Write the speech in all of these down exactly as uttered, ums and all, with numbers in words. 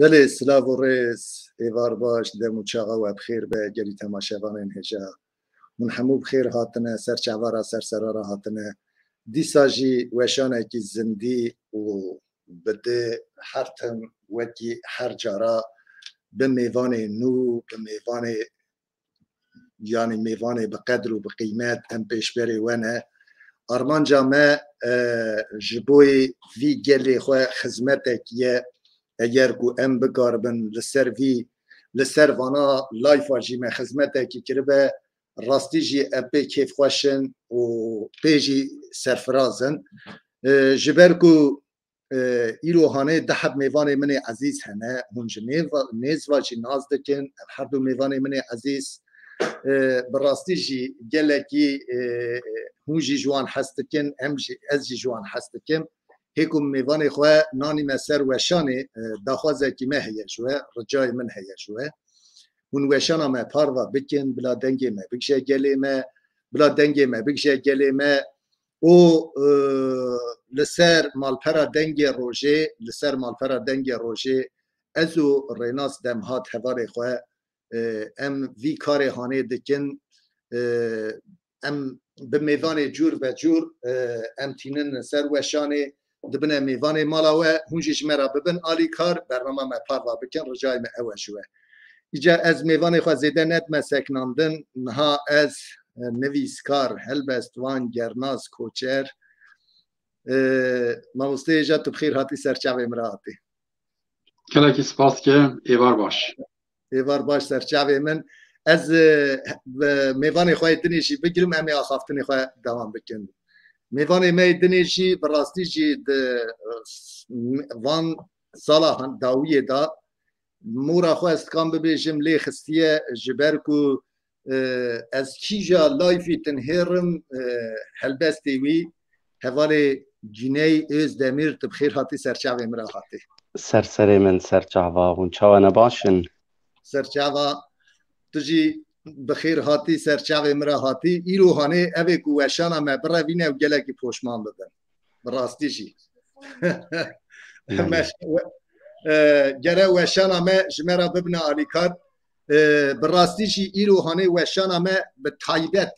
Belê, silav û rêz, êvar baş, dem û çaxa we bi xêr be, gelî temaşevanên hêja. Hûn hemû bi xêr hatine, ser çava ra, ser sera ra hatine. Dîsa jî weşanekî zindî û bi di her tim wekî her cara bi mêvanê nû, bi mêvanê, yanî mêvanê bi qedr û bi qîmet em pêşberê we ne. Armanca me, e, ji bo vî gelê xwe xizmetek ye. Eger ku em bikaribin li ser vî, li ser vana layfa jî me xizmetekî kiribe, rastî jî em pê kêfxweş in û pê jî serfiraz in. E, ji ber ku e, îro hanê du heb mêvanê min ê ezîz hene. Hûn ji nêva-, nêz ve jî nas dikin. Ev her du mêvanê min ê ezîz, e, bi rastî jî gelekî, e, hûn jî ji wan hez dikin, em jî, ez jî ji wan hez dikim. Hê ku mêvanê xwe nanîme ser weşanê, e, daxwazekî me heye ji we, ricayê min heye ji we. Hûn weşana me parva bikin, bila dengê me bigije gelê me, bila dengê me bigije gelê me û, e, li ser malpera dengê rojê, li ser malpera dengê rojê ez û Rênas Demhat hevalê xwe, e, em vî karê hanê dikin, e, em bi mêvanê cûr ve cûr, e, em tînin ser weşanê, dibine mêvanê mala we, hûn jî ji me re bibin alîkar, bernama me parva bikin, ricayê me ew e ji we. Îca ez mêvanê xwe zêde nedime seknandin, niha ez, e, nivîskar, helbestvan, Gernaz Koçer, e, mamosteyê ja tu bi xêr hatî ser çavê min re hatî. Gelekî spas dikim, êvar baş. Êvar baş ser çavê min. Ez, e, bi mêvanê xwe yê dinê jî bigirim, em ê axaftinê xwe dewam bikin. Mêvanê me yê dinê jî bi rastî jî di, e, s-, van sala han-, dawiyê de mora xwe ez dikan bibêjim lê xistiye, ji ber ku, e, ez kîja layfî tinhêrim, e, helbestê wî, hevalê Güney Özdemir, tu bi xêr hatî ser çavê min re hatî. Ser serê min, ser çava, hûn çawa ne baş in? Ser çava, tu jî bi xêr hatî, ser çavê min re hatî. Îro hanê ev ê ku weşana me birevîne û gelekî poşman bibin. Bi rastî jî. Yani. Meş-, we-, e, gere weşana me ji me re bibine alîkar. E, bi rastî jî îro hanê weşana me bi taybet,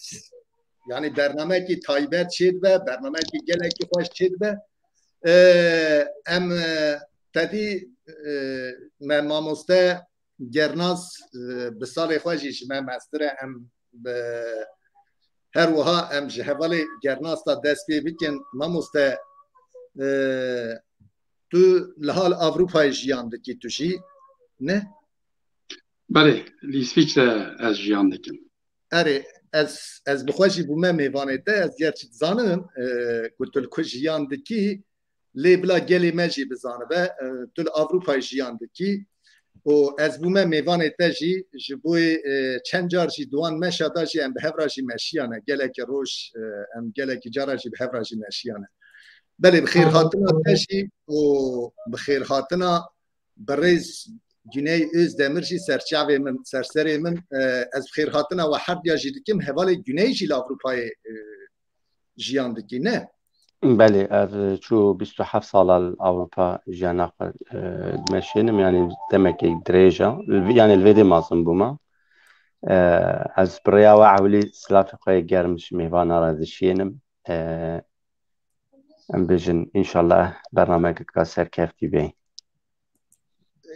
yani bernamekî taybet çêdibe, bernamekî gelekî xweş çêdibe. E, em, e, tedî, e, me mamoste Gernaz, e, bi salê xwe jî ji me mestir e, em bi, her wiha em ji hevalê Gernaz de dest pê bikin. Mamoste, e, tu li hal Avrupayê jiyan dikî tu jî, ne? Belê, li Îsvîçre ez jiyan dikim. Erê, ez, ez bi xwe jî bûme mêvanê te, ez gerçî dizanim, e, ku tu li ku jiyan dikî, lê bila gelê me jî bizanibe, e, tu li Avrupayê jiyan dikî. Û ez bûme mêvanê te jî, ji bo, e, çend car jî di wan meşa da jî em bi hev re jî meşiyane. Gelekî roj, e, em gelekî cara jî bi hev re jî meşiyane. Belê, bi xêrhatina te jî û bi xêrhatina birêz Güney Özdemir jî ser çavê min, ser serê min, e, ez bi xêrhatina we herdiya jî dikim. Hevalê Güney jî li Avrupayê, e, jiyan dikî, ne? Belê, ez çû bîst û heft sala li Ewropa jiyana xwe, e, dimeşînim, yanî demekê dirêj e. Li vê, yanî li vê dê mezin bûme. E, ez bi rêya we ewilî silavê xwe yê germ ji mêvana re dişiyênim. E, em bêjin, înşallah bernameyeke serkeftî bê.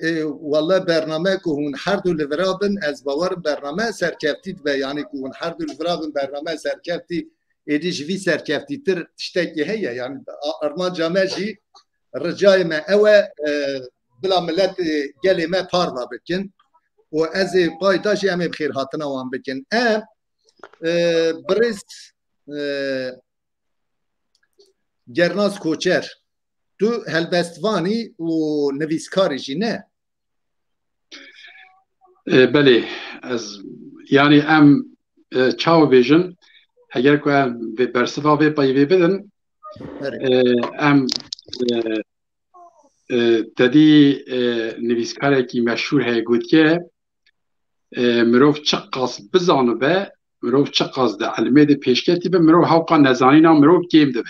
Ê, wele bername ku hûn her du li vira bin, ez bawer im bername serkeftî dibe. Yanî ku hûn her du li vira bin, bername serkeftî, êdî ji vî serkeftîtir tiştekî heye. Yanî a-, armanca me jî, ricayê me ew e, e, bila milet, e, gelê me parva bikin. Û ez ê payda jî em ê bi xêrhatina wan bikin. Em, e, birêz, e, Gernaz Koçer, tu helbestvanî û nivîskarî jî ne? E, belê, ez, yanî em, e, çawa bêjin, eger ku em vê bersiva vê peyvê bidin, Erê. e, em, e, e, tedî, e, nivîskarekî meşhûr heye gotiye, e, mirov çiqas bizanibe, mirov çiqas di ilmê de pêşketî be, mirov hewqa nezanîna mirov kêm dibe.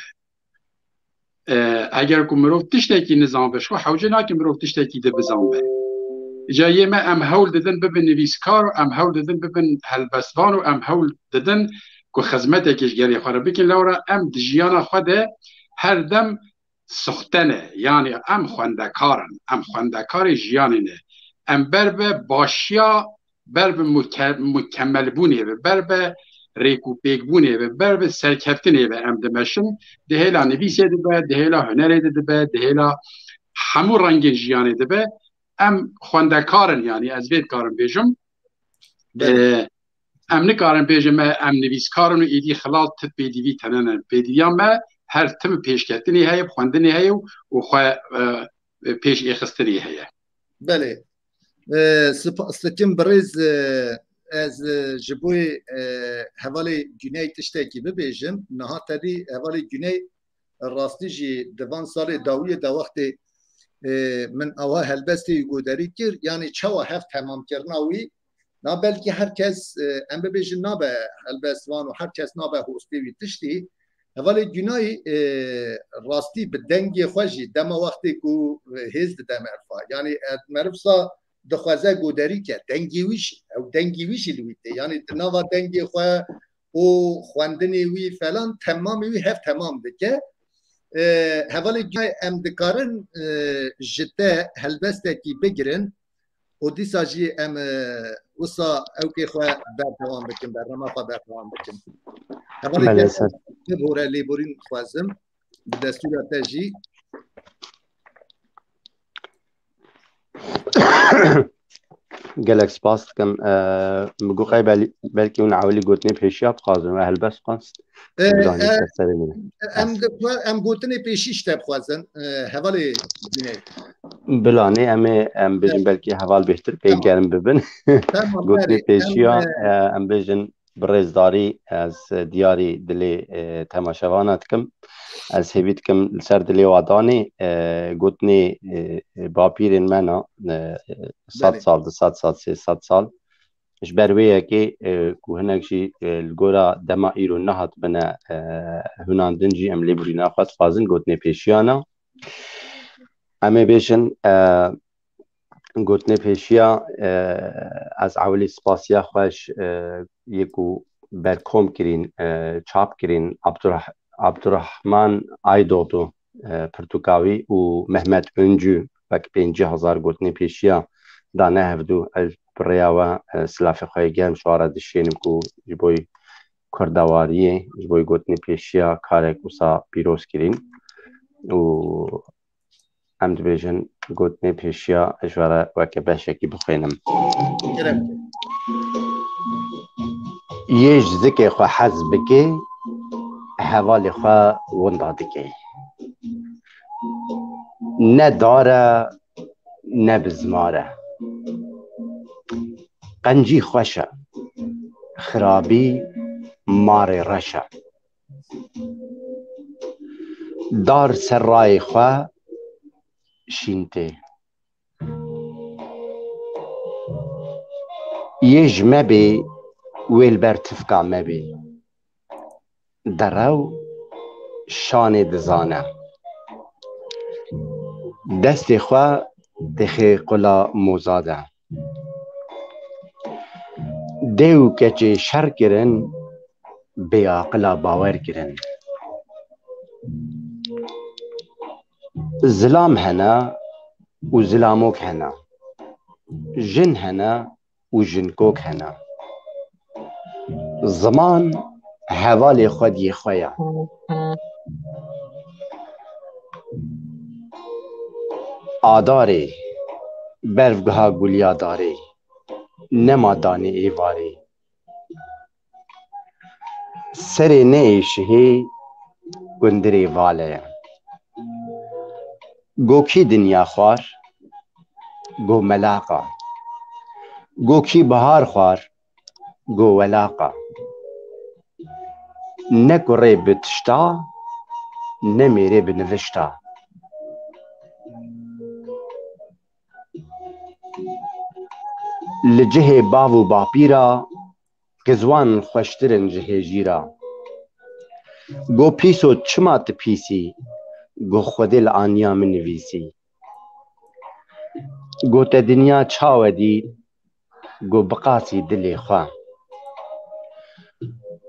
E, eger ku mirov tiştekî nizanbe, ji xwe hewce nake mirov tiştekî di bizanbe. Îca yê me em hewl didin bibin nivîskar û em hewl didin bibin helbestvan û em hewl didin ku xizmetekê ji gelê xwe re bikin. Lewra em di jiyana xwe de her dem suxte ne. Yanî em xwendekar in, em xwendekarê jiyanê ne. Em ber bi başiya, ber bi muke-, mukemelbûnê ve, ber bi rêk û pêkbûnê ve, ber bi serkeftinê ve em dimeşin. Di hêla nivîsê dibe, di hêla hunerê de dibe, di hêla hemû rengên jiyanê dibe. Em xwendekar in, yanî ez vê dikarim bêjim. Belê. Ee, em nikarin bêjin me em nivîskar in û êdî xilal ti pêdivî tenene. Pêdiviya me her tim pêşketinê heye, xwendinê heye û xwe, e, pêş êxistinê heye. Belê. E, spa-, Sikim birêz, e, ez, e, ji bo, e, hevalê Güney tiştekî bibêjim. Niha te dî hevalê Güney rastî jî di van salê dawiyê de wextê, e, min awa helbestê wî goderî kir, yanî çawa hev temamkirina wî, na belkî her kes, e, em bibêjin nabe helbestvan û her kes nabe hostê wî tiştî. Hevalê Günayî, e, rastî bi dengê xwe jî dema wextê ku, e, hêz dide merifa. Yanî, e, meriv sa dixwaze goderî ke, dengê wî jî, ew dengê wî jî li wî tê. Yanî di nava dengê xwe û xwendinê wî falan temamê wî hev temam dike. E, hevalê Günay em dikarin, e, ji te helbestekî bigirin û dîsa jî em, e, wisa ewkê xwe berdewam bikin, bernama xwe berdewam bikin. Hevalê Belê, Günay ser. Bibore lêborîn dixwazim. Bi destûra te jî. Gelek spas dikim. Ee, min got qey bel-, belkî hûn ewilî gotinê pêşiya bixwazin, we helbest xwest. Ee, Bila hîn e, ser serê min. Em di-, em gotinê pêşî ji te bixwazin, e, hevalê Güney. Bila nê, em ê, em bêjin Evet. belkî heval bêhtir pê Tamam. germ bibin. Tamam, Gotinê belê. Em, pêşiya, e, e, em bêjin bi rêzdarî ez diyarî dilê, e, temaşevana dikim. Ez hêvî dikim li ser dilê wa danê, e, gotinê, e, e, bapîrên me na, e, sed Belê. sal, du sed sal, sê sed sal. Ji ber wê yekê, e, ku hinek jî, e, li gora dema îro nehatibine, e, hunandin jî em lêborîna xwe dixwazin, gotinê pêşiyana. Em ê bêjin, e, Gotinê pêşiya, e, ez ewilî spasiya xwe ji, e, yê ku berkom kirîn, e, çap kirîn, Abdurrah-, Abdurrahman Aydoğdu, e, pirtûka wî û Mehmet Öncü wek pêncî hezar gotinê pêşiya dane hevdû. Ez bi rêya we, e, silafê xwe yê germ ji wan re dişênim ku ji bo kurdewariyê, ji bo gotinê pêşiya karek wisa pîroz kirîn. Û Em dibêjin, gotinê pêşiya ji we re weke beşekî bixwînim. Kerem. Yê ji zikê xwe hez bike, hevalê xwe winda dike. Ne dar e, ne bizmar e. Qencî xweş e, xirabî marê reş e. Dar ser rayê xwe şîn tê. Yê ji me bê, wê li ber tifka me bê. Derew şanê dizane. Destê xwe dixê qula moza de. Dê û keçê şer kirin, bêaqila bawer kirin. Zilam hene û zilamok hene. Jin hene û jinkok hene. Ziman hevalê xwediyê xwe ye. Adarê, berfgeha guliya darê, nema danê êvarê. Serê neêşihê gundirê vale ye. Go kî dinya xwar, go melaqa. Go kî bihar xwar, go welaqa. Ne kurê bi tişta, ne mêrê bi nivişta. Li cihê bav û bapîra, qizwan xweştir in ji hêjîra. Go pîso çima tu pîsî, Go Xwedê li aniya min nivîsî. Go te dinya çawe dî? Go bi qasî dilê xwe.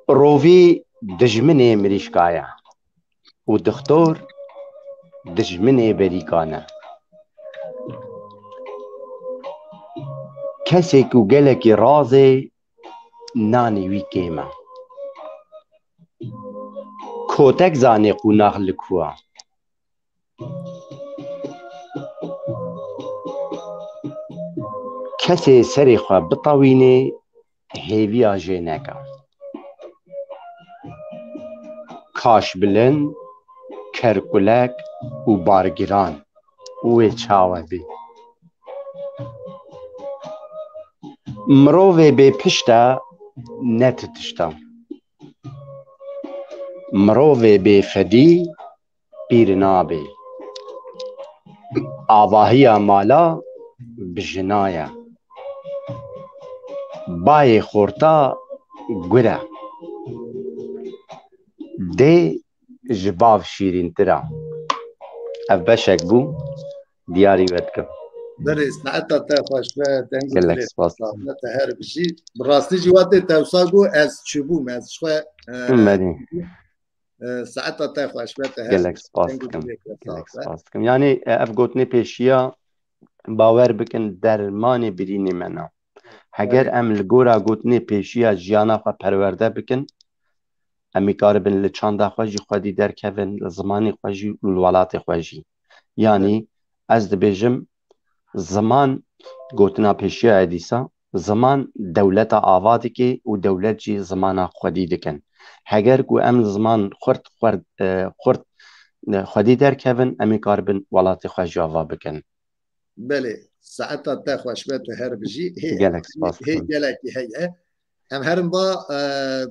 Rovî dijminê mirîşka ye û dixtor dijminê berîkan e. Kesê ku gelekî razê, nanê wî kêm e. Kotek zanê qûnax li ku e. Kesê serê xwe bitewînê, hêviya jê neke. Kaşbilind, kerkulek û bargiran wê çawe bê. Mirovê bê pişt e, ne ti tişt e. Mirovê bê fedî pîr nabe. Avahiya mala bi jina ye. Bayê xorta gur e. Dê ji bav şîrîntir e. Ev beşek bû, diyarî we dikim. Berê, saeta te xweş be, deng û Gelek dilê spas xweş be, te her bijî. Bi rastî jî wextê te wisa got, ez çûbûm, ez ji xwe, e, Berê. e, saeta te xweş be, te her Gelek bijî, spas deng û dikim. dilê te Gelek sax be. spas dikim. Yanî, e, ev gotinê pêşiya, bawer bikin, dermanê birînê me ne. Heger Berê. em li gora gotinê pêşiya jiyana xwe perwerde bikin, em ê karibin li çanda xwe jî xwedî derkevin, li zimanê xwe jî û li welatê xwe jî. Yanî, ez dibêjim, ziman, gotina pêşiya ye dîsa, ziman dewleta ava dike û dewlet jî zimana xwedî dikin. Heger ku em ziman xurt, xurt, e, xurt, e, xwedî derkevin, em ê karibin welatê xwe jî ava bikin. Belê, saeta te xweş be, tu her bijî. Hê, Gelek spas hê dikim. gelekî heye. Em herin ba, e,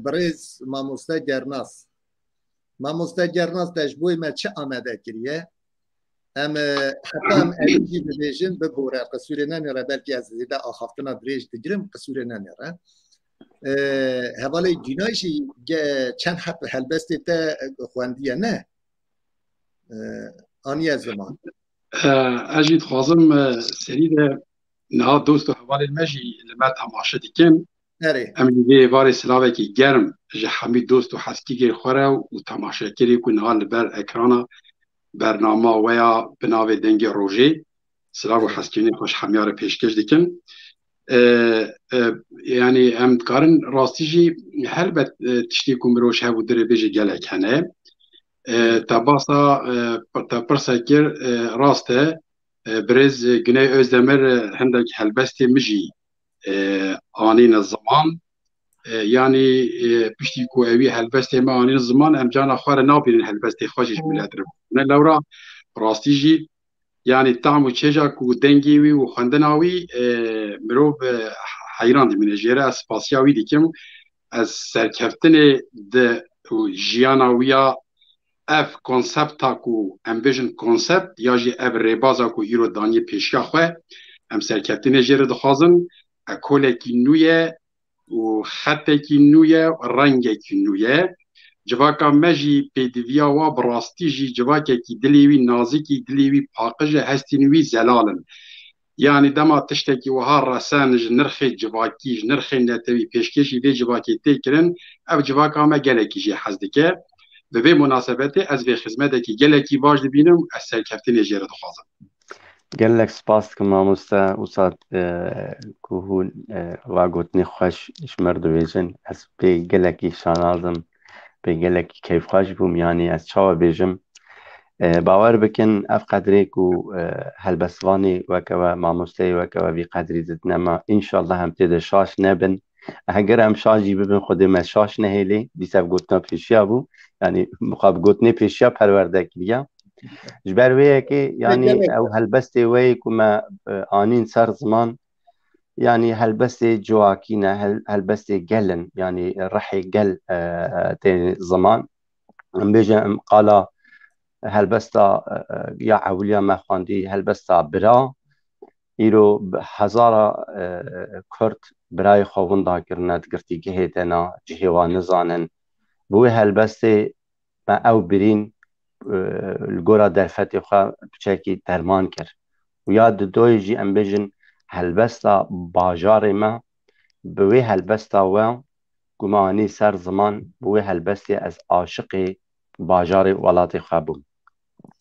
birêz mamoste Gernas. Mamoste Gernas, te ji bo me çi amade kiriye? Em, e, heta em evî jî bibêjin, bibore, qisûrê nenêre, belkî ez zêde axaftina dirêj digirim, qisûrê nenêre. E, hevalê Gînay jî ge-, çend heb helbestê te xwendiye, ne? E, aniye ziman. E, ez jî dixwazim, e, serî de niha dost û hevalên me jî li me temaşe dikin. Erê. Em jî vê êvarê silavekî germ ji hemî dost û heskîgên xwe re û temaşekerê ku niha li ber ekrana bernama we ya bi navê Dengê Rojê, silav û heskînê xwe ji hemiya re pêşkêş dikin. E, e, yanî em dikarin rastî jî helbet, e, tiştê ku mirov ji hev û dirê bêje gelek hene. E, te basa, e, te pirse kir, e, rast e. E, birêz, e, Güney Özdemir, e, hindek helbestê min jî, e, anîne ziman. E, yanî, e, piştî ku ewî helbestê me anîne ziman, em cana xwe re nabînin helbestê xwe jî ji milet re. Ne lewra, rastî jî, yanî tam û çêja ku dengê wî û xwendina wî, e, mirov, e, heyran dimîne. Jê re ez spasiya wî dikim. Ez serkeftinê di û jiyana wî ya ev konsepta ku em bêjin konsept ya jî ev rêbaza ku îro daniyê pêşiya xwe, em serkeftinê jê re dixwazin, ekolekî nû ye û xetekî nû ye, rengekî nû ye. Civaka me jî pêdiviya wa bi rastî jî civakekî dilê wî nazikî, dilê wî paqij e, hestên wî zelal in. Yanî dema tiştekî wiha resen ji nirxê civakî, ji nirxê netewî pêşkêşî vê civakê tê kirin, ev civaka me gelekî jê hez dike. Bi vê munasebetê ez vê xizmetekî gelekî baş dibînim û ez serkeftinê jê re dixwazim. Gelek spas dikim mamoste, wisa, e, ku hûn, e, va gotinê xweş ji me re dibêjin. Ez pê gelekî şanaz im, pê gelekî keyfxweş bûm. Yanî ez çawa bêjim? E, bawer bikin, ev qedrê ku, e, helbestvanê weke we, mamosteyê weke we vî qedrî didine me, înşallah em tê de şaş nebin. Heger em şaş jî bibin, Xwedê me şaş nehêlê. Dîsa ev gotina pêşiya bû. Yanî, mixab gotinê pêşiya perwerde kiriye. Ji ber wê yekê, yanî, Pêkerek ew e. helbestê we yê ku me, e, anîn ser ziman, yanî, helbestê civakî ne, hel-, helbestê gel in. Yanî, rihê gel, e, e, tê ziman. Em bêjin, em qala helbesta, e, e, ya ewiliya me xwendî, helbesta bira. Îro bi hezara, e, Kurd birayê xwe winda kirine, di girtîgehê de ne, cihê wan nizanin. Bi wê helbestê me ew birîn, e, li gora derfetê xwe piçekî derman kir. Û ya didoyê jî em bêjin helbesta bajarê me, bi wê helbesta we ku me anî ser ziman, bi wê helbestê ez aşiqê bajarê welatê xwe bûm.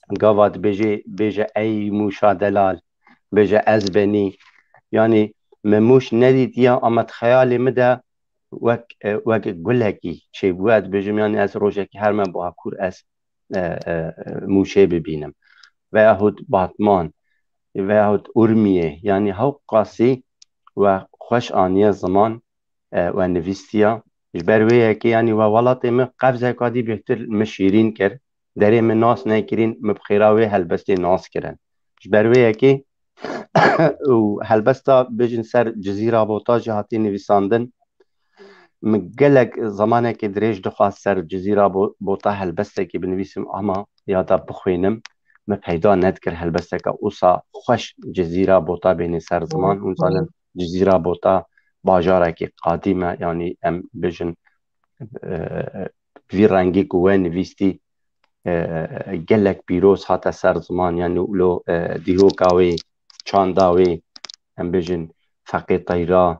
Gava dibêjê, bêje ey Mûşa delal, bêje ez benî. Yanî me Mûş nedîtiya, ama di xeyalê min de wek, e, wek gulekî çêbûye, dibêjim, yanî ez rojekî her me bi Akur ez, e, e, Mûşê bibînim. Veyahut Batman, veyahut Urmiyê, yanî hewqasî we xweş aniye ziman, e, we nivîstiya. Ji ber wê yekê, yanî we welatê min qevzeka dî bêhtir min şîrîn kir. Derê min nas nekirîn, min bi xêra wê helbestê nas kirin. Ji ber wê yekê û helbesta bêjin ser Cizîra Bota jî hatî nivîsandin. Min gelek zemanekê dirêj dixwast ser Cizîra Bo-, Bota helbestekê binivîsim, ama ya da bixwînim, min peyda nedikir helbesteke usa xweş Cizîra Bota bêne ser ziman. Hûn zanin Cizîra Bota bajarekî qadîm e, yanî em bêjin, e, vî rengî ku we nivîstî, e, gelek pîroz hate ser ziman, yanî lo, e, dîroka wê, çanda wê, em bêjin Feqê Teyra,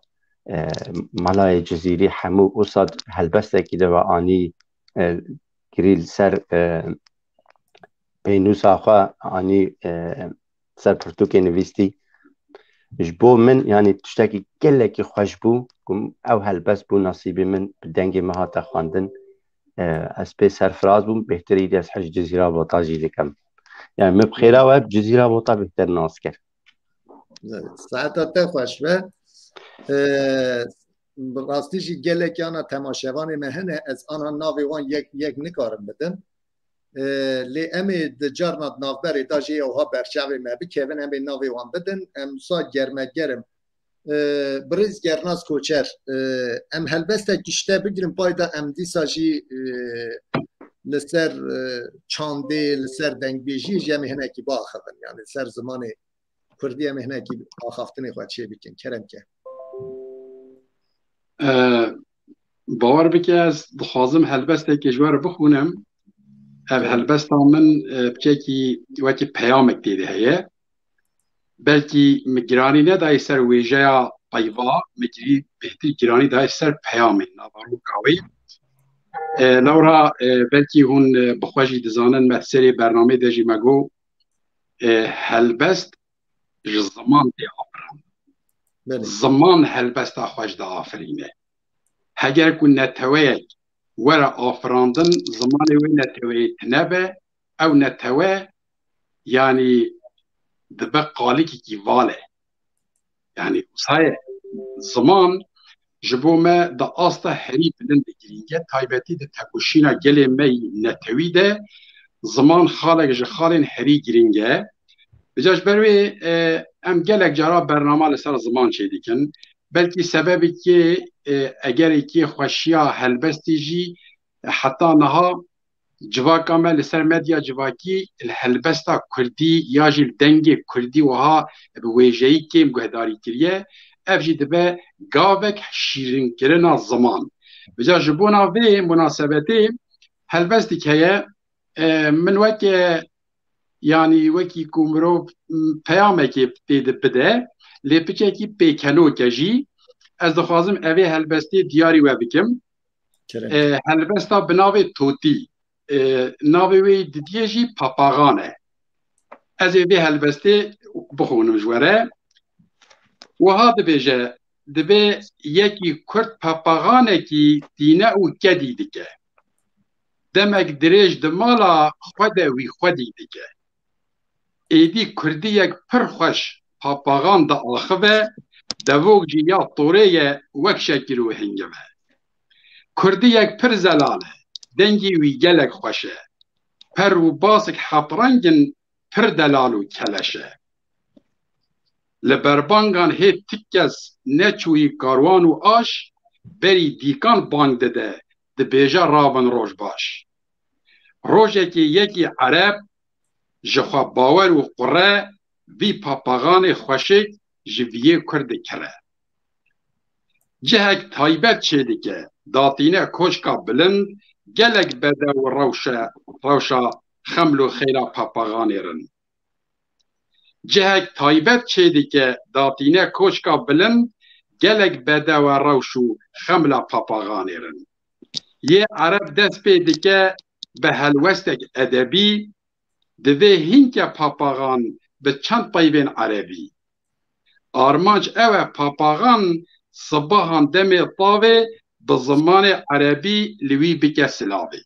e, Melayê Cizîrî, hemû usa helbestekî de ve anî, e, kirî li ser, e, pênûsa xwe anî, e, ser pirtûkê nivîstî. Ji bo min, yanî tiştekî gelekî xweş bû ku ew helbest bû nasîbê min, bi dengê min hate xwendin. E, ez pê serfiraz bûm, bêhtir îdî ez hej Cizîra Bota jî dikim. Yanî min bi xêra we bi Cizîra Bota bêhtir nas kir. Saeta te xweş be. E, bi rastî jî gelek ana temaşevanê me hene, ez ana navê wan yek yek nikarim bidim. E, lê em ê di carna di navberê de jê ewha berçavê me bikevin, em ê navê wan bidin. Em wisa germegerim. E, birêz Gernaz Koçer, e, em helbestek ji te bigirin, pay de em dîsa jî, e, li ser, e, çandê, li ser dengbêjiyê jî em ê hinekî biaxivin. Yani li ser zimanê kurdî em ê hinekî axaftinê xwe çê bikin. Kerem ke. E, bawer bike, ez dixwazim helbestekê ji we re bixwînim. Ev helbesta min, e, piçekî wekî peyamek tê de heye. Belkî min giranî nedayê ser wêjeya peyva, min girî-, bêhtir giranî dayê ser peyamê, naveroka wê. E, lewra, e, belkî hûn, e, bi xwe jî dizanin, me serê bernamê de jî me got, e, helbest ji ziman tê afirandin. Belê. Ziman helbesta xwe ji diafirîne. Heger ku neteweyek were afirandin, zimanê wê neteweyê tune be, ew netewe, yanî, dibe qalikekî vale. Yanî, wisa ye. Ziman ji bo me di asta herî bilind de girîng e, taybetî di tekoşîna gelê me yî netewî de ziman xalek ji xalên herî girîng e. Vêca ji ber wê, e, em gelek cara bernama li ser ziman çêdikin. Belkî sebebekê, e, egerekê xweşiya helbestê jî, e, heta niha civaka me li ser medya civakî li helbesta kurdî ya jî li dengê kurdî wiha bi wêjeyî kêm guhdarî kiriye. Ev jî dibe gavek şîrinkirina ziman. Vêca ji bona vê munasebetê helbestik heye, e, min weke, yanî wekî ku mirov, m, peyamekê tê de bide, lê piçekî pêkenok e jî. Ez dixwazim evê helbestê diyarî we bikim. Kerem. E, helbesta bi navê Totî. E, navê wê yî didiyê jî Papaxan e. Ez ê vê helbestê bixwînim ji we re. Wiha dibêje, dibê yekî kurd papaxanekî tîne û kedî dike. Demek dirêj di mala xwe de wî xwedî dike. Êdî kurdiyek pir xweş papaxan diaxive, devok jî ya torê ye wek şekir û hingiv e. Kurdiyek pir zelal e, dengê wî gelek xweş e. Per û basik hetreng in, pir delal û keleş e. Li berbangan hê tik kes neçûyî karwan û aş, berî dîkan bang dide, dibêje rabin roj baş. Rojekê yekî ereb ji xwe bawer û qure vî papaxanê xweşik ji viyê kurd dikire. Cihek taybet çêdike, datîne koşka bilind, gelek bedew rewşe, rewşa xeml û xeyra papaxanê rin. Cihek taybet çêdike datîne koçka bilind, gelek bedewe rewş û xemla papaxanê rin. Yê ereb dest pê dike bi helwestek edebî, divê hînke papaxan bi çend peyvên erebî. Armanc ew e papaxan sibahan demê tavê bi zimanê erebî li wî bike silavê.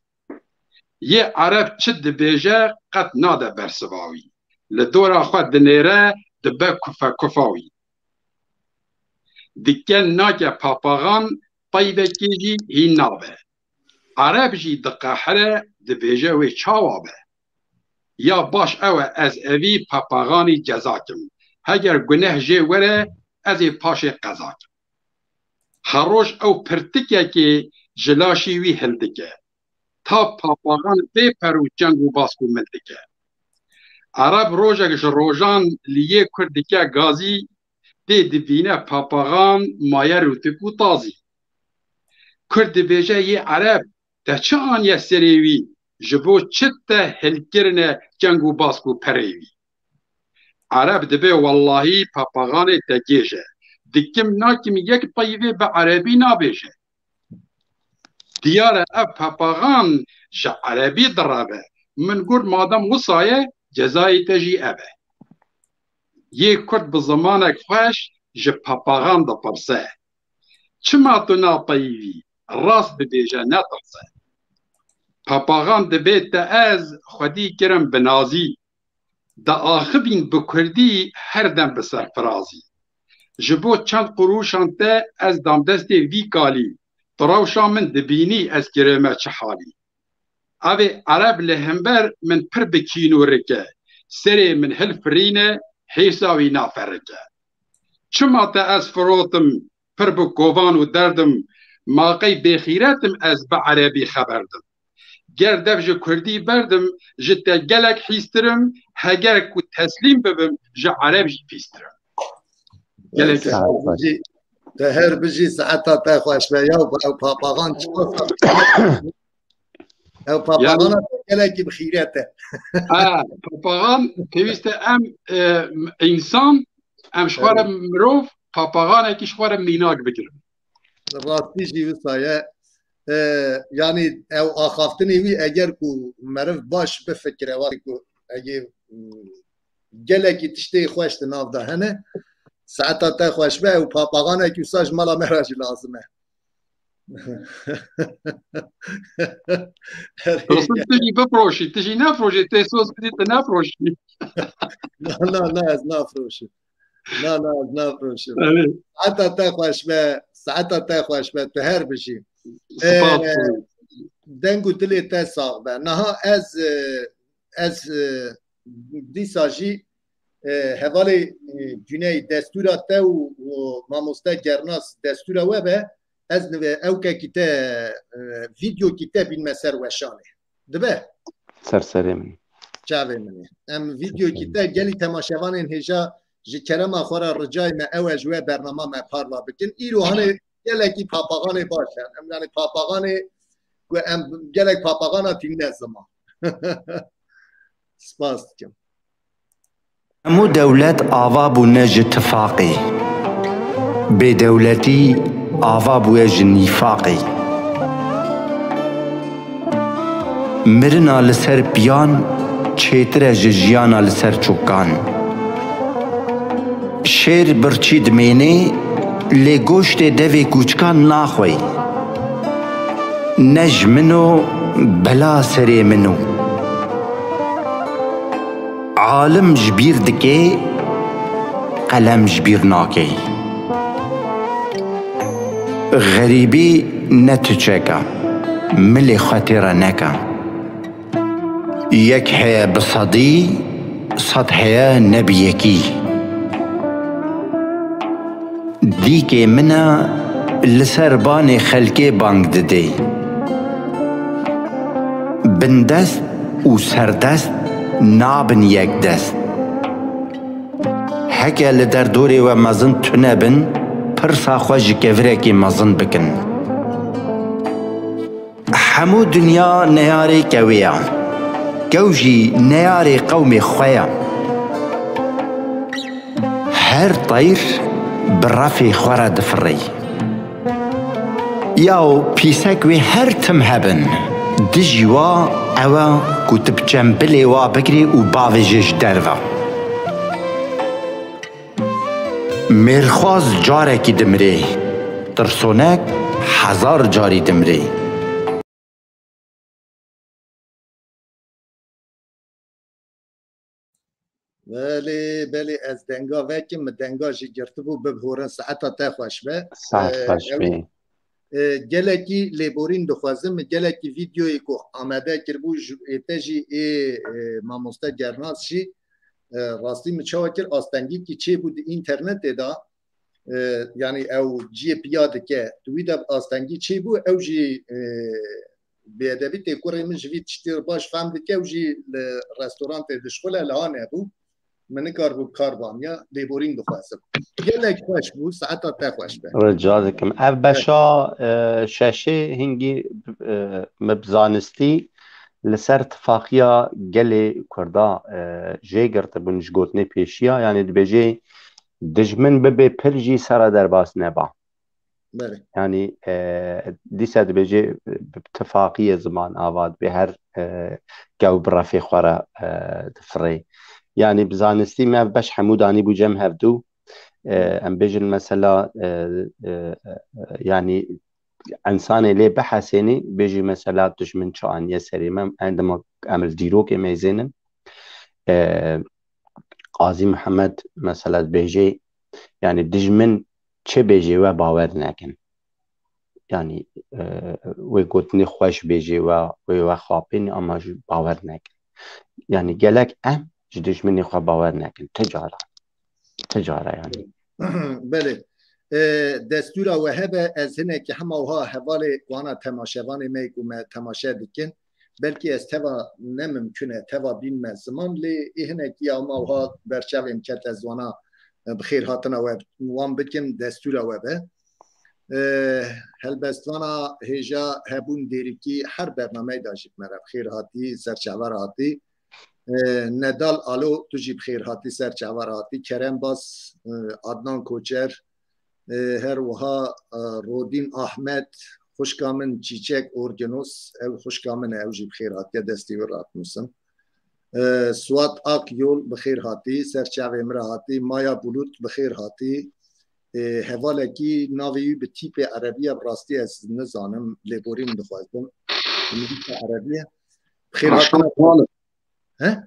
Yê ereb çi dibêje qet nade bersiva wî. Li dora xwe dinêre dibe kufe kufa wî. Dike nake papaxan peyvekê jî hîn nabe. Ereb jî diqehire dibêje wê çawa be. Ya baş ew e ez evî papaxanî ceza kim. Heger guneh jê were ez ê paşê qeza kim. Her roj ew pirtikekê ji laşî wî hildike. Ta papaxan bê per û çeng û bask û mil dike. Ereb rojek ji rojan li yê Kurd dike gazî, tê dibîne papaxan maye rûtik û tazî. Kurd dibêje yê ereb te çi aniye serê wî, ji bo çi te hilkirine çeng û bask û perê wî? Ereb dibê wellahî papaxanê te gêj e. Dikim nakim yek peyvê bi erebî nabêje. Diyar e ev papaxan ji erebî direve. Min got madem wisa ye cezayê te jî ev e. Yê Kurd bi zimanek xweş ji papaxan dipirse. Çima tu napeyivî? Rast bibêje netirse. Papaxan dibê te ez xwedî kirim bi nazî. Diaxivîn bi kurdî her dem bi serfirazî. Ji bo çend qurûşan te ez dam destê vî kalî. Tu rewşa min dibînî ez kirime çi halî. Evê ereb li hember min pir bi kîn û rik e. Serê min hilfirîne hêsa wî naferike. Çima te ez firotim pir bi kovan û derdim, ma qey bêxîret im ez bi erebî xeber dim. Ger dev ji kurdî berdim, ji te gelek hîstir im, heger ku teslîm bibim, ji ereb jî pîstir im. Gelek Te her bijî, te her bijî, saeta te xweş be. Ya ew papaxan çiqas Ew papaxana te gelekî bi xîret e. Ha, papaxan pêwîst e em, e, însan, em ji xwe re mirov, papaxanekî ji xwe re mînak bigirin. Rastî jî wisa ye. E, yanî ew axaftinê wî eger ku meriv baş bifikire, wextê ku egê, mm, gelekî tiştê xweş di nav de hene, saeta te xweş be, ew papaxanekî wisa ji mala me re jî lazim e. Dostum, tu jî bifiroşî, tu jî nefiroşî, tê soz bidî, tu nefiroşî. Na, na, na, ez nafiroşim. Na, na, ez nafiroşim. Evet. Saeta te xweş be, saeta te xweş be, tu her bijî. Spas. Ee, deng û dilê te sax be. Niha ez, e, ez, e, dîsa jî, e, hevalê, e, Cüney destûra te û, û mamoste Gernas destûra we be, ez nive ewkekî te, e, vîdeokî te bînme ser weşanê. Dibe? Ser serê min. Çavê min ê. Em vîdeokî te gelî temaşevanên hêja ji kerema xwe re ricayê me ew e ji we bernama me parva bikin. Îro hanê gelekî papaxanê baş e. Em, yanî papaxanê ku em gelek papaxana tînine ziman. Spas dikim. Hemû dewlet ava bûne ji tifaqê. Bêdewletî ava bûye ji nîfaqê. Mirina li ser piyan çêtir e ji jiyana li ser çûkan. Şêr birçî dimênê, lê goştê devê kûçkan naxwey. Ne ji min o, bela serê min o. Alim ji bîr dike, qelem ji bîr nake. Xerîbî ne tu çeka, milê xwe tê re neka. Yek heye bi sedî, sed heye ne bi yekî. Dîkê min e, li ser banê xelkê bang didê. Bindest û serdest nabin yek dest. Heke li derdorê we mezin tune bin, pirsa xwe ji kevirekî mezin bikin. Hemû dinya neyarê kewê ya. Kew jî neyarê qewmê xwe ye. Her teyr bi refê xwe re difirê. Yaw pîsek wê her tim hebin. Dijî wa ew e ku tu bi çembilê wa bigirî û bavêjê ji derve. Mêrxwaz carekî dimirê. Tirsonek hezar carî dimirê. Belê, belê, ez denga vekim, min denga jî girtibû, bibhorin, saeta te xweş be. Saet Ee, xweş ew, bê. E, gelekî lêborîn dixwazim, min gelekî vîdeoyê ku amade kiribû, ji ê te jî ê, e, mamoste Gernas jî, e, rastî min çawa kir, astengîkî çêbû di înternetê de, e, yanî ew ciyê piya dike, di wî de astengî çêbû, ew jî, e, bêedebî tê, kurê min ji vî tiştî baş fehm dike, ew jî li restorantê dişixule, liha nebû. Min nikaribû kar baniya, lêborîn dixwazim. Gelek xweş bû, saeta te xweş be. Rica dikim. Ev beşa, e, şeşê hingî, e, me bi zanistî li ser tifaqiya gelê Kurda, e, jê girtibûn ji gotinê pêşiya, yanî dibêjê dijmin bibe pir jî sera derbas neba. Belê. Yanî, e, dîsa dibêje, e, bi tifaqiyê ziman ava dibe, her, e, kew bi refê xwe re, e, difirê. Yanî bi zanistî me beş hemû danî bû cem hevdû. E, Hı. Em bêjin mesela, e, e, e, yanî ensanê lê bihesênî, bêjî mesela dijmin çi aniye serê me, em dima em li dîrokê mêzênin. E, Qazî Mihemed mesela dibêje, yanî dijmin çi bêjê we bawer nekin. Yanî, e, wê gotinê xweş bêjê we, wê we xapên, ama jî bawer nekin. Yanî gelek em ji dijminê xwe bawer nekin. Ti cara. Ti cara yanî. Belê. E, destûra we hebe, ez hinekî hema wiha hevalê wana temaşevanê me ku me temaşe dikin. Belkî ez teva ne mimkun e, teva bînme ziman, lê ê hinekî ya ma wiha berçavê min ket, ez wana, e, bi xêr hatina we, wan bikim, destûra we be. E, helbestvana hêja hebûn dêrikî her bernameyê de jî bi me re bi xêr hatî, ser çavar hatî. E, Nedal Alo, tu jî bi xêr hatî, ser çavar hatî. Kerem Bas, e, Adnan Koçer, e, her wiha, e, Rodîn Ahmet, xwişka min Çîçek Orgenos, ew xwişka min e, ew jî bi xêr hatiye, destê wî rahat nûsim. E, Suat Akyol bi xêr hatî, ser çavê min re hatî. Maya Bulut bi xêr hatî. E, hevalekî navê wî bi tîpê erebî ye, bi rastî ez nizanim, lêborîn dixwazim. Bi nivîsa erebî ye. Bi xêr Reşat hatina. Galip. He?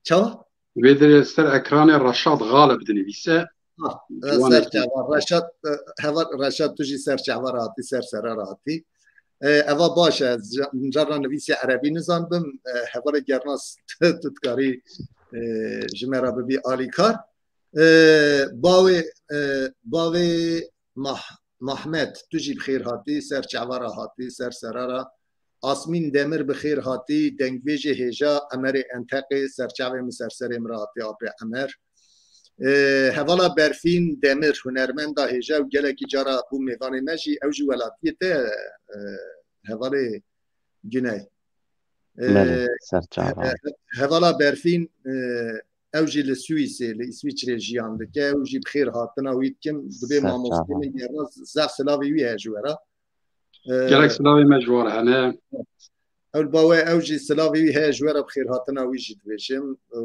Çawa? Vê derê ser ekranê Reşat Galip dinivîse. Ha, e, Ciwanekî. Ser çava. Reşat, e, heval Reşat, tu jî ser çava re hatî, ser sera re hatî. E, eva baş e, ez ca-, min cara nivîsî erebî nizanibim. E, hevalê Gernas tu dikarî, e, ji me re bibî alîkar. E, bawê, e, bawê Mah-, Mahmet, tu jî bi xêr hatî, ser çava re hatî, ser sera re. Asmîn Demir bi xêr hatî, dengvêjê hêja Emerê Enteqê, ser çavê min, ser serê min re hatî, apê Emer. E, hevala Berfîn Demir, hunermenda hêja û gelekî cara bû mêvanê me jî, ew jî welatiyê te, e, hevalê Güney. E, Belê, ser çava. He-, hevala Berfîn, e, ew jî li Swîsê, li Îswîçrê jiyan dike, ew jî bi xêr hatina wî dikim, dibê Ser mamostê çava. Min gerna zaf silavê wî heye ji we re. E, Gerek silavê me ji we re hene. Ew li ba we, ew jî silavê wî heye ji we re, bi xêr hatina wî jî dibêjim. Û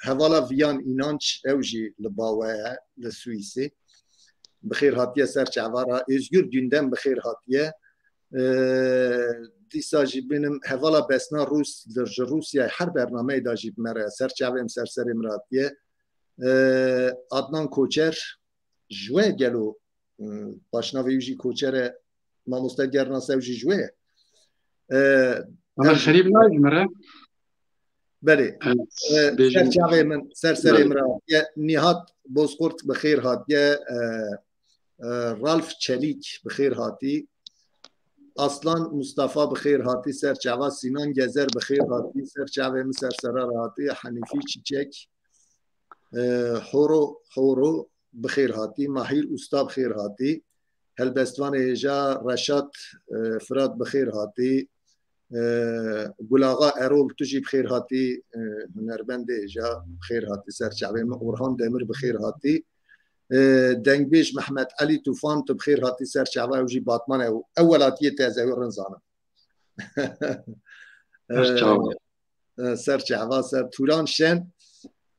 hevala Viyan Înanç, ew jî li ba we ye, li Swîsê. Bi xêr hatiye ser çava re. Êzgür Gündem bi xêr hatiye. E, dîsa jî bînim hevala Besna Rûs, li, ji Rûsyayê her bernameyê de jî bi me re, ser çavê min, ser serê min re hatiye. E, Adnan Koçer, ji we gelo, e, paşnavê wî jî Koçer e, mamoste Gernas ew jî ji we ye. E, Ama ew jî Xerîb nayê ji me re? Belê. Evet, E, bêjin. Ser çavê min, ser serê Belê. Min re hatiye. Nihat Bozkurt bi xêr hatiye. E, e, Ralf Çelîk bi xêr hatî. Aslan Mustafa bi xêr hatî, ser çava. Sînan Gezer bi xêr hatî, ser çavê min, ser sera re hatî. Henîfî Çîçek, e, Horo, Horo bi xêr hatî. Mahîr Usta bi xêr hatî. Helbestvanê hêja Reşat, e, Firat bi xêr hatî. E, Gulaxa Erol, tu jî bi xêr hatî, e, hunermendê hêja bi xêr hatî ser çavê min. Orhan Demir bi xêr hatî. E, dengbêj Mehmet Elî Tufan, tu bi xêr hatî ser çava, ew jî Batman e û ew welatiyê te ez ew rin zanim. Ser çava. E, ser çava, ser Turan Şen,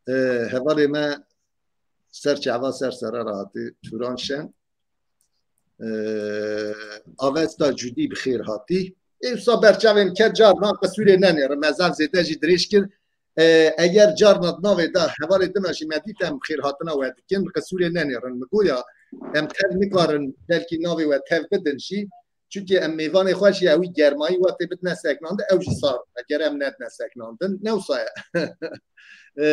e, hevalê me ser çava, ser sere re hatî Turan Şen. E, Avesta Cudî bi xêr hatî. Ê wisa berçavên ke carna qisûrê nenêrin. Me zaf zêde jî dirêj kir. E, eger carna di navê de hevalê din a jî me dît, em xêrhatina we dikin. Qisûrê nenêrin. Mi goya em tev nikarin belkî navê we tev bidin jî. Çunkî em mêvanê xwe jî ewî germayî wextê bidine seknandin, ew jî sar. Eger em nedine seknandin, ne wisa ye. E,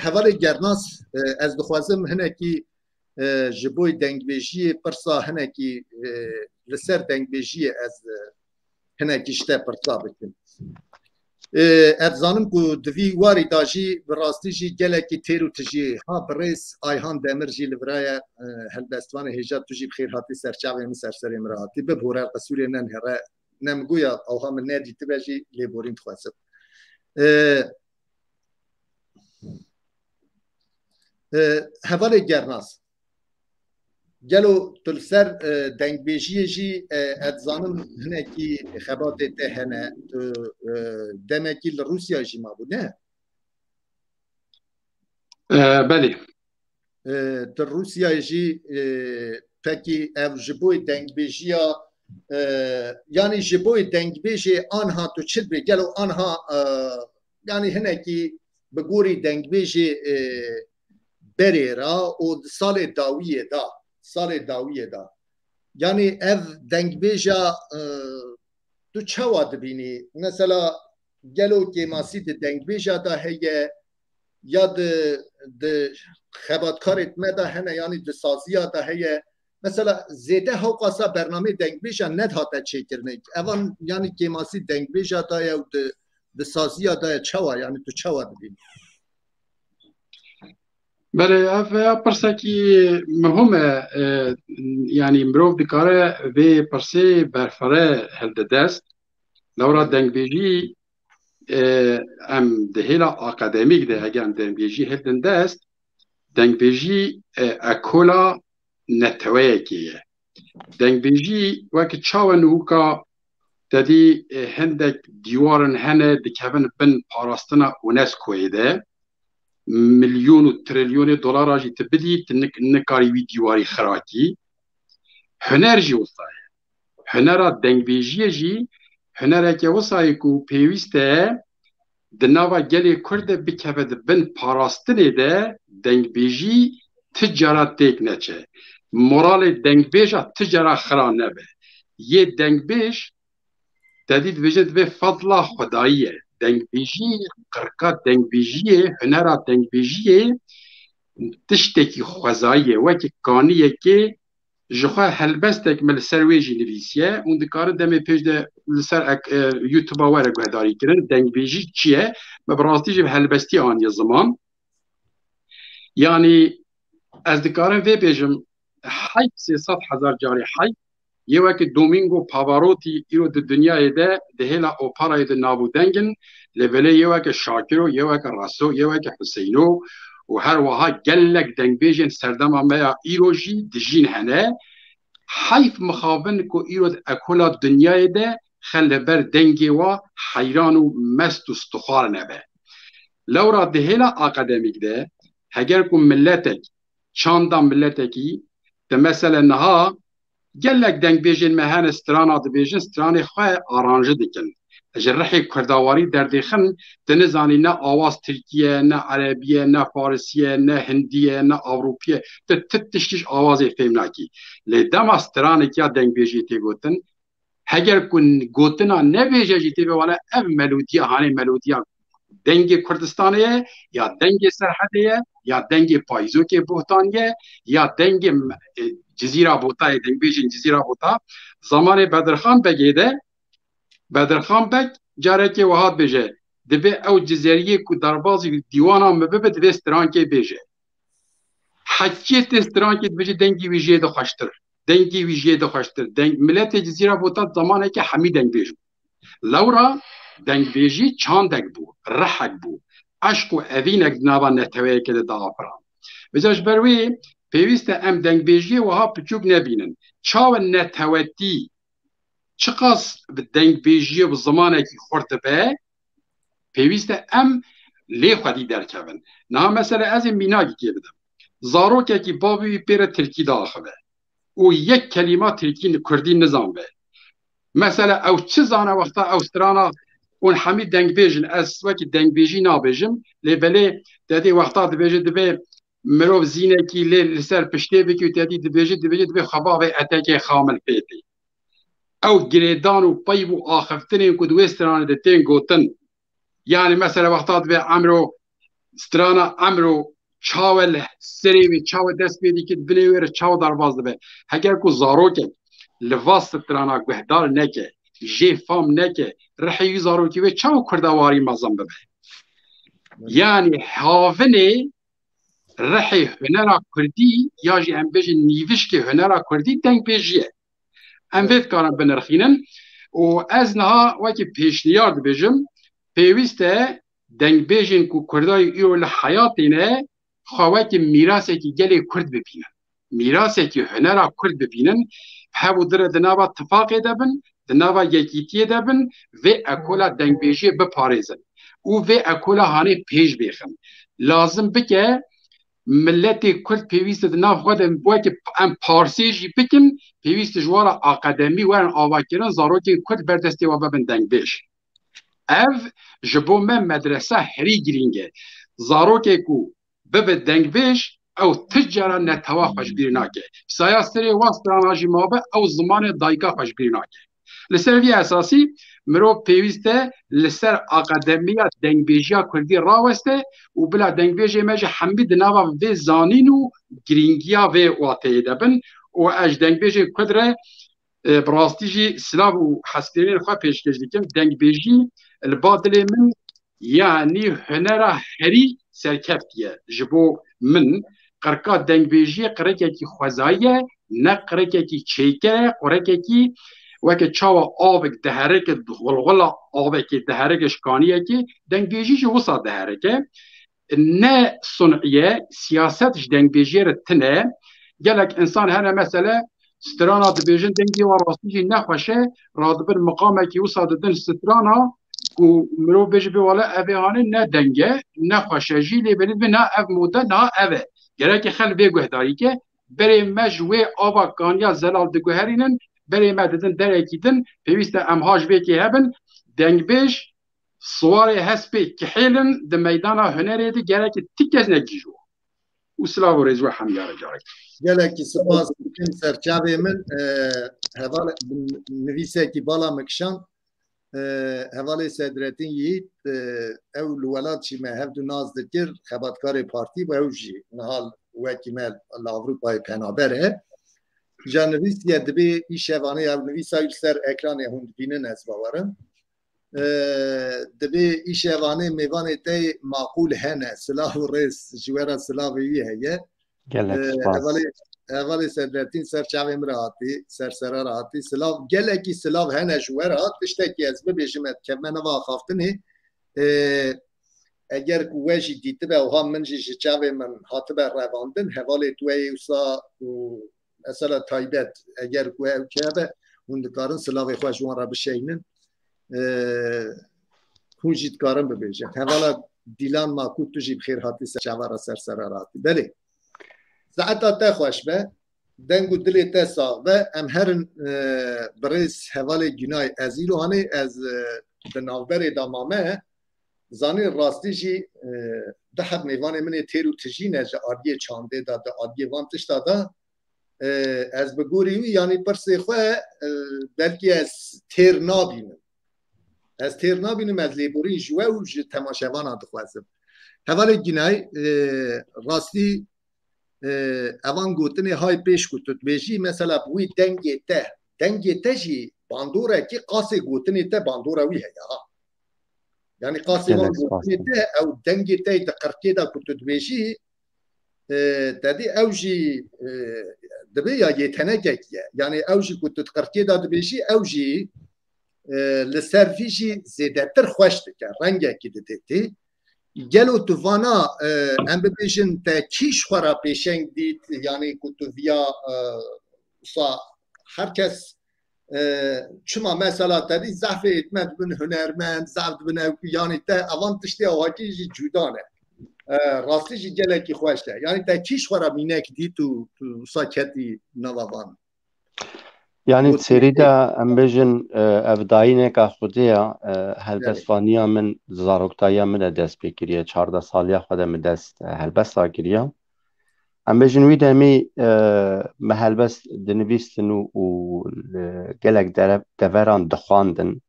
hevalê Gernas, e, ez dixwazim hinekî, e, ji bo dengbêjiyê pirsa hinekî, e, li ser dengbêjiyê ez, e, hinekî ji te pirsa bikim. E, ez zanim ku di vî warî da jî bi rastî jî gelekî têr û tijî ha birêz Ayhan Demir jî li vira ye, e, helbestvanê hêja, tu jî bi xêr hatî ser çavê min, ser serê min re hatî. Bibore, qisûrê nenêre, ne min goya ewha min nedîtibe jî lêborîn dixwazim. E, e, hevalê Gernas, gelo tu li ser, e, dengbêjiyê jî, e, ez dizanim hinekî xebatê te hene, tu, e, demekî li Rûsya jî mabû, ne? E, belê. E, tu Rûsyayê jî, e, pekî ev ji bo dengbêjiya, e, yanî ji bo dengbêjê anha tu çi dibê? Gelo anha, e, yanî hinekî bi gorî dengbêjê, e, berê re û di salê dawiyê de, salê dawiyê de. Yanî ev dengbêja, e, tu çawa dibînî? Mesela gelo kêmasî di dengbêja de heye ya di, di xebatkarê me de hene, yanî di saziya de heye? Mesela zêde hewqasa bernameyê dengbêja nedihate çêkirinê. Evan yanî kêmasî dengbêja de ye û di, di saziya de ye. Çawa, yanî tu çawa dibînî? Belê, ev ya pirsekî muhim e. E, yanî mirov dikare vê pirsê berfireh hilde dest. Lewra dengbêjî, e, em di hêla akademîk de, eger em dengbêjî hildin dest, dengbêjî, e, ekola neteweyekê ye. Dengbêjî weke çawa nûka te dî, e, hindek dîwarin hene dikevin bin parastina UNESCOyê de, milyon û trilyonê dolara jî tu bidî, tu nik-, nikarî wî dîwarî xirakî. Huner jî wisa ye. Hunera dengbêjiyê jî hunereke wisa ye ku pêwîst e di nava gelê Kurd de bikeve di bin parastinê de, dengbêjî ti cara têk neçe. Moralê dengbêja ti cara xira nebe. Yê dengbêj, te dî dibêje, divê fadla Xwedayî ye. Dengbêjî, qirka dengbêjiyê, hunera dengbêjiyê tiştekî xwezayî ye. Weke kaniyekê ji xwe helbestek min li ser wê jî nivîsiye û dikarin demê pêş de li ser ek-, e, YouTube-a were guhdarî kirin. Dengbêjî çi ye? Me bi rastî jî bi helbestî aniye ziman. Yanî ez dikarim vê bêjim, heyf, sê sed hezar carî heyf, yê weke Domingo Pavarotti îro di dinyayê de di hêla operayê de nav û deng in, lê belê yê weke Şakiro, yê weke Raso, yê weke Huseyno û her wiha gelek dengbêjên serdema me ya îro jî dijîn hene. Heyf mixabin ku îro di ekola dinyayê de xelk li ber dengê wa heyran û mest û stixwar nebe. Lewra di hêla akademîk de heger ku miletek, çanda miletekî, di mesele niha gelek dengbêjên me hene strana dibêjin, stranê xwe aranje dikin. Ji rihê kurdawarî derdêxin, tu nizanî ne awaz tirkî ye, ne erebî ye, ne farisî ye, ne hindî ye, ne ewropî ye. Tu, tu tiştî ji awazê fêm nakî. Lê dema stranekî ya dengbêjiyê tê gotin, heger ku gotina nebêje jî tê ve, wala ev melodiya, hanê melodiya dengê Kurdistanê ye, ya dengê Serhedê ye, ya dengê Payîzokê Bohtan ye, ya dengê, e, Cizîra Bota ye, dengbêjên Cizîra Bota. Zamanê Bedirxan Begê de, Bedirxan Beg carekê wiha dibêje, dibê ew Cizeriyê ku derbazî dîwana min bibe, divê strankê bêje. Hekiyê tê strankê dibêje, dengê wî jê de xweştir. Dengê wî jê de xweştir. Deng, miletê Cizîra Bota zamaneke hemî dengbêj bû. Lewra dengbêjî çandek bû, rihek bû, eşq û evînek di nava neteweyekê de diafirand. Vêca ji ber wê pêwîst e em dengbêjiyê wiha piçûk nebînin. Çawa netewetî çiqas bi dengbêjiyê bi zimanekî xurt dibe, pêwîst e em lê xwedî derkevin. Niha mesela ez ê mînakekê bidim. Zarokekî bavê wî pê re tirkî diaxive û yek kelîma tirkî, kurdî nizanbe. Mesela ew çi zane wexta ew strana hûn hemî dengbêj in, ez wekî dengbêjî nabêjim, lê belê te dî wexta dibêje, divê mirov zînekî lê li ser piştê bikî û te dî dibêje, dibêje, divê xwe bavê etekê xamil pê tê. Ew girêdan û peyv û axiftinên ku di wê stranê de tên gotin, yani mesela wexta divê emro strana emro çawe li serê wê, çawe dest pê dike, di binê wê re çawe derbas dibe. Heger ku zarokek li va strana guhdar neke, jê fam neke, rihê wî zarokî wê çawa kurdewarî mezin bibe? Yani havinê rihê hunera kurdî ya jî em bêjin nîvişkê hunera kurdî dengbêjî ye. Em vê dikarin binirxînin û ez niha wekî pêşniyar dibêjim, pêwîst e dengbêjên ku kurdayî îro li heyatê ne, xwe wekî mîrasekî gelê kurd bibînin. Mîrasekî hunera kurd bibînin, hev û dire di nava tifaqê de bin, di nava yekîtiyê de bin, vê ekola dengbêjiyê biparêzin û vê ekola hanê pêş bêxin. Lazim bike miletê kurd pêwîst e di nav xwe de wekî em parsê jî bikin, pêwîst e ji wan re akademî werin avakirin, zarokên kurd ber destê wan bibin dengbêj. Ev ji bo me medresa herî girîng e. Zarokê ku bibe dengbêj, ew ti cara netewa xwe ji bîr nake. Saya serê wan strana jî mabe, ew zimanê dayika xwe ji bîr nake. Li ser vî esasî mirov pêwîst e li ser akademiya dengbêjiya kurdî raweste û bila dengbêjê me jî hemî di nava vê zanîn û girîngiya vê wateyê de bin û ez ji dengbêjên kurd re e, bi rastî jî silav û hezkirinên xwe pêşkêş dikim. Dengbêjî li ba dilê min, yanî hunera herî serkeftî ye. Ji bo min qirka dengbêjiyê qirekekî xwezayî ye, ne qirekekî çêker e, qirekekî weke çawa avek diherike, xulxula avekê diherike ji kaniyekê, dengbêjî jî wisa diherike. Ne sun'î ye, siyaset ji dengbêjiyê re tune. Gelek insan hene mesele strana dibêjin, dengê wan rastî jî nexweş e, radibin miqamekî wisa didin strana ku mirov bêje bê wele ev ê hanê ne deng e, nexweş e jî, lê belê dibê na ev mode niha ev e. Gerek e xelk vê guhdarî ke, berê me ji wê ava kaniya zelal diguherînin, berê me didin derekî din, pêwîst e em ha ji vê kê hebin, dengbêj siwarê hespê kihêlin di meydana hunerê de gerek e ti kes negihîje wan. Û silav û rêz we hemî re carek. Gelekî spas dikim serçavê min, e, heval, nivîsekî bala min kişand, e, hevalê Sedretîn Yiğit, e, ew li welat jî me hevdu nas dikir, xebatkarê partî bû, ew jî niha wekî me li Ewropayê penaber e. Ja nivîsiye dibê îşevanê ew nivîsa li ser ekranê hûn dibînin ez bawerim. E, dibê îşevanê mêvanê te yê maqûl hene. Silav û rêz ji we re silavê wî heye. Gelek E, spas. Hevalê, hevalê Sedretîn ser çavê min re hatî, ser sera re hatî. Silav, gelekî silav hene ji we re. Tiştekî ez bibêjim, ez dikevme nava axaftinê. E, eger ku we jî dîtibe û ha min jî ji çavê min hatibe revandin, hevalê tu wê wisa û mesela taybet, eger ku ew çi hebe, hûn dikarin silavê xwe ji wan re bişeynin. E, hûn jî dikarin bibêjin. Hevala Dîlan Makû, tu jî bi xêr hatî ser çava re, ser sera re hatî. Belê. Saeta te xweş be. Deng û dilê te sax be. Em herin, e, birêz hevalê Günay. Ez îro hanê, ez, e, di navberê de mame. Zanî rastî jî, e, du heb mêvanê min ê têr û tijî ne ji adiyê çandê de, di adiyê van tişta de, e, ez bi gorî wî, yanî pirsê xwe, e, belkî ez têr nabînim. Ez têr nabînim, ez lêborîn ji we û ji temaşevana dixwazim. Hevalê Günay, e, rastî, e, evan gotinê hay pêş ku tu dibêjî, mesela bi wî dengê te, dengê te jî bandorekî qasê gotinê te bandora wî heye ha. Yanî qasê van Gelek spas gotinê dikim. Te, ew dengê te di qirkê de ku tu dibêjî, e, te dî ew jî, e, dibe ya yêtenekekî ye. Yanî ew jî ku tu di qirkê de dibêjî, ew jî e, li ser vî jî zêdetir xweş dike, rengekî dide tê. Gelo tu vana, e, em bibêjin, te kî ji xwe re pêşeng dît, yanî ku tu viya, e, wisa her kes, e, çima mesela te dî zehfê me dibin hunermend, zehf dibin ew, yanî te evan tiştê awakî jî cuda ne. E, rastî jî gelekî xweş e. Yanî te kî ji xwe re mînek dît û tu wisa ketî nava van? Yanî serî de em bêjin, e, ev dayîneka Xwedê ya, e, helbestvaniya min, zaroktayiya min de dest pê kiriye. Çardeh saliya xwe de min dest, e, helbesta kiriye. Em bêjin wî demî, e, me helbest dinivîstin û, û li gelek dere-, deveran dixwandin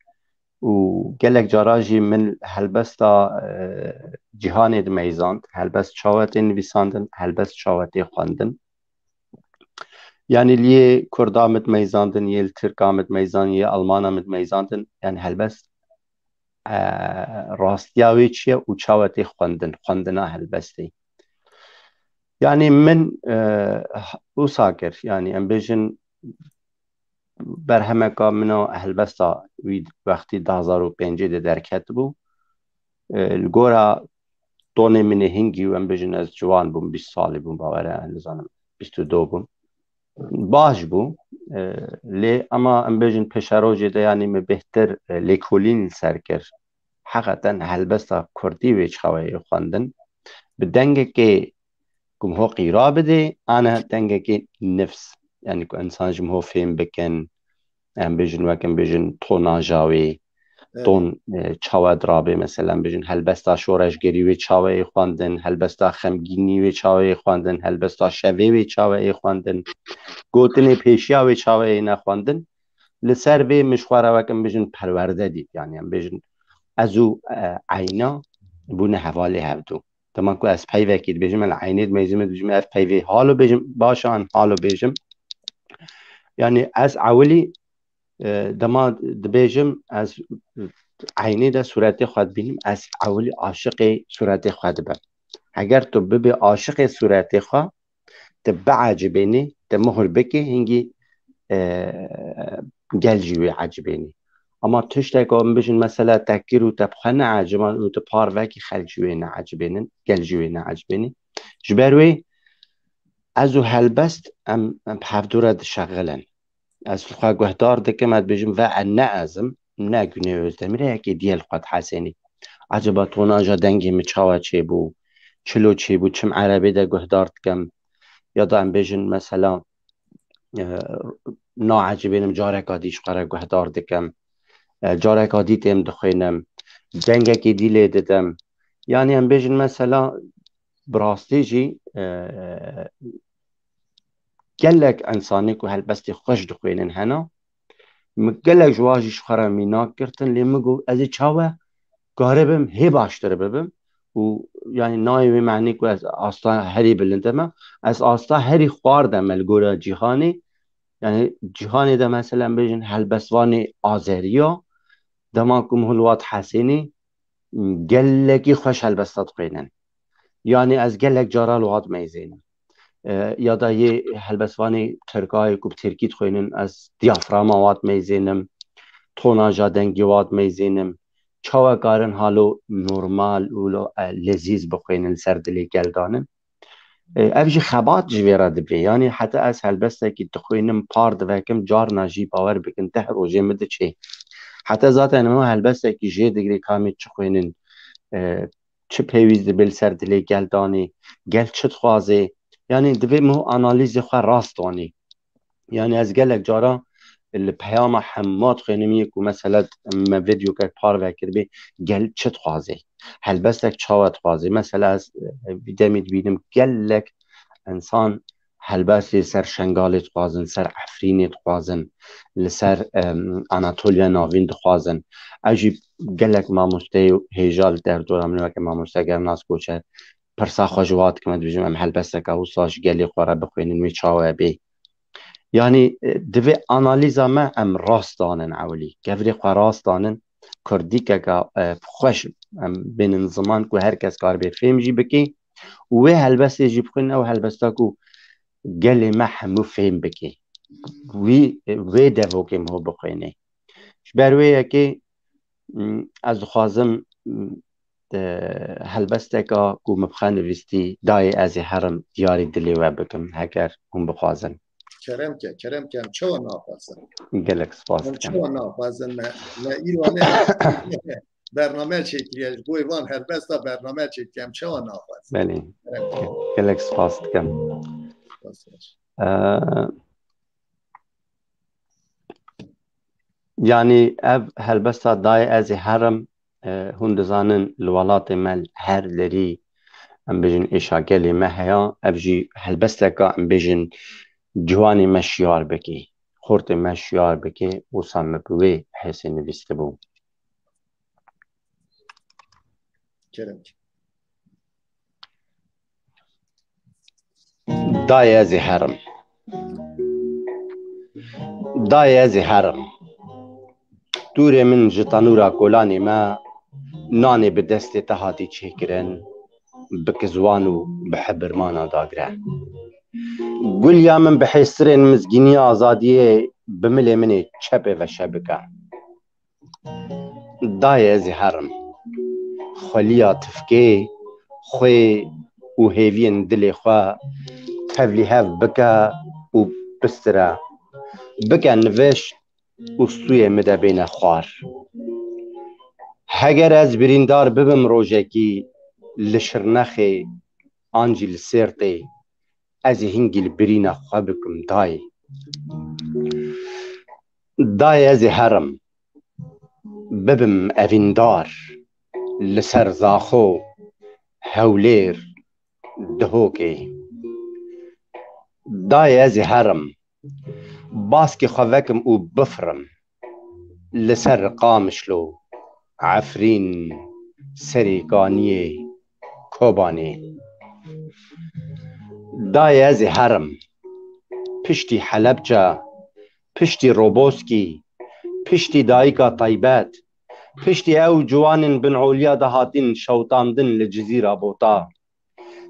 û gelek cara jî min helbesta, e, cîhanê dimeyzand, helbest çawa tê nivîsandin, helbest çawa tê xwendin. Yanî li yê Kurda min dimeyzandin, yê li Tirka min dimeyzandin, yê Almana min dimeyzandin, yanî helbest, e, rastiya wê çi ye û çawa tê xwendin, xwendina helbestê. Yanî min, e, wisa kir, yanî em bêjin berhemeka min a helbesta wî wextî du hazar û pêncê de derketibû. E, li gora tonê min ê hingî û em bêjin ez ciwan bûm, bîst salî bûm, bawer e, nizanim, bîst û du bûm. Baş bû, e, lê ema em bêjin pêşerojê de yanî min bêhtir, e, lêkolîn li ser kir. Heqeten helbesta kurdî wê çawa yê xwendin. Bi dengekê ku min ho qîra bidê, ana dengekê nifs. Yanî ku insan ji min ho fêm bikin, em bêjin, wek em bêjin, tonaja wê, Evet. ton, e, çawa dirabê, mesela, em bêjin, helbesta şoreşgerî wê çawa yê xwendin, helbesta xemgînî wê çawa yê xwendin, helbesta şevê wê çawa yê xwendin, gotinê pêşiya wê çawa yê nexwendin. Li ser vê min ji xwe re, wek em bêjin, perwerde dît. Yanî em bêjin, ez û, e, eyna bûne hevalê hevdu. Dema ku ez peyvekî dibêjim, ez li eynê dimeyzim, dibêjim, ev peyvê halo bêjim, baş an halo bêjim. Yanî ez ewilî, e, dema dibêjim, ez eynê de sûretê xwe dibînim, ez ewilî aşiqê sûretê xwe dibim. Heger tu bibê aşiqê sûretê xwe, tu biecibênî, tu muhur bikî, hingî, e, gel jî wê ecibênî. Ama tiştek em bijin, mesela, te kir û te bi xwe neeciban û tu par vekî, xelk jî wê neecibênin, gel jî wê neecibênî. Ji ber wê ez û helbest em, em bi hevdû re dişexilin. Ez li xwe guhdar dikim, ez dibêjim, ve ez ne ez im, ne Gunê Ozdemirê, yekê dî ye li xwe dihesênî. Ecaba tonaja dengê min çawa çêbû, çilo çêbû, çim erebê de guhdar dikim, ya da em bêjin, mesela, e, naecibênim, careka dî ji xwe re guhdar dikim, e, careka dî têm dixwînim, dengekê dî lê didim. Yanî em bêjin, mesela, bi rastî jî, e, gelek însanê ku helbestê xweş dixwînin hene, min gelek ji wan jî ji xwe re mînak girtin, lê min got, ez ê çawa karibim hê baştir bibim û, yanî, nayê wê menî ku ez asta herî bilind me, ez asta herî xwar de me li gora cîhanê. Yanî cîhanê de, mesela, em bêjin helbestvanê azeriya, dema ku min hûn li wan dihesênî, gelekî xweş helbesta dixwînin. Yanî ez gelek cara li wan dimeyzênim. E, ya da yê helbestvanê tirkayê ku bi tirkî dixwînin, ez diyaframa wan dimeyzênim, tonaja dengê wan dimeyzênim. Çawa karin halo normal û lo, e, lezîz bixwînin, li ser dilê gel danin. E, ev jî xebat ji vê re dibe. Yanî heta ez helbestekî dixwînim, par divekim, carna jî, bawer bikin, deh rojê min diçe. Heta zaten min helbestekî jê digirê, ka em ê çi xwînin, e, çi pêwîst dibe li ser dilê gel danê, gel çi dixwaze. Yanî divê min analîzê xwe rast danî. Yanî ez gelek cara li peyama hema dixwînim, yê ku, mesela, me vîdeokek parve kiribê, gel çi dixwaze? Helbestek çawa dixwaze? Mesela ez, e, vî demî dibînim gelek însan helbestê ser Şengalê dixwazin, ser Efrînê dixwazin, li ser, em, Anatoliya Navîn dixwazin. Ew jî gelek mamosteyê hêja li derdora min, weke mamoste Gernas Koçer, pirsa xwe ji wan dikim, ez dibêjim, em helbesteke wisa ji gelê xwe re bixwînin, wê çawa bê? Yanî, e, divê analîza me em rast danin ewilî. Gevrê xwe rast danin. Kurdîkeke, e, xweş em bênin ziman ku her kes karibe fêm jî bike û wê helbestê jî bixwînin, ew helbesta ku gelê me hemû fêm bike. Wî, e, wê devokê min ho bixwîne. Ji ber wê yekê, m, ez dixwazim, m, e, helbesteka ku min bi xwe nivîstî, Dayê ez ê herim, diyarî dilê we bikim, heger hûn bixwazin. Kerem ke, kerem ke, em çawa naxwazin? Gelek spas Em dikim. çawa naxwazin? Me, me îro ne bername çêkiriye, ji bo van helbesta bername çêkiriye, em çawa naxwazin? Belê. Kerem ke. Gelek spas dikim. Spas. E, Yanî ev helbesta Dayê ez ê herim, e, hûn dizanin li welatê me li her derî, em bêjin êşa gelê me heya, ev jî helbesteka em bêjin ciwanê me şiyar bike, xortê me şiyar bike, wisa min bi wê hêsê nivîstibû. Kerem. Dayê ez ê herim. Dayê ez ê herim. Tûrê min ji tanûra kolanê me, nanê bi destê te hatî çêkirin, bi kizwan û bi hebirmana dagire. Guliya min bi hêsirên mizgîniya azadiyê bi milê min ê çepê veşe bike. Dayê ez ê herim. Xweliya tifkê xwê û hêviyên dilê xwe tevlî hev bike û bistire. Bike nivişt û stûyê min de bêne xwar. Heger ez birîndar bibim rojekî li Şirnexê an jî li Sêrtê, ez ê hingî li birîna xwe bikim dayê. Dayê ez ê herim, bibim evîndar li ser Zaxo, Hewlêr, Dihokê. Dayê ez ê herim, baskê xwe vekim û bifirim li ser Qamişlo, Efrîn, Serêkaniyê, Kobanê. Dayê ez ê herim, piştî Helebce, piştî Roboskî, piştî dayika taybet, piştî ew ciwanên bin oliya de hatin şewitandin li Cizîra Bota,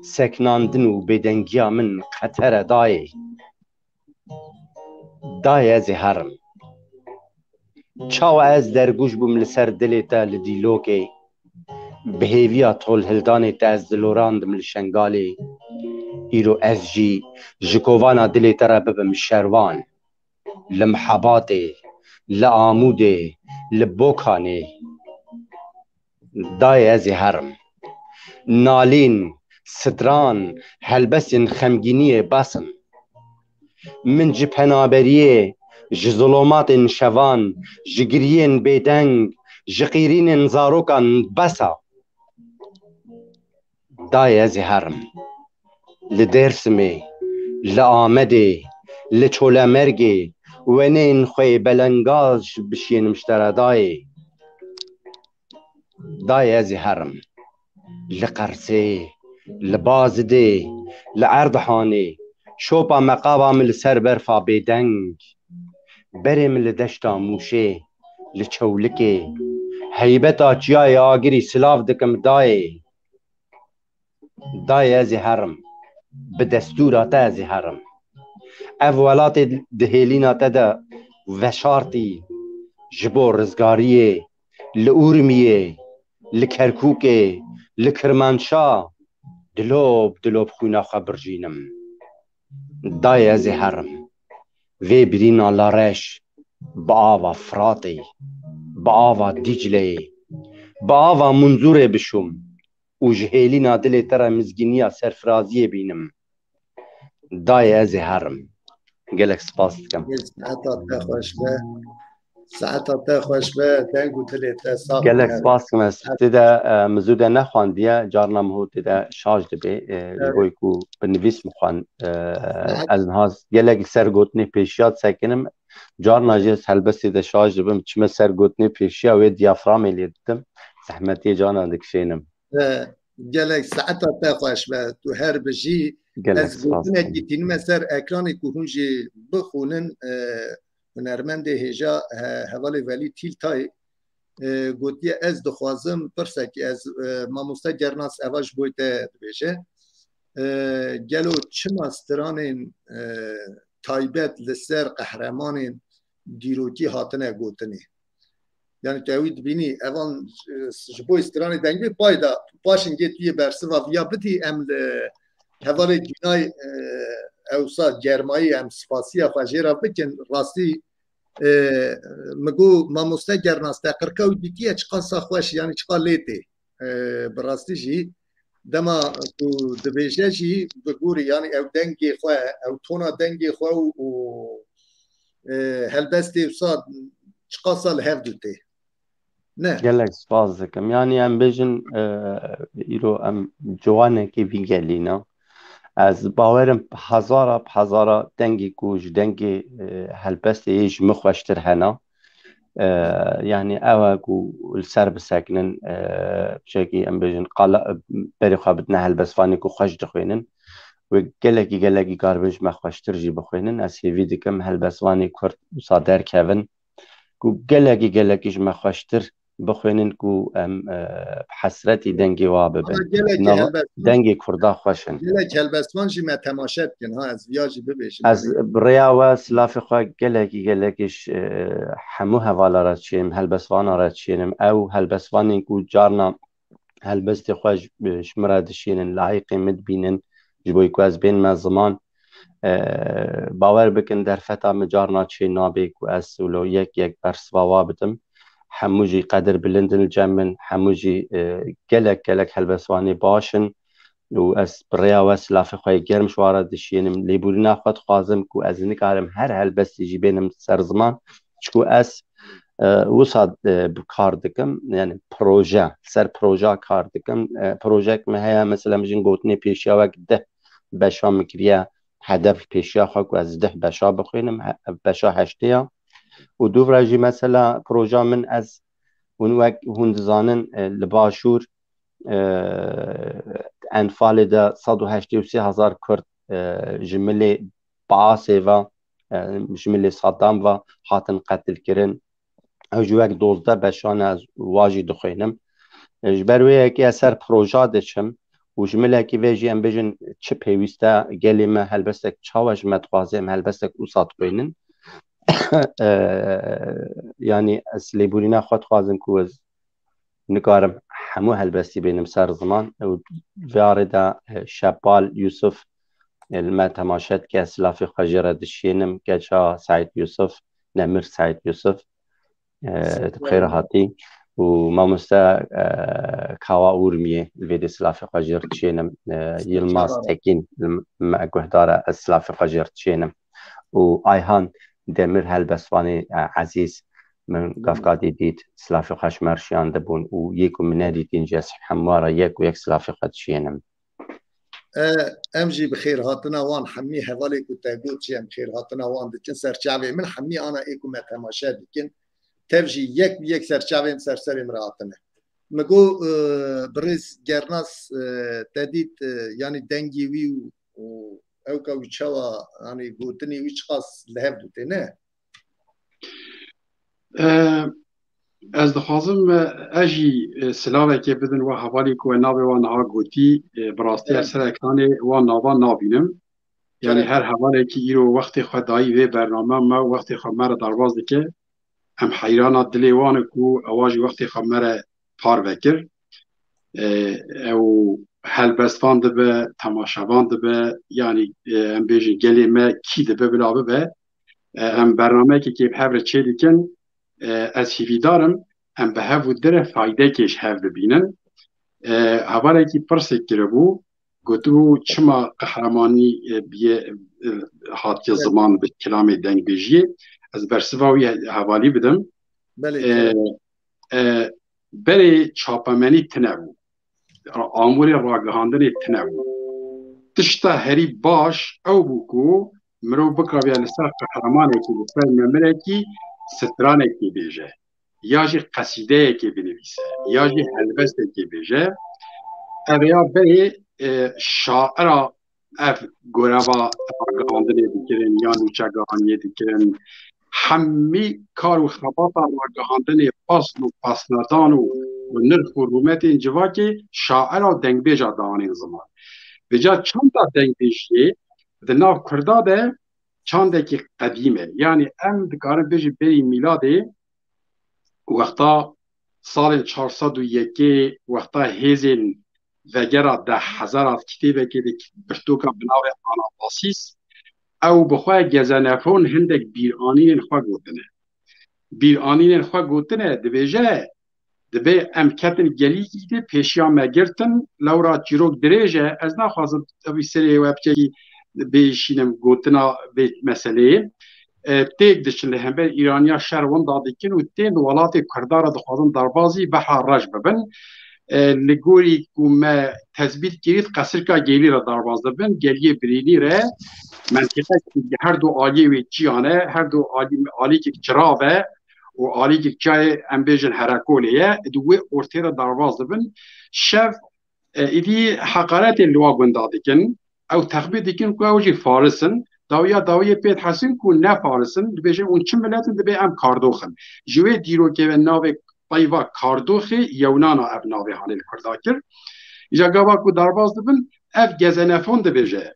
sekinandin û bêdengiya min qetere dayê. Dayê ez ê herim. Çawa ez dergûş bûm li ser dilê te li Dîlokê, bi hêviya tolhildanê te ez dilorandim li Şengalê. Îro ez jî ji kovana dilê te re bibim şervan. Li Mihebatê, li Amûdê, li Bokanê. Dayê ez ê herim. Nalîn, stran, helbestên xemgîniyê bes in. Min ji penaberiyê, ji zilomatên şevan, ji giriyên bêdeng, ji qîrînên zarokan bes e. Dayê ez ê herim. Li Dêrsimê, li Amedê, li Çolemergê, wenên xwe yê belengaz bişiyênim ji te re dayê. Dayê ez ê herim. Li Qersê, li Bazidê, li Erdihanê, şopa meqaba min li ser berfa bêdeng. Berê min li deşta Mûşê, li Çewlikê, heybeta çiyayê Agirî silav dikim dayê. Dayê ez ê herim. Bi destûra te ez ê herim. Ev welatê di hêlîna te de veşartî ji bo rizgariyê, li Urmiyê, li Kerkûkê, li Kirmanşa, dilop dilop xwîna xwe birjînim. Dayê ez ê herim. Vê birîna lareş bi ava Firatê, bi ava Dîcleyê, bi ava Munzûrê bişûm û ji hêlîna dilê te re mizgîniya serfiraziyê bînim. Dayê ez ê herim. Gelek spas dikim. Saeta te xweş be. Saeta te xweş be. Deng û dilê te sax be. Gelek spas dikim. Ez tê de, e, min zû de nexwandiye. Carna min hû tê de şaş dibe. E, ji bo ku bi nivîs min xwend, e, ez niha gelek li ser gotinê pêşiya disekinim. Carna jî ez helbestê de şaş dibim. Çime ser gotinê pêşiya wê diyaframê lê didim. Zehmetiyê carna dikişênim. E, gelek saeta te xweş be. Tu her bijî. Gelek spas. Ez gotinekî tînime ser ekranê ku hûn jî bixwînin, e, hunermendê hêja, e, hevalê Velî Tîltay, e, gotiye, ez dixwazim pirsekî, ez, e, mamoste Gernas eva ji bo te dibêje. E, gelo çima stranên, e, taybet li ser qehremanên dîrokî hatine gotinê? Yani tu ewî dibînî, evan, e, ji bo stranê dengê pay da, paşin gê tu yê bersiva viya bidî, em li hevalê Cînay, e, ewsa germayî em spasiya xwe jê re bikin. Rastî, e, min got, mamoste Gernas, te qirka wî dîtiye, çiqasa xweş, yani çiqa lê tê. E, bi rastî jî dema ku dibêje jî bi gorî, yani ew dengê xwe, ew tona dengê xwe û, û, e, helbestê wisa çiqasa li hev du tê. Ne. Gelek spas dikim. Yani em bêjin, e, îro em ciwanekî vî gelî ne. Ez bawerim bi hezara, bi hezara dengê ku ji dengê, e, helbestê yê ji min xweştir hene. E, yani ew e ku li ser bisekinin, e, çekî em bêjin qala, berê xwe bidine helbestvanê ku xweş dixwênin. Wê gelekî, gelekî karibin ji me xweştir jî bixwênin. Ez hêvî dikim helbestvanê Kurd wisa derkevin ku gelekî, gelekî ji me xweştir bixwênin ku em, e, bi hesretî dengê wa bibin. Ama gelekî Nav-, helbestvan, dengê Kurda xweş in. Gelek helbestvan jî me temaşe dikin, ha, ez viya jî bibêjim. Ez bi rêya we silafê xwe gelekî, gelekî ji, e, hemû hevala re diçênim, helbestvana re diçênim. Ew helbestvanên ku carna helbestê xwe ji, ji min re dişînin, layîqê min dibînin, ji bo ku ez bênime ziman. E, bawer bikin, derfeta min carna çê nabe ku ez wilo yek yek bersiva wa bidim. Hemû jî qedir bilind in li cem min, hemû jî, e, gelek, gelek helbestvanê baş in. Û ez bi rêya we silafê xwe yê germ ji wan re dişiyênim. Lêborîna xwe dixwazim ku ez nikarim her helbestî jî bênim ser ziman. Çiku ez, e, wisa, e, bi kar dikim, yani proje, ser proje kar dikim. E, projek me heye, mesela, min jin gotinê pêşiya wek deh beşa min kiriye hedef pêşiya xwe ku ez deh beşa bixwînim, he-, beşa heştê ya. Û dûvra jî, mesela, proja min, ez hûn wek hûn dizanin, e, li Başûr, e, Enfalê de sed û heştê û sê hezar Kurd, e, ji milê Baasê ve, e, ji milê Saddam ve hatin qetilkirin. Ew ji wek dozdeh beşan e, ez wa jî dixwînim. E, ji ber wê yekê ez ser proja diçim û ji milekî vê jî em bêjin çi pêwîst e, gelê me helbestek çawa ji me dixwaze, em helbestek wisa dixwînin. E, yanî ez lêborîna xwe dixwazim ku ez nikarim hemû helbestî bênim ser ziman. Û vê arê de, e, Şepal Yusuf, e, li me temaşe dike, ez silafê xwe jê re dişiyênim, keça Seîd Yusuf, Nemir Seîd Yusuf, e, tu bi xêr hatî. Û mamoste, e, Kawa Urmiyê, li vê dê silafê xwe jê re dişiyênim, e, Yilmaz Tekîn, li me guhdar e, ez silafê xwe jê re dişiyênim. Û Ayhan Demir helbestvanê, e, ezîz, min gavkadî dît, silafê xwe ji me re şiyandibûn û yê ku min nedîtîn jî ez hemû re yek û yek silafê xwe dişiyênim. E, em jî bi xêrhatina wan hemî hevalê ku te got jî em xêrhatina wan dikin ser çavê min, hemî ana ê ku me temaşe dikin, tev jî yek bi yek ser çavê min, ser serê min re hatine. Min got, e, birêz Gernas, e, te dît, e, yanî dengê wî û, û ewka wî çawa, yanî gotinê wî çiqas li hev dû tê, ne? E, ez dixwazim, e, ez jî, e, silavekê bidin we hevalî ku we navê wan niha gotî, e, bi rastî ez ser ekranê wan nava nabînim. Yanî her hevalekî îro wextê xwe dayî vê bername me û wextê xwe me re derbas dike. Em heyrana dilê wan e ku ewa jî wextê xwe me re parve kir. E, ew helbestvan dibe, temaşevan dibe, yanî, e, em bêjin gelê me kî dibe bila bibe. E, em bernameyekê kê bi hev re çê dikin. E, ez hîvîdar im, em bi hev û dire faydekê ji hev bibînin. E, hevalekî pirsek kiribû, gotibû, çima qehremanî, e, biye, e, hatiye ziman bi kilamê dengbêjiyê? Ez bersiva wî he-, hevalî bidim. Belê, e, kerem. E, berê çapemenî tine bû. Amûrê ragihandinê tine bû. Tişta herî baş ew bû ku mirov bikaviya li ser qehremanekî, li ser nemirekî stranekî bêje. Ya jî qesîdeyekê binivîse, ya jî helbestekê bêje. Ev ya berê, e, şaira ev goreva ragihandinê dikirin, ya nûçegihaniyê dikirin. Hemî kar û xebata ragihandinê, pasn û pasnedan û, û nirx û rûmetên civakê şaira û dengbêja dianîn ziman. Vêca çanda dengbêjiyê di nav Kurda de çandekî qedîm e. Yanî em dikarin bêjin berî mîladê Wexta salên çar sed û yekê, wexta hêzên vegera deh hezara kitêbekê de pirtûka bi navê Anabasis, ew bi xwe Gezenefon hindek bîranînên xwe gotine. Bîranînên xwe gotine, dibêje, dibê em ketin gelîkî de pêşiya me girtin, lewra çîrok dirêj e, ez naxwazim ew serê we biçekî bêşînim gotina vê meseleyê. E, têk diçin li hember Îraniya şer winda dikin û tên welatê Kurda re dixwazin derbazî behra reş bibin. E, li gorî ku me tezbît kirît, qesirka Gelî re derbaz dibin, Geliyê Birînî re, mentîqe her du aliyê wê çiyan e, her du alî, alîkek çirav e û alîkek çiyayê, em bêjin, herekolê ye, di wê ortê re derbaz dibin. Şev, e, îdî heqaretê li wa gunda dikin, ew texbît dikin ku ew jî faris in, dawiya dawiyê pê dihesîn ku ne faris in, dibêjin hûn çi milet in, dibê em kardox in. Ji wê dîrokê ve navê peyva kardoxê yewnan a ev navê hanê li Kurda kir. Îja gava ku derbaz dibin, ev Gezenefon dibêje.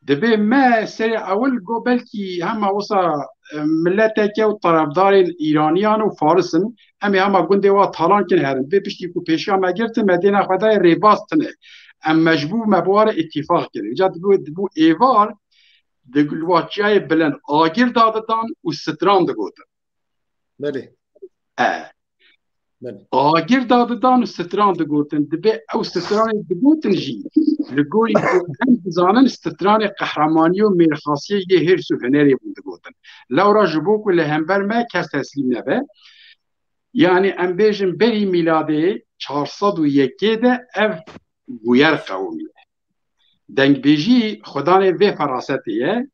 Dibê me serê ewil got belkî hema wisa, e, mileteke û tarafdarên Îraniyan û Faris in, em ê hema gundê wa talan kin herin. Vê piştî ku pêşiya me girtin, me dêna xwe dayê rêbaz tune. Em mecbûr me bi wa re îtîfaq kirin. Îca dibû, dibû êvar, di li wa çiyayê bilind agir dadidan û stran digotin. Belê. E. Belê. Agir dadidan û stran digotin. Dibê ew stranê digotin jî, li gorî ku em dizanin, stranê qehremaniyê û mêrxasiyê yê hêrs û hunerê bûn digotin. Lewra ji bo ku li hember me kes teslîm nebe, yanî em bêjin berî mîladê çar sed û yekê de ev bûyer qewimiye. Dengbêjî xwedanê vê ferasetê ye,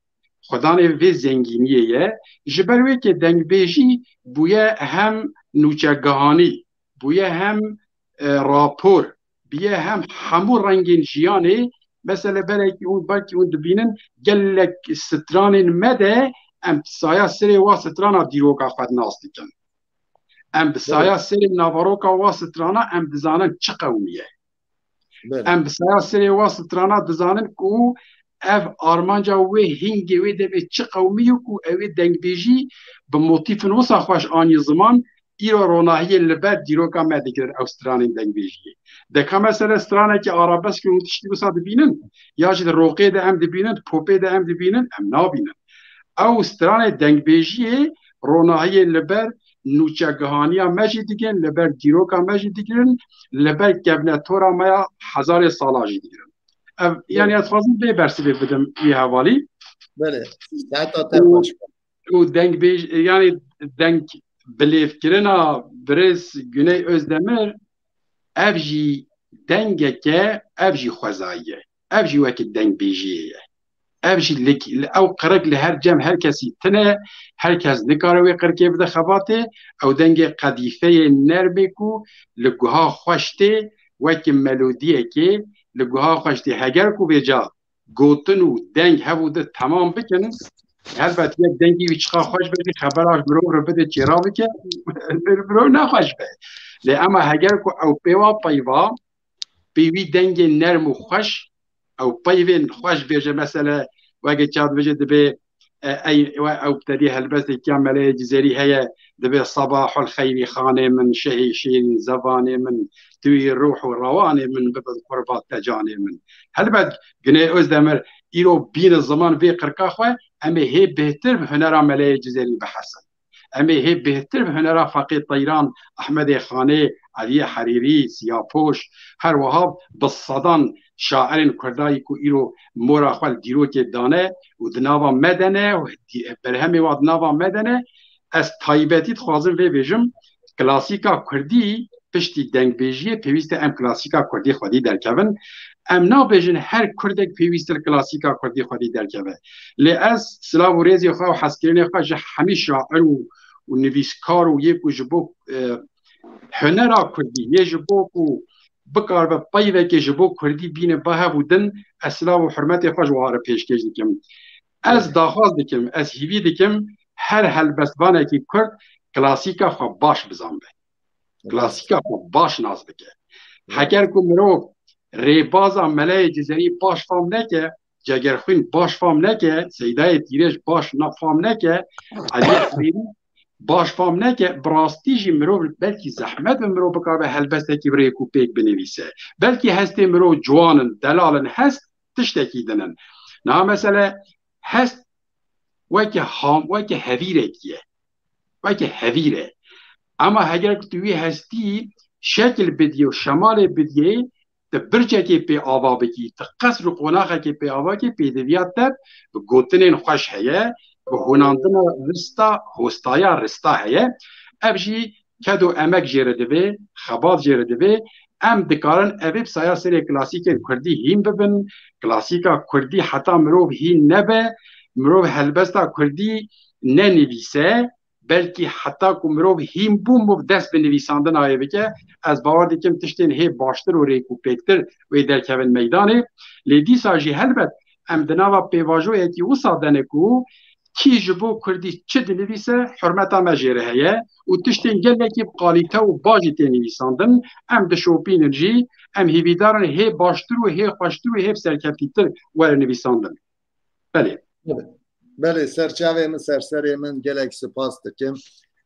xwedanê vê zengîniyê ye. Ji ber wê ke dengbêjî bûye hem nûçegihanî, bûye hem, e, rapor, bûye hem hemû rengên jiyanê. Mesele berekî hûn, belkî hûn dibînin, gelek stranên me de em saya serê wa strana dîroka xwe nas dikin. Em bi saya serê naveroka wa strana em dizanin çi qewimiye. Belê. Em bi saya serê wa strana dizanin ku ev armanca wê hingê wê demê çi qewimî ye ku ew ê dengbêjî bi motîfin wisa xweş anî ziman, îro ronahiyê li ber dîroka me digirin ew stranên dengbêjiyê. Deka mesele stranekî arabesk û tiştî wisa dibînin, ya jî di roqê de em dibînin, di popê de em dibînin, em nabînin. Ew stranê dengbêjiyê ronahiyê li ber nûçegihaniya me jî digin, li ber dîroka me jî digirin, li ber kevnetora me ya hezarê sala jî digirin. Ev, yanî ez dixwazim vê bersivê bidim wî hevalî. Belê, saeta te xweş be. Û dengbêj-, yanî deng bilêvkirina birêz Güney Özdemir, ev jî dengeke, ev jî xwezayî ye. Ev jî wekî dengbêjiyê ye. Ev jî li, li ew qirik li her cem her kesî tune, her kes nikare wê qirikê bide xebatê. Ew dengê qedîfeyê nermê ku li guha xweş tê, wekî melodiyekê li guha xweş tê. Heger ku vêca gotin û deng hev û di temam bikin, helbet yek dengî wî çiqa xweş be jî xebera ji mirov re bide çêra bike, mirov nexweş be. Lê ema heger ku ew pê wa peyva, pê wî dengê nerm û xweş, ew peyvên xweş bêje, mesele weke çawa dibêje, dibê, e, ey, we ew tedî helbestê kiya Meleyê Cizêrî heye, dibê: "Sebahul xeyrî xanê min, şehî şîrîn zevanê min, tu yî ruh û rewanê min, bibin qurbat te canê min." Helbet Güney Özdemir îro bîne ziman vê qirka xwe, em ê hê bêhtir bi hunera Meleyê Cizêrî bihesin. Em ê hê bêhtir bi hunera Feqê Teyran, Ehmedê Xanê, Eliyê Herîrî, Siyapoş, her wiha bi sedan şairên Kurdayî ku îro mora xwe li dîrokê dane û di nava me de ne û dî-, berhemê wa di nava me de ne, ez taybetî dixwazim vê bêjim, klasîka Kurdî piştî dengbêjiyê pêwîst e em klasîka Kurdî xwedî derkevin. Em nabêjin her Kurdek pêwîst e li klasîka Kurdî xwedî derkeve. Lê ez silav û rêzê xwe û hezkirinê xwe ji hemî şair û, û nivîskar û yê ku ji bo, e, hunera Kurdî, yê ji bo ku bikaribe peyvekê ji bo Kurdî bîne ba hev û din, ez silav û hurmetê xwe ji wan re pêşkêş dikim. Ez daxwaz dikim, ez hîvî dikim, her helbestvanekî Kurd klasîka xwe baş bizanbe. Klasîka xwe baş nas bike. Heger ku mirov rêbaza Meleyê Cizerî baş fam neke, Cegerxwîn baş fam neke, Seydayê Tîrêj baş na-, fam neke, Eliyê Herîrî baş fam neke, bi rastî jî mirov belkî zehmet bi mirov bikaribe helbestekî bi rêk û pêk binivîse. Belkî hestê mirov ciwan in, delal in, hest tiştekî din in. Niha mesele hest weke ham, weke hevîrekî ye. Weke hevîr e. Ema heger ku tu wî hestî şekil bidiyê û şemalê bidiyê, tu bircekê pê ava bikî, tu qesr û qonaxekê pê ava bikî, pêdiviya te bi gotinên xweş heye, bi hûnandina rista, hostaya rista heye. Ev jî ked û emek jê re divê, xebat jê re divê. Em dikarin evê bi saya serê klasîkên kurdî hîn bibin. Klasîka kurdî heta mirov hîn nebe, mirov helbesta kurdî nenivîse, belkî heta ku mirov hîn bû, mirov dest bi nivîsandinayê bike, ez bawer dikim tiştên hê baştir û rêk û pêktir wê derkevin meydanê. Lê dîsa jî helbet em di nava pêvajoyekî wisa de ne ku kî ji bo kurdî çi dinivîse, hurmeta me jê re heye û tiştên gelekî bi qalîte û bajî tê nivîsandin. Em dişopînin jî, em hêvîdar in hê baştir û hê xweştir û hê bi serkevtîtir were nivîsandin. Belê. Belê, ser çavê min, ser serê min, gelek spas dikim.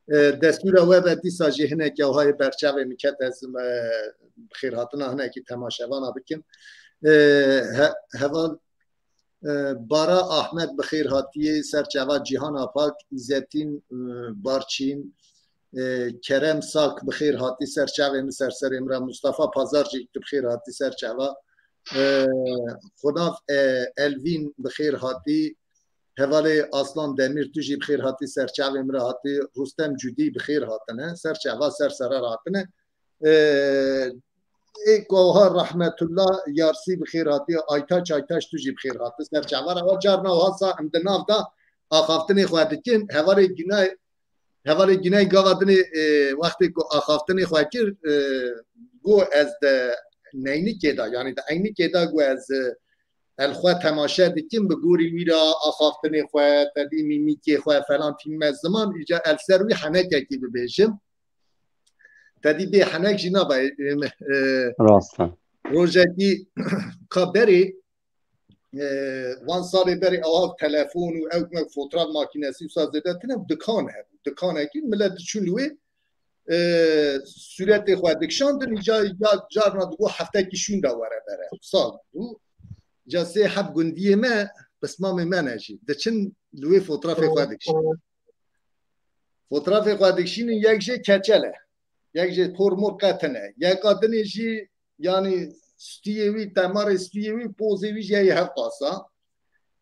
E, destûra we be, dîsa jî hinek ewha yê ber çavê min ket, ez, e, bi xêrhatina hinekî temaşevana bikim. E, he-, heval, e, Bara Ahmet bi xêr hatiyê, ser çava Cîhana Pak, Îzetîn, e, Barçîn, e, Kerem Sak bi xêr hatî, ser çavê min, ser serê min re, Mustafa Pazar jî tu bi xêr hatî, ser çava. E, Xunav, e, Elvîn bi xêr hatî. Hevalê Aslan Demîr, tu jî bi xêr hatî, ser çavê min re hatî. Rustem Cudî bi xêr hatine, ser çava, ser sera re hatine. E, ê ku ha Rahmetullah Yarsî bi xêr hatî, Aytaç Aytaç, tu jî bi xêr hatî, ser çava re. Wa carna wasa em di nav de axaftinê xwe dikin. Hevalê Günay Hevalê Güney gava dinê, e, wextê ku axaftinê xwe kir, e, got ez di neynikê de, yanî di eynikê de got ez, e, el xwe temaşe dikim, bi gorî wî re axaftinê xwe, tedî mîmîkê xwe falan tînime ziman, îca el ser wî henekekî bibêjim. Tedî bê henek jî nabe, e, e, Rast e. Rojekî ka berê, e, van salê berê ew telefon û ew me fotraf makînesî wisa zêde tine, dikan hebû. Dikanekî millet diçûn li wê, e, sûretê xwe dikişandin, îca ya carna digot heftekî şûnda were bere. Sal bû. Îca sê heb gundiyê me, pismamê me ne jî, diçin li wê fotrafê xwe dikişînin. Fotrafê xwe dikişînin, yek jê keçel e. Yek jê por mor qetine. Yeka dinê jî, yanî stûyê wî, temarê stûyê wî, pozê wî jî yê hevqasa.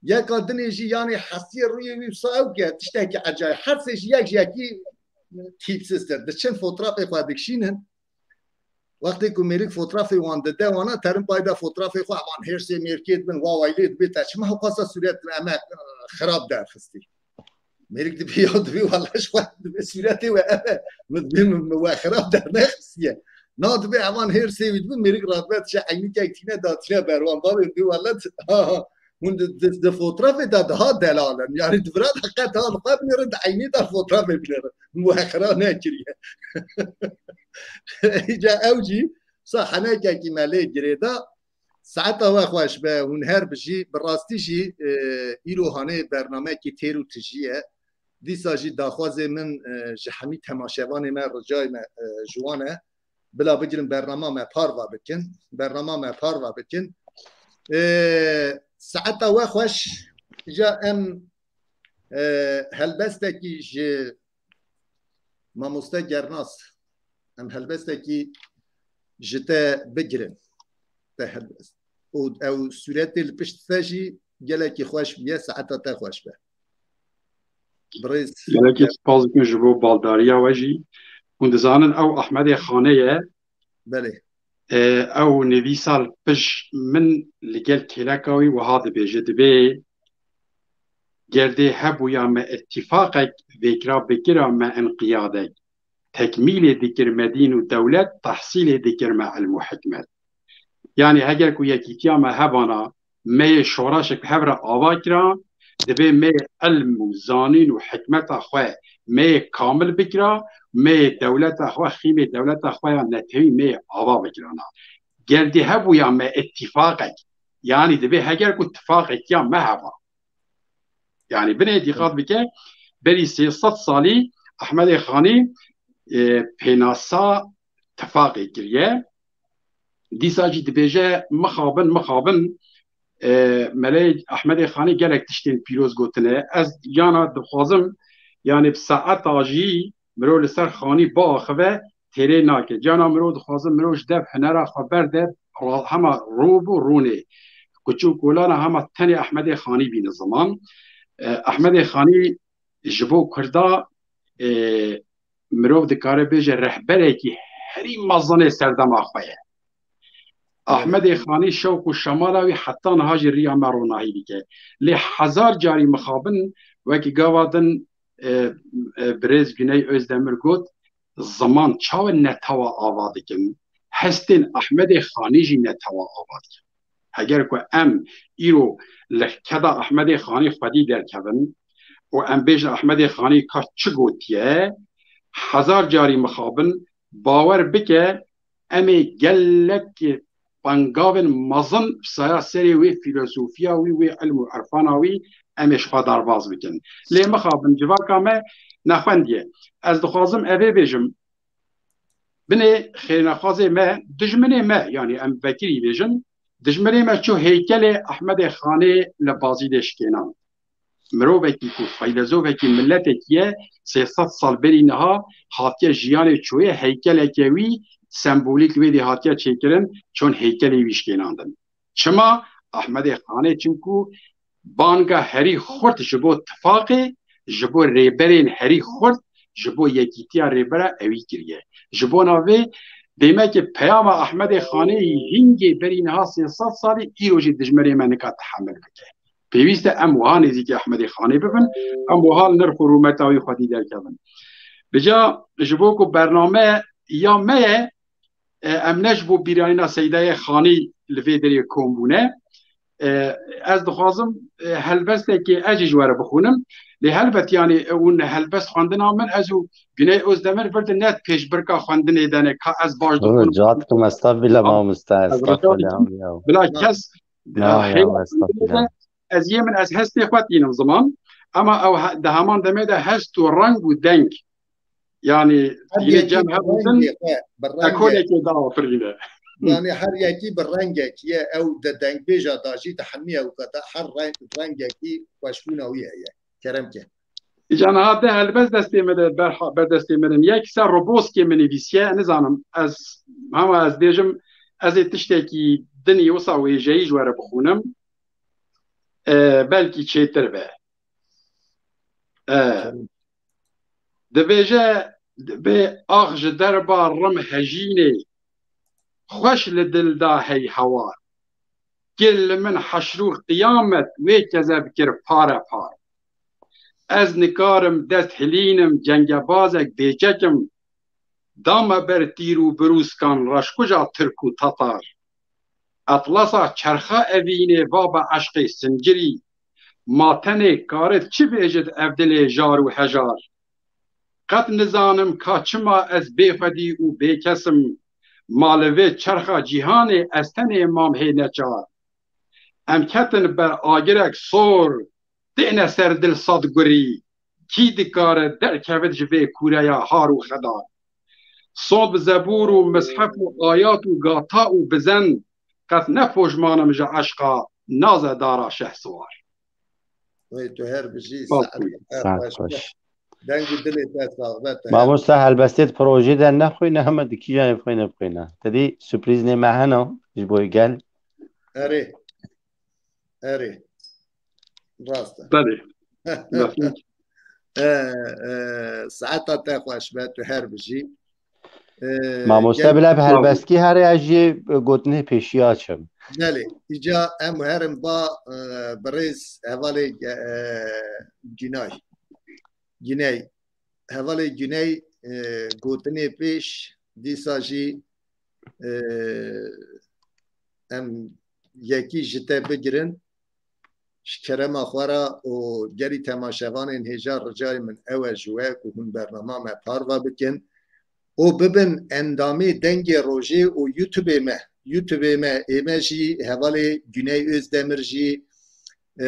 Yeka dinê jî, yanî hesiyê rûyê wî wisa ew ke tiştekî ecayîb. Her sê jî yek ji yekî tîpsiztir. Diçin fotrafê xwe dikişînin. Wextê ku mêrik fotrafê wan dide wana, terin payda fotrafê xwe, ewan hêrsê mêrkê dibin, wa waylê dibê, te çima hewqasa sûret, em e, xirab derxistî. Mêrik dibê ya dibê, wala ji xwe dibê sûretê we ev e. Min dibê min, min we xirab dernexistiye. Na dibê evan hêrsê wî dibin, mêrik radibe dişe eynikek tîne da tîne berwan. Bavê dibê wala, ha, ha, hûn di, di, di fotrafê de daha delal in. Yanî di vira de qet ha li xwe binêrin, di eynê de fotrafê binêrin. Min we xira nekiriye. Îca ew jî sa henekekî me lê girêda. Saeta we xweş be, hûn her bijî, bi rastî jî, e, îro hanê bernamekî têr û tijî ye. Dîsa jî daxwazê min, e, ji hemî temaşevanê me, ricayê me, e, ji wan e. Bila bigirin bernama me parva bikin. Bernama me parva bikin. E, saeta we xweş. Îca em, e, helbestekî ji Mamoste Gernas, em helbestekî ji te bigirin. Te helbest. Û ew sûretê li pişt te jî gelekî xweş bûye, saeta te xweş be. Birêz. Gelekî spas dikim ji bo baldariya we jî. Hûn dizanin ew Ahmedê Xanê ye. Belê. E, ew nivîsa li pişt min li gel kêleka wî wiha dibêje, dibê: Gerdê hebûya me îtîfaqek, vêkra bikira me înqiyadek. Tekmîlê dikir me dîn û dewlet, tehsîlê dikir me ilm û hikmet. Yanî heger ku yekîtiya me hebana, me yê şoreşek hev re ava kira, dibê me yê ilm û zanîn û hikmeta xwe me yê kamil bikira, me yê dewleta xwe, xîmê dewleta xwe ya netewî me yê ava bikirana. Gerdê hebûya me îtîfaqek, yanî dibê heger ku tifaqek ya me heba. Yanî binê dîqat bike, berî sê sed salî Ehmedê Xanî, e, pênasa tifaqê kiriye. Dîsa jî dibêje, mixabin, mixabin, e, Meleyê Ehmedê Xanî gelek tiştên pîroz gotine. Ez yana dixwazim, yani bi saeta jî mirov li ser Xanî biaxive, têrê nake. Cana mirov dixwazim, mirov ji dev hunera xwe berde, ra-, hema rû bû rûnê. Kuçû kolana hema tenê Ehmedê Xanî bîne ziman. E, Ehmedê Xanî ji bo Kurda, e, mirov dikare bêje rehberekî herî mezin ê serdema xwe ye. Ehmedê Xanî şewq û şemala wî heta niha jî riya me ronahî dike. Lê hezar carî mixabin, wekî gava din, e, e, birêz Güney Özdemir got, ziman çawa netewa ava dikin, hestên Ehmedê Xanî jî netewa ava dikin. Heger ku em îro li keda Ehmedê Xanî xwedî derkevin û em bêjin Ehmedê Xanî ka çi gotiye, hezar carî mixabin, bawer bike, em ê gelek pengavên mezin saya serê wê fîlosofiya wî, wê ilm û irfana wî, em ê ji xwe derbas bikin. Lê mixabin civaka me nexwendiye. Ez dixwazim evê bêjim, binê xêrnexwazê me, dijminê me, yanî em vekirî bêjin, dijminê me çû heykelê Ehmedê Xanê li Bazîdê şikênan. Mirovekî ku feylezofekî miletekî ye, sê sed sal berî niha hatiye jiyanê çoyê, heykeleke wî sembolîk wê dê hatiye çêkirin, çon heykelê wî şikênandin. Çima? Ehmedê Xanê, çimku banga herî xurt ji bo tifaqê, ji bo rêberên herî xurt, ji bo yekîtiya rêbera ewî kiriye. Ji bona vê dêmeke peyama Ehmedê Xanê hingê berî niha sê sed salî îro jî dijmerê me nika tehemil bike. Pêwîst e em wiha nêzîkî Ehmedê Xanê bibin, em wiha li nirx û rûmeta wî xwedî derkevin. Bica ji bo ku bername ya me ye, e, em ne ji bo bîranîna Seydayê Xanî li vê derê kom bûne. E, ez dixwazim, e, helbestekê ez jî ji we re bixwînim. Lê helbet, yanî, e, hûn helbest xwendina min, ez û Güney Özdemir vir di net pêşbirka xwendinê de ne, ka ez baş Evet, dixwînim. Cihat kim, estağfirullah, mamoste, estağfirullah, ya. Bila kes, Ya, ya, xêra estağfirullah. Ez yê min, ez hestê xwe tînim ziman, ema ew he-, di heman demê de hest û reng û deng, yanî, Her tîne yekî cem bi hebûtin, rengê xwe, bi rengê. Ekolekê diafirîne. Yanî her yekî bi rengekî ye, ew di dengbêja de jî di hemî ew qeda her reng, rengekî xweşbûna wî heye. Kerem ke. Îca niha de helbest destê me de berha-, ber destê me de. Yek ser roboskê min nivîsiye, nizanim, ez, hema ez bêjim, ez ê tiştekî dinî wisa wêjeyî ji we re bixwînim. E, belkî çêtir be. E, dibêje, dibê ax ji derba rim hejînê, xweş li dil da hey hewar. Kir li min heşr û qiyamet wê kezeb kir pare par. Ez nikarim dest hilînim, cengebazek bêçek im. Da me ber tîr û birûskan reşkuja tirk û tatar. Etlasa çerxa evînê va be eşqê sincirî. Ma tenê karit çi bêjit ev dilê jar û hejar? Qet nizanim ka çima ez bêxwedî û bêkes im. Ma li vê çerxa cîhanê ez tenê mam hê neçar. Em ketin ber agirek sor, têne ser dil sed gurî. Kî dikare derkevit ji vê kûreya har û xedar? Sond bi zebûr û mishef û ayat û gata û bizen, qet ne pojman im ji eşqa naze dara Şehsiwar. Wey, tu her bijî, Spas saet bû. Her Saet xweş. Xweş. Deng û dilê te sax be, tu her Mamoste, helbestê di projê de nexwîne, heme di kîjanê bixwîne, bixwîne. Te dî surprîzê me hene ji bo gel. Erê. Erê. Rast e. Belê. E, e, saeta te xweş be, tu her bijî. E, Mamoste gel- bila bi helbestkî here ya jî gotinê pêşiya çim. Belê. Îca em herin ba, e, birêz hevalê, e, Günay. Güney. Hevalê Güney, e, gotinê pêş, dîsa jî, e, em yekî ji te bigirin. Ji kerema xwe re û gelî temaşevanên hêja ricayê min ew e ji we ku hûn bernama me parve bikin û bibin endamê Dengê Rojê û YouTubeê me. YouTubeê me, ê me jî, hevalê Güney Özdemir jî, e,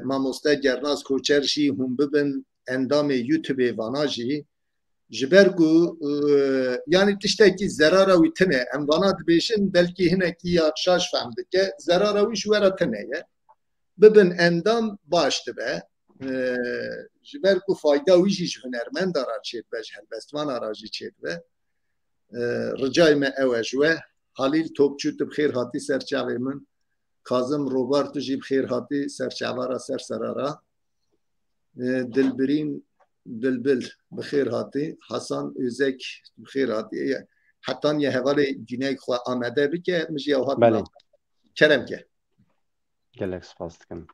mamoste Gernaz Koçer jî hûn bibin endamê YouTubeê vana jî. Ji ber ku, e, yanî tiştekî zerara wî tune. Em vana dibêjin, belkî hinekî ya şaş fehm dike. Zerara wî ji we re tune ye. Bibin endam baş dibe. E, ji ber ku fayda wî jî ji hunermenda re çêdibe, ji helbestvana re jî çêdibe. E, ricayê me ew e ji we. Halîl Topçu, tu bi xêr hatî ser çavê min. Kazim Robar, tu jî bi xêr hatî ser çava re, ser sera re. E, Dilbirîn Bilbil, bi xêr hatî. Hasan Özek, bi xêr hatî. E, hetan ye hevalê Cüneyk xwe amade bike, min jî ew hat Belê. Kerem ke. Gelek spas dikim.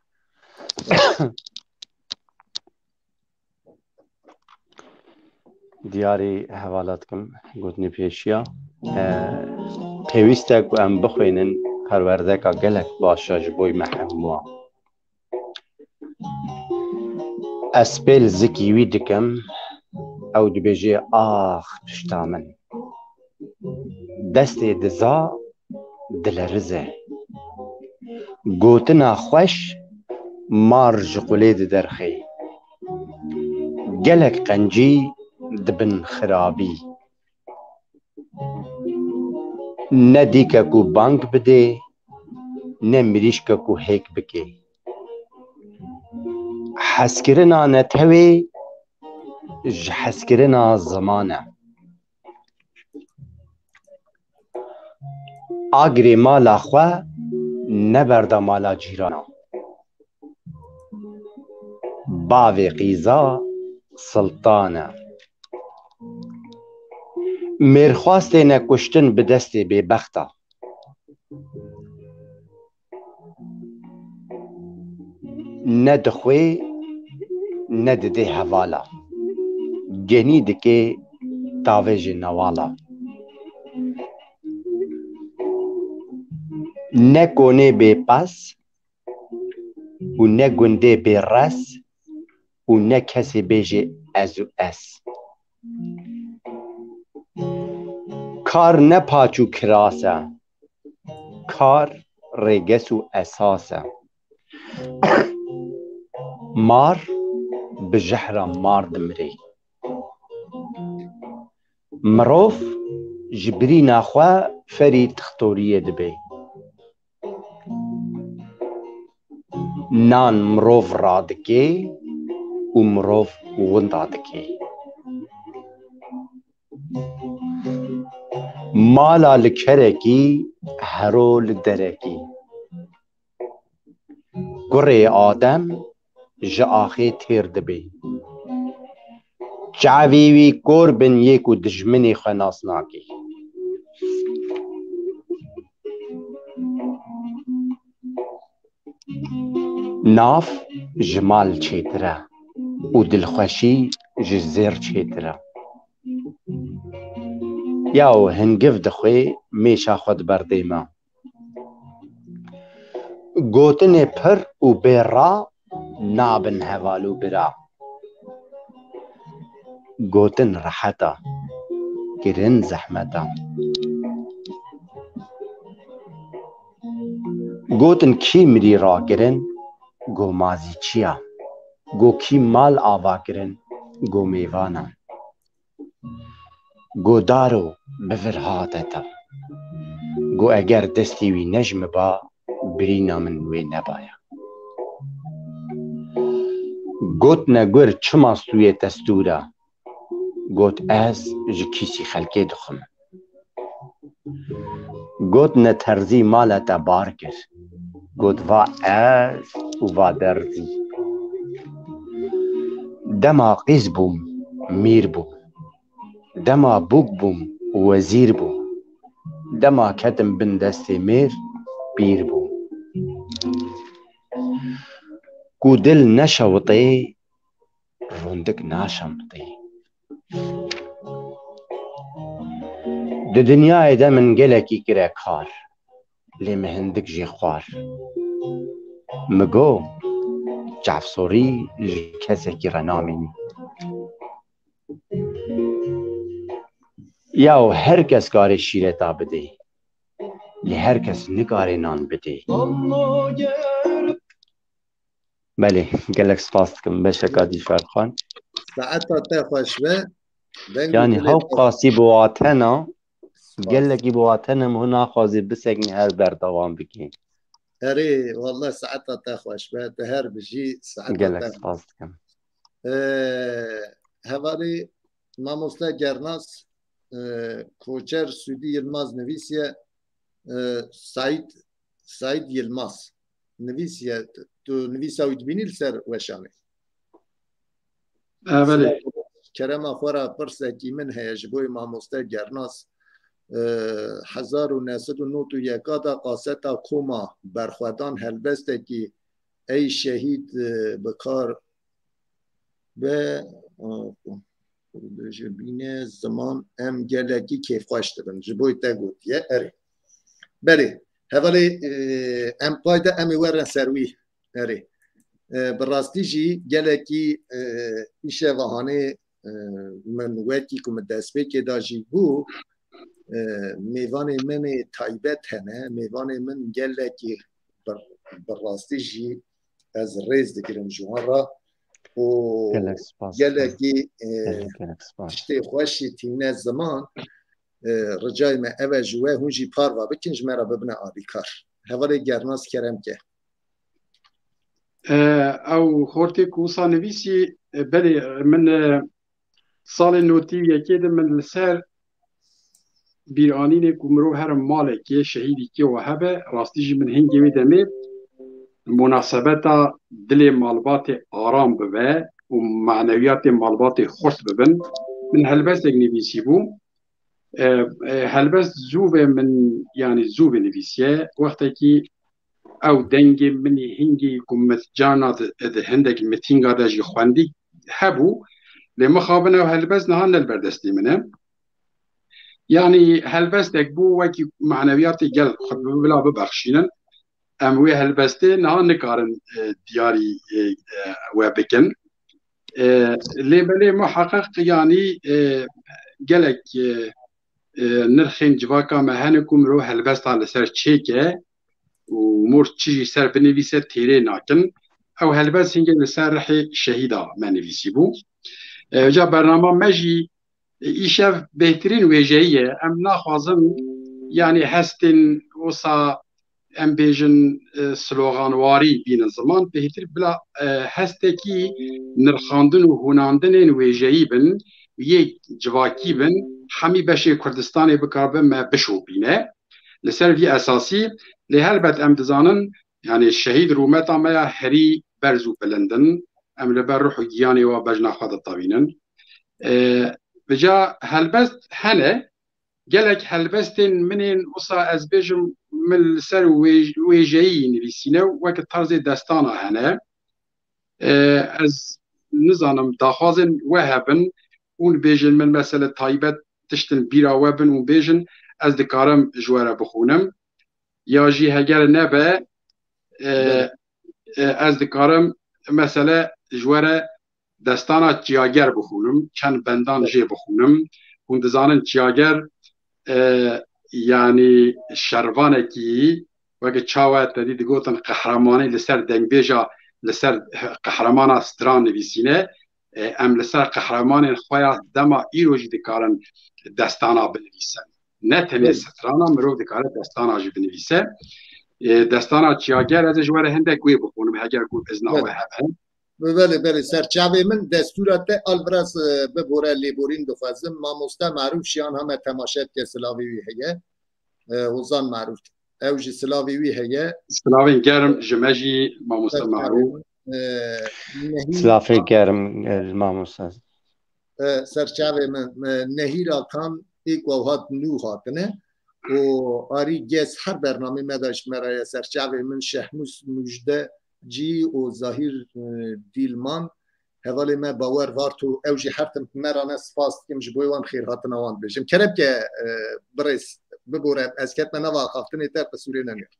Diyarî hevala dikim, gotinê pêşiya. E, pêwîst e ku em bixwînin, perwerdeka gelek baş e ji bo me hemû. Ez pêl zikî wî dikim, ew dibêje, ax pişta min. Destê diza, dilerize. Gotina xweş mar ji qulê diderxê. Gelek qencî dibin xirabî. Ne dîke ku bang bidê, ne mirîşke ku hêk bikê. Hezkirina netewê ji hezkirina ziman e. Agirê mala xwe neberda mala cîrana. Bavê qîza siltan e. Mêrxwastê ne kuştin bi destê bêbexta. Ne dixwê, ne didê hevala. Genî dikê tavê ji newala. Ne konê bêpas û ne gundê bêres û ne kesê bêjê ez û ez. Kar ne paç û kiras e. Kar rêges û esas e. Mar bi jehra mar dimirê. Mirov ji birîna xwe ferî tixtoriyê dibe. Nan mirov radike û mirov winda dike. Mala li kerekî, hero li derekî. Kurê Adem ji axê têr dibe. Çavê wî kor bin yê ku dijminê xwe nas nake. Nav ji mal çêtir e û dilxweşî ji zêr çêtir e. Yaw hingiv dixwê mêşa xwe diberdê me. Gotinê pir û bê ra nabin heval û bira. Gotin rehet e, kirin zehmet e. Gotin kî mirî rakirin, go mazî çi ya? Go kî mal ava kirin, go mêvan e. Go daro bi vir hate te. Go eger destî wî ne ji min ba, birîna min wê nebaya. Gotine gur çima stûyê te stûr e? Got ez ji kîsî xelkê dixwim. Gotine terzî mala te bar kir. Got va ez û va derzî. Dema qîz bûm, mîr bûm. Dema bûk bûm, wezîr bûm. Dema ketim bin destê mêr, pîr bûm. Ku dil neşewitê, rondik naşewitê. Di dinyayê de min gelekî kire kar, lê min hindik jê xwar. Min got, çavsorî ji kesekî re namînî. Yaw her kes kare şîreta bidê, lê her kes nikare nan bidê. Belê, gelek spas dikim. Beşeka Dîlşad Xan. Saeta te xweş be. Deng û Yanî dilê hew te qasî bi watena, Spas. Gelekî bi watena min hûn naxwazî biseknî her berdewam bikî. Erê, wallah saeta te xweş be, te her bijî saeta Gelek te. Spas dikim. Ee, hevalê mamoste Gernas, e, Koçer Sûdî Yilmaz nivîsiye, e, Saîd, Saîd Yilmaz nivîsiye, tu nivîsa wî dibînî li ser weşanê? E, belê. Kerema xwe re pirsekî min heye ji bo mamoste Gernas. E, hezar û neh sed û nod û yeka de kaseta Koma berxwedan helbestekî Ey şehîd, e, bi kar be, e, bêje bîne ziman em gelekî kêfxweş dibin. Ji bo te gotiye, erê. Belê, hevalê, e, em pay de em ê werin ser wî. Erê. E, bi rastî jî gelekî, e, îşeva hanê, e, min wekî ku min destpêkê de jî bû, e, mêvanê min ê taybet hene, mêvanê min gelekî bi, bi rastî jî ez rêz digirim ji wan re û Gelek spas. Gelekî, e, Gelek, gelek spas. Tiştê xweş jî tîne ziman, e, ricayê me ev e ji we hûn jî parva bikin ji me re bibine alîkar. Hevalê Gernas kerem ke. E, ew xortê ku wisa nivîsî, e, belê, min, e, salê notî û yekê de min li ser bîranînê ku mirov here malekê, şehîdî kê we hebe, rastî jî min hingê wê demê munasebeta dilê malbatê aram bibe û manewiyatê malbatê xurt bibin, min helbestek nivîsî bû. E, e, helbest zû ve min, yanî zû ve nivîsiye. Wextekî ew dengê min ê hingê ku min carna di, di hindek mitînga de jî xwendî hebû, lê mixabin ew helbest niha ne li ber destê min e. Yanî helbestek bû wekî manewiyatê gel xwe bila bibexşînin. Em wê helbestê niha nikarin, e, diyarî, e, e, we bikin. E, lê belê muheqeq yanî, e, gelek, e, e, nirxên civaka me hene ku mirov helbesta li ser çêke û mor çi jî ser binivîse têrê nakin. Ew helbest hingê li ser rihê şehîda me nivîsî bû. E, ca bernama me jî, e, îşev bêhtirîn wêjeyî ye. Em naxwazin, yanî hestên wisa em bêjin, e, sloganwarî bînin ziman, bêhtir bila, e, hestekî nirxandin û hûnandinên wêjeyî bin, yê civakî bin, hemî beşê Kurdistanê bikarbin me bişopîne. Li ser vî esasî, lê helbet em dizanin, yanî şehîd rûmeta me ya herî berz û bilind in, em li ber ruh û giyanê wa bejna xwe ditewînin. E, bi ca helbest hene, gelek helbestên min ên wisa ez bêjim min li ser wê-, wêjeyî nivîsîne, weke tarzê destana hene. E, ez nizanim daxwazên we hebin, hûn bêjin min mesele taybet tiştin bîra we bin û bêjin ez dikarim ji we re bixûnim. Ya jî heger nebe, e, Belê. E, ez dikarim mesele ji we re destana Çiyager bixûnim, çend bendan jê bixûnim. Hûn dizanin Çiyager, e, yanî şervanekî weke çawa te dî digotin qehremanî li ser dengbêja, li ser qehramana stran nivîsîne. E, em li ser qehremanên xwe ya dema îro jî dikarin destana binivîsin. Ne tenê Belê. Strana, mirov dikare destana jî binivîse. E, destana Çiyager ez ê ji we re hindek wê bixûnim, heger ku izna Belê. We hebe. Belê, belê, serçavê min destûra te alviraz, e, bibore lêborîn dixwazim. Mamoste Marûf Şiyan hame temaşe dike, silavê wî heye. E, Ozan Marûf. Ew jî silavê wî heye. Silavên germ ji me jî mamoste Serçavê Marûf. Min, e, Nehî Silavê germ, e, mamoste. E, serçavê min, e, Nehîr Akan ê ku ew hat nû hatine û Arî Gez her bernamê me de ji me re ye. Serçavê min Şehmûs Mujde cî û Zahîr, e, Dîlman. Hevalê me Bawer Varto, ew jî her tim me re ne, spas dikim ji bo wan, xêrhatina wan dibêjim. Kerem ke, e, birêz, bibore, ez ketme nava axaftinê te, qisûrê nenêr.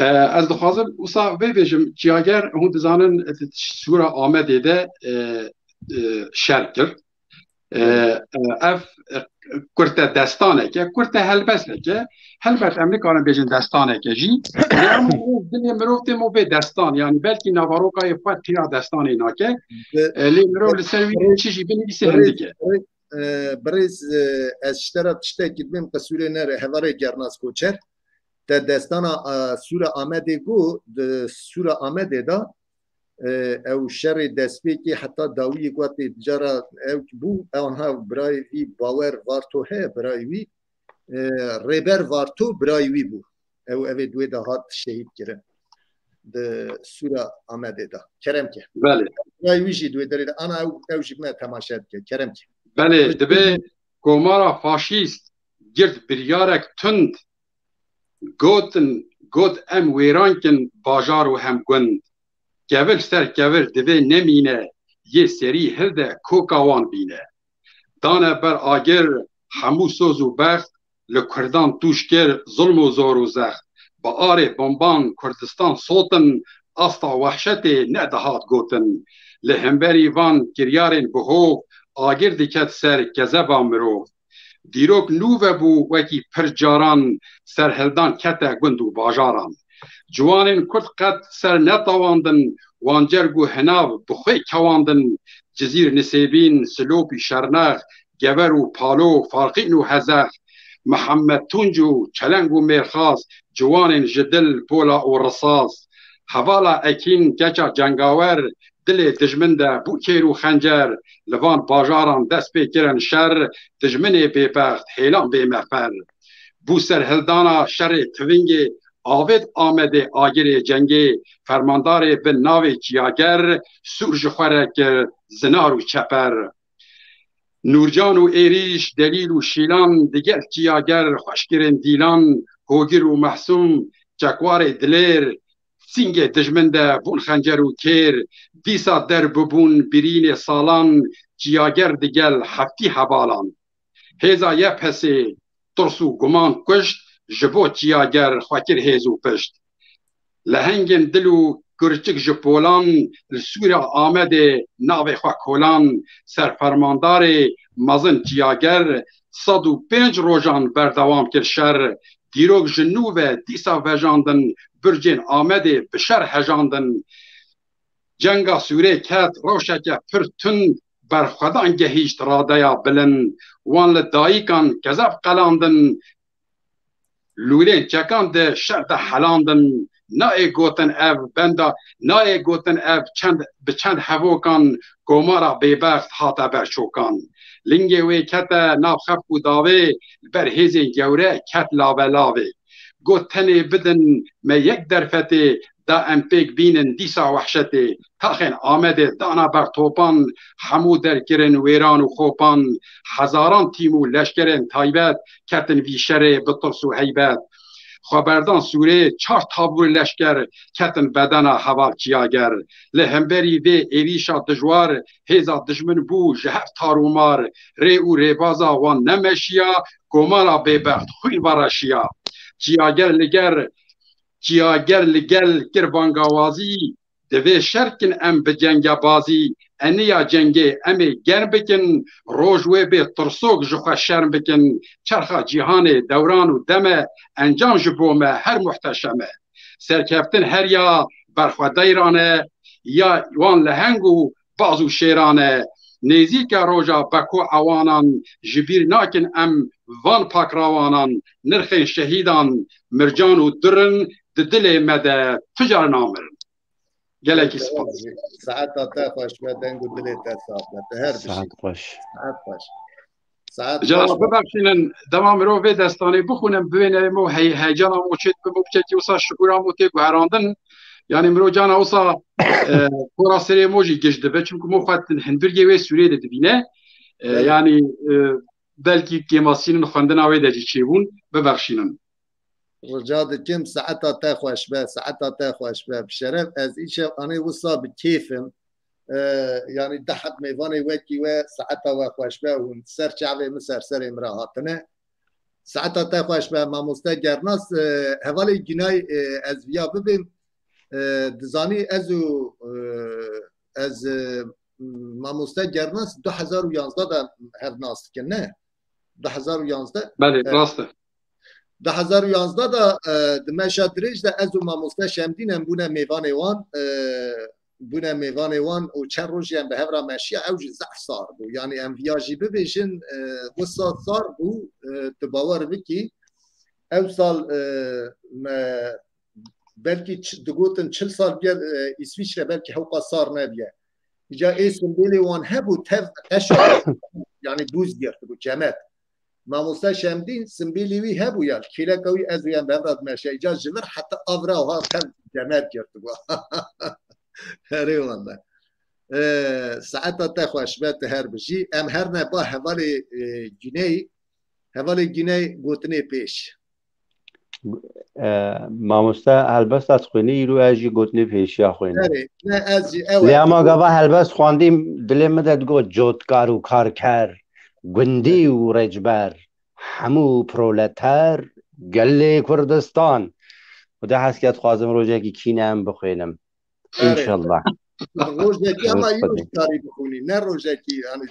E, ez dixwazim wisa vê bêjim, Çiyager, hûn dizanin, e, sûra Amedê de, e, e, şer kir. E, e, ev, e, kurte destaneke, kurte helbesteke. Helbet em nikarin bêjin destaneke jî. Lê em dilê mirov tê mo bê destan. Yanî belkî navarokayê xwe tîra destanê nake. Bi-, E, lê mirov li ser wî bi-, çi jî binivîse bi-, hindike. bi-, e, birêz, e, ez ji te re tiştekî dibêm, qisûrê nere, hevalê Gernas Koçer. Te destana, e, Sûra Amedê got, di Sûra Amedê de, e, ew şerê destpêkê heta dawiyê ku tê cara ew bû, ew anha birayê wî Bawer Varto heye, birayê wî, e, Rêber Varto birayê wî bû. Ew evê di wê de hat şehîd kirin. Di Sûra Amedê de. Kerem ke. Belê. Birayê wî jî di wê derê de. Ana ew, ew jî bime temaşe dike. Kerem ke. Belê, dibê komara faşîst girt biryarek tund, gotin, got, em wêran kin bajar û hem gund. Kevir ser kevir divê nemîne, yê serî hilde koka wan bîne. Dane ber agir hemû soz û bext, li Kurdan tûş kir zulm û zor û zext. Bi arê bomban Kurdistan sotin, asta wehşetê nedihat gotin. Li hemberî van kiryarên bi hov agir diket ser kezeba mirov. Dîrok nû vebû wekî pir caran, serhildan kete gund û bajaran. Ciwanên Kurd qet ser netewandin, wan cerg û hinav bi xwê kewandin, Cizîr Nisêbîn, Silopî Şernex, Gever û Palo, Farqîn û Hezex, Mihemed Tunc û Çeleng û Mêrxas, ciwanên ji dil, pola û risas. Hevala Ekîn, keça cengawer, dilê dijmin de bû kêr û xencer, li van bajaran dest pê kirin şer, dijminê bêbext, hêlan bê mefer. Bû serhildana şerê tivingê, avêt Amedê agirê cengê, fermandarê bi navê Çiyager, sûr ji xwe re kir zinar û çeper. Nûrcan û Êrîş, Delîl û Şîlan, digel Çiyager xweş kirin dîlan, Hogir û Mehsûm, çekwarê dilêr, sîngê dijmin de bûn xencer û kêr, dîsa der bibûn birînê salan, Çiyager digel heftî hevalan. Hêza Y P S'ê tirs û guman kuşt, ji bo Çiyager xwe kir hêz û pişt. Lehengên dil û kurçik ji polan, li Sûra Amedê navê xwe kolan, serfermandarê mezin Çiyager, sed û pênc rojan berdewam kir şer, dîrok ji nû ve dîsa vejandin, bircên Amedê bi şer hejandin. Cenga Sûrê ket rewşeke pir tund, berxwedan gehîşt radeya bilind, wan li dayikan kezeb qelandin, lûrên çekan di şer de helandin, nayê gotin ev benda, nayê gotin ev çend, bi çend hevokan komara bêbext hate ber çokan. Lingê wê kete nav xef û davê, li ber hêzên gewre ket lave lavê. Got, tenê bidin me yek derfetê, da em pêk bînin dîsa wehşetê. Taxên Amedê dana ber topan, hemû derkirin wêran û xopan. Hezaran tîm û leşkerên taybet ketin vî şerê bi tirs û heybet. Xweberdan Sûrê çar tabûr leşker ketin bedena heval Çiyager. Li hemberî vê êrîşa dijwar hêza dijmin bû ji hev tar û mar. Rê û rêbaza wan nemeşiya, komara bêbext xwîn vereşiya. Çiyager li ger, Çiyager li gel kir bangawazî, divê şer kin em bi cengebazî, eniya cengê em ê germ bikin, roj wê bê tirsok ji xwe şerm bikin, çerxa cîhanê dewran û deme, encam ji bo me her muhteşem e. Serkeftin her ya berxwedeyran e, ya wan leheng û baz û şêran e. Nêzîke roja beko ewanan, ji bîr nakin em van pakrawanan, nirxên şehîdan, mircan û durin di dilê me de tu car namirin. Gelekî spas. Saeta te xweş be, deng û dilê te saf be. Te her bişî. Saet xweş. Saet xweş. Saet Cana xweş be. Bibexşînin, dema mirov vê destanê bixwînin, bibêne mo hey-, heyecana mo çêt bi mo biçekî wisa şibûra mo tê guherandin. Yani mirov cana wisa, e, pora serê mo jî giş dibe. Çimku mo xwe din hundirgê wê Sûriyê de dibîne. E, Belê. Yani, e, belkî kêmasînin xwendina wê de jî çêbûn. Bibexşînin. Rica dikim, saeta te xweş be, saeta te xweş be. Bi şeref, ez îşev anê wisa bi kêf im. E, yani deh heb mêvanê wekî we, saeta we xweş be, hûn ser çavê min, ser serê min re hatine. Saeta te xweş be, mamoste Gernas. E, hevalê Günay, e, ez viya bibêm. E, dizanî ez û, e, ez, e, mamoste Gernas du hezar û yanzdeh de hev nas dikin, ne? Du hezar û yanzdeh. Belê, e, rast e. Du hezar û yanzdeh de, e, di meşa dirêj de ez û mamoste Şemdîn em bûne mêvanê wan. E, bûne mêvanê wan û çend rojî em bi hev re meşiya, ew jî zehf sar bû. Yanî em viya jî bibêjin, e, wisa sar bû, e, tu bawer bikî. Ew sal, e, me belkî ç-, digotin çil sal bûye, e, Îsvîçre belkî hewqa sar nebûye. Îca ê simbêlê wan hebû tev qeşa, yanî bûz girtibû, cemet. Mamoste Şemdîn simbêlê wî hebû ya, kêleka wî ez û em bi hev re dimeşe. Îca ji vir heta avra wiha tev cemet girtibû. Herê wele. E, saeta te xweş be, tu her bijî. Em her ne ba hevalê, e, Güney. Hevalê Güney gotinê pêş. E, mamoste helbesta dixwînî, îro ez jî gotinê pêşiya xwînim. Erê, ne ez jî, ew Lê e. Ema gava helbest xwendîm, dilê min de digot, cotkar û karker, gundî û rêcber, hemû proleter, gelê Kurdistan. Û de hes ke dixwazim rojekî kîne em bixwînim. Erê. Înşallah. Rojekî ama Roj îro Xwedê. Karî bixwînî, ne rojekî, yanî,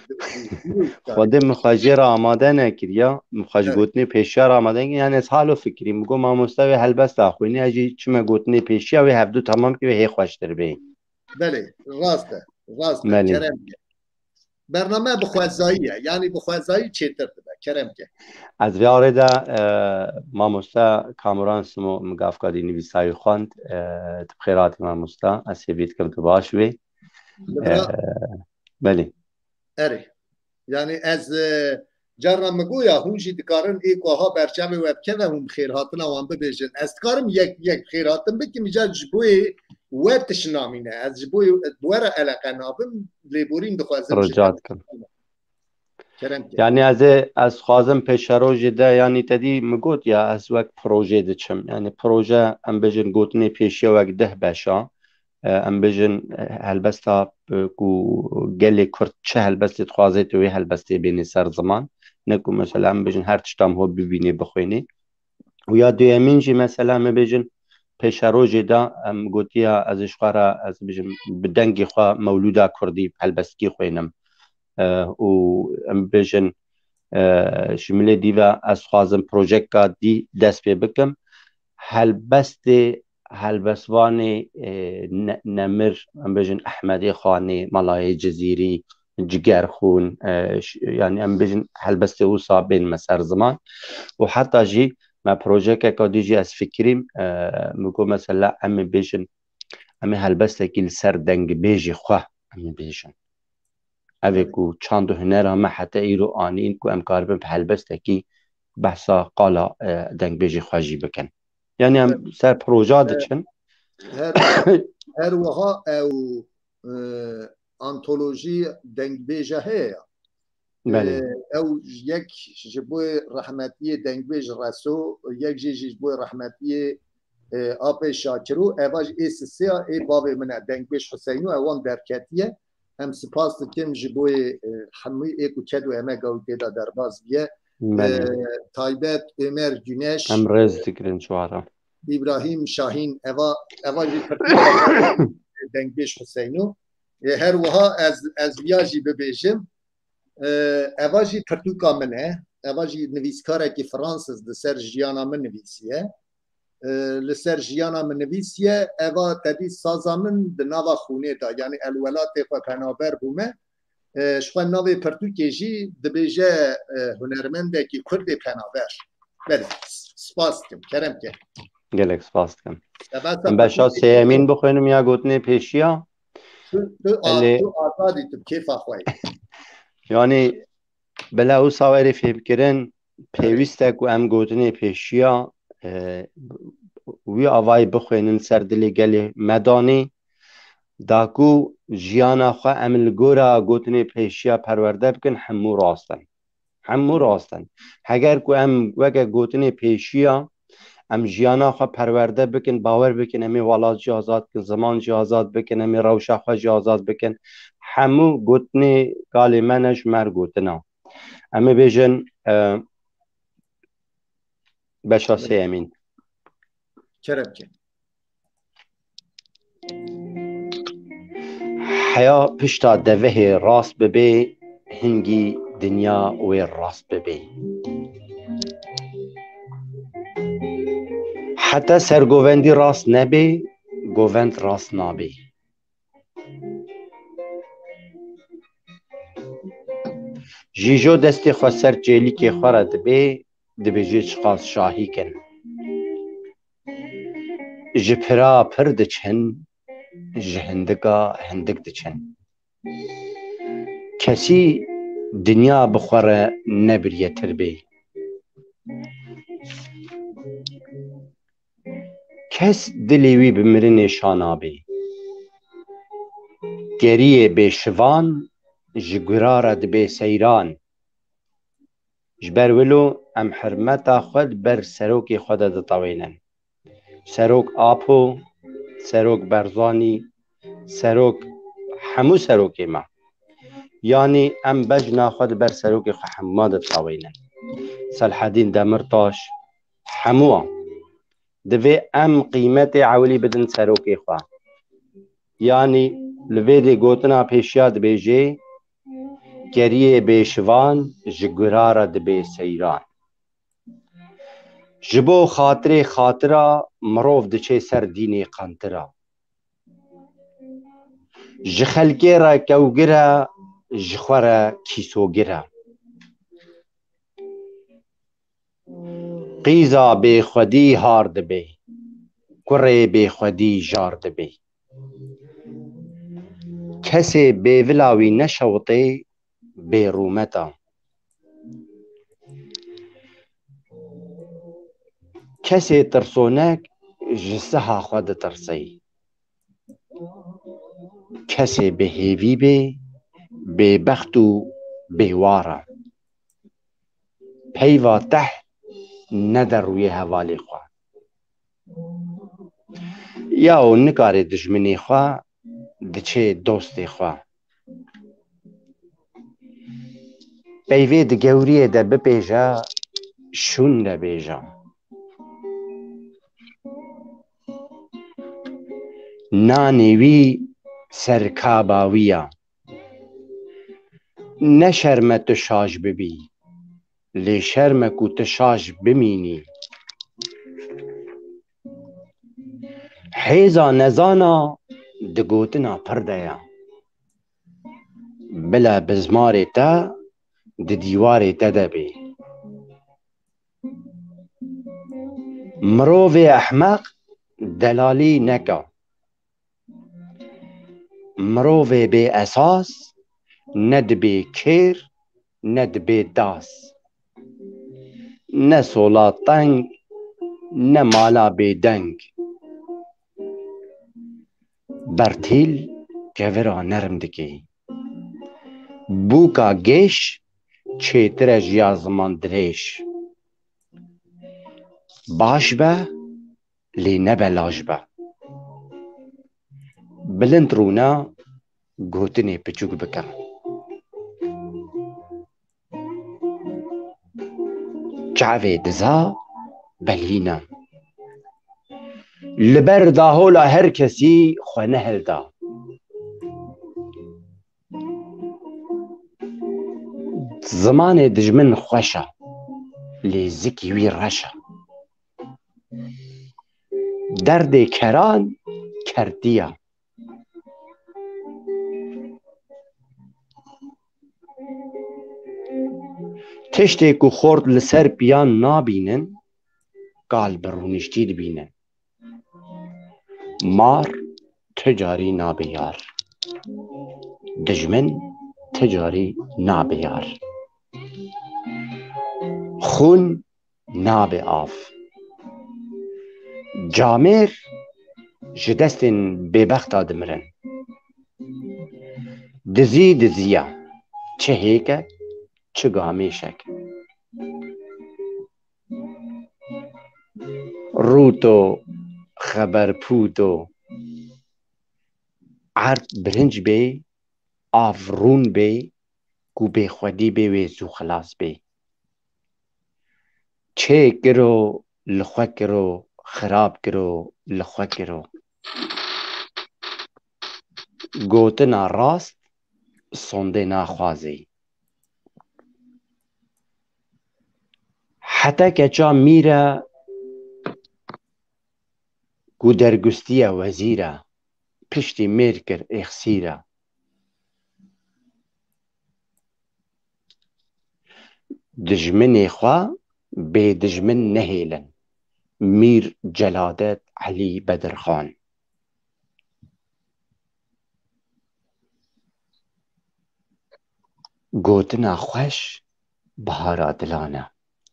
Xwedê min xwe jê re amade nekiriya, min xwe ji Evet. gotinê pêşiya re amade nekiriya. Yani ez halo fikirîm, min got mamoste wê helbesta xwînî, ez jî çime gotinê pêşiya wê hevdu temam ki wê hê xweştir bê. Belê, rast e, rast e, Belê. Kerem ke. Bername bi xwezayî ye, yanî bi xwezayî çêtir dibe, kerem ke. Ez vê arê de, e, mamoste Kamuran Simo min gavka dî nivîsayî xwend, e, tu bi xêr hatî mamoste, ez hêvî dikim tu baş wê. Li E, vira belê. Erê. Yanî ez, e, carna min goya hûn jî dikarin ê ku ha berçavê we bikeve hûn bi xêrhatina wan bibêjin. Ez dikarim yek, yek xêrhatin bikim, îcar ji bo yê we tişt namîne. Ez ji bo yê, bi we re eleqe nabim, lêborîn dixwazim ji Rica dikim. Kerem ke. Yani ez ê, ez xwazim pêşerojê de, yani te dî min got ya ez wek projê diçim. Yani proje em bêjin gotinê pêşiya wek deh beşa. E, em bêjin, e, helbesta, e, ku gelê Kurd çi helbestê dixwaze tu wê helbestê bênê ser ziman. Ne ku mesela em bêjin her tişta em ho bibînê bixwênê. Û ya duyemîn jî mesela em bêjin pêşerojê de em gotiya ez ji xwe re ez bêjim bi dengê xwe mewlûda kurdî helbestkî xwênim. E, û em bêjin, e, ji milê dî ve ez xwazim projekka dî dest pê bikim. Helbestê, helbestvanê, e, ne-, nemir, em bêjin Ehmedê Xanê, Malayê Cizîrî, Cigerxûn, e, ş-, yani em bêjin helbestê wisa bên me ser ziman. Û heta jî me projekeka dî jî ez fikirîm, e, min got mesela em ê bêjin, em ê helbestekî li ser dengbêjê xwe em ê bêjin. Ev ê ku çand û hunera me heta îro anîn ku em karibin bi helbestekî behsa qala, e, dengbêjê xwe jî bikin. Yani em Evet. ser proja E, diçin. Her, her wiha ew, e, antolojî dengbêja heye ya. Belê. E, ew yek ji bo rehmetiyê dengbêj Reso, yek jî ji bo rehmetiyê, e, apê Şakiro, eva jî ê sisêya ê bavê min e, dengbêj Huseyno, ewan derketiye. Em spas dikim ji bo yê, e, hemû ê ku ked û emek ew tê de derbas biye. Belê. E, taybet Ömer Güneş, Em rêz dikirin çi wara. Îbrahîm Şahîn, eva, eva jî pirtûka dengbêj Huseyno. E, her wiha ez, ez viya jî bibêjim. E, eva jî pirtûka min e. Eva jî nivîskarekî Fransız li ser jiyana min nivîsiye. E, li ser jiyana min nivîsiye. Eva tedî saza min di nava xûnê de, yanî el welatê xwe penaber bûme. E, ji xwe navê pirtûkê jî dibêje, e, hunermendekî Kurdê penaber. Belê, s-, spas dikim, kerem ke. Gelek spas dikim. Em beşa sêyemîn bixwînim ya gotinê pêşiya. Tu, tu, a-, Elê- tu azadî, tu kêfa xwe yî. Yani, bila wisa were fêmkirin, pêwîst e ku em gotinê pêşiya, e, wî avayî bixwênin ser dilê gelê me danê, da ku jiyana xwe em li gora gotinê pêşiya perwerde bikin, hemû rast in. Hemû rast in. Heger ku em weke gotinê pêşiya, em jiyana xwe perwerde bikin, bawer bikin, em ê welat jî azad bikin, ziman jî azad bikin, em ê rewşa xwe jî azad bikin. Hemû gotinê galê me ne ji me re gotina. Em ê bêjin, e, beşa sêyemîn. Kerem ke. Heya pişta devehê rast bibê, hingî dinya wê rast bibê. Heta sergovendî rast nebê, govend rast nabê. Jîjo destê xwe ser çêlîkê xwe re dibê, dibêjê çiqas şahîk in. Ji pira pir diçin, ji hindika hindik diçin. Kesî dinya bi xwe re nebiriyetir bê. Kes dilê wî bi mirinê şa nabê. Geriyê bêşivan ji gura re dibê seyran. Ji ber wilo em hirmeta xwe di ber serokê xwe de ditewênin. Serok Apo, Serok Barzanî, Serok, hemû serokê me. Yanî em bejna xwe di ber serokê xwe hemû ditewênin. Selhedîn Demirtaş, hemû wan. Divê em qîmetê ewilî bidin serokê xwe. Yanî li vê dê gotina pêşiya dibêjê, geriyê bêşivan ji gura re dibê seyran. Ji bo xatirê xatira mirov diçê ser dînê qentira. Ji xelkê re kewgir e, ji xwe re kîsogir e. Qîza bêxwedî har dibê, kurê bêxwedî jar dibê. Kesê bêvila wî neşewitê, bêrûmet e. Kesê tirsonek ji siha xwe ditirsê. Kesê bi hêvî bê, bêbext û bêwar e. Peyva teh nede rûyê hevalê xwe. Ya û nikarê dijminê xwe, diçê dostê xwe. Peyvê di gewriyê de bipêje, şûn de bêje. Nanê wî serkaba wî ya. Ne şerm e tu şaş bibî, lê şerm e ku tu şaş bimînî. Hêza nezana di gotina pir de ye. Bila bizmarê te di dîwarê te de bê. Mirovê ehmeq delalî neka. Mirovê bê esas ne dibê kêr, ne dibê das. Ne sola teng, ne mala bêdeng. Bertîl kevira nerm dikê. Bûka gêş çêtir e ji ya ziman dirêj. Baş be, lê nebe laj be. Bilind rûne, gotinê piçûk bike. Çavê diza belîne. Li ber dahola her kesî xwe nehilda. Zimanê dijmin xweş e, lê zikî wî reş e. Derdê keran kertî ye. Tiştê ku xort li ser piyan nabînin, kal bi rûniştî dibînin. Mar tu carî nabe yar. Dijmin tu carî nabe yar. Xûn nabe av. Camêr ji destên bêbexta dimirin. Dizî dizî ye. Çi hêkek, çi gamêşek. Rûto, xeberpûto. Erd birinc bê, av rûn bê, ku bêxwedî bê wê zû xilas bê. Çê kiro, li xwe kiro, xirab kiro, li xwe kiro. Gotina rast sondê naxwazê. Heta keça mîr e ku dergustiye wezîr e. piştî mêr kir êxsîra. Dijminê xwe bê dijmin nehêlin. Mîr Celadet Elî Bedirxan. Gotina xweş bihara dilan e.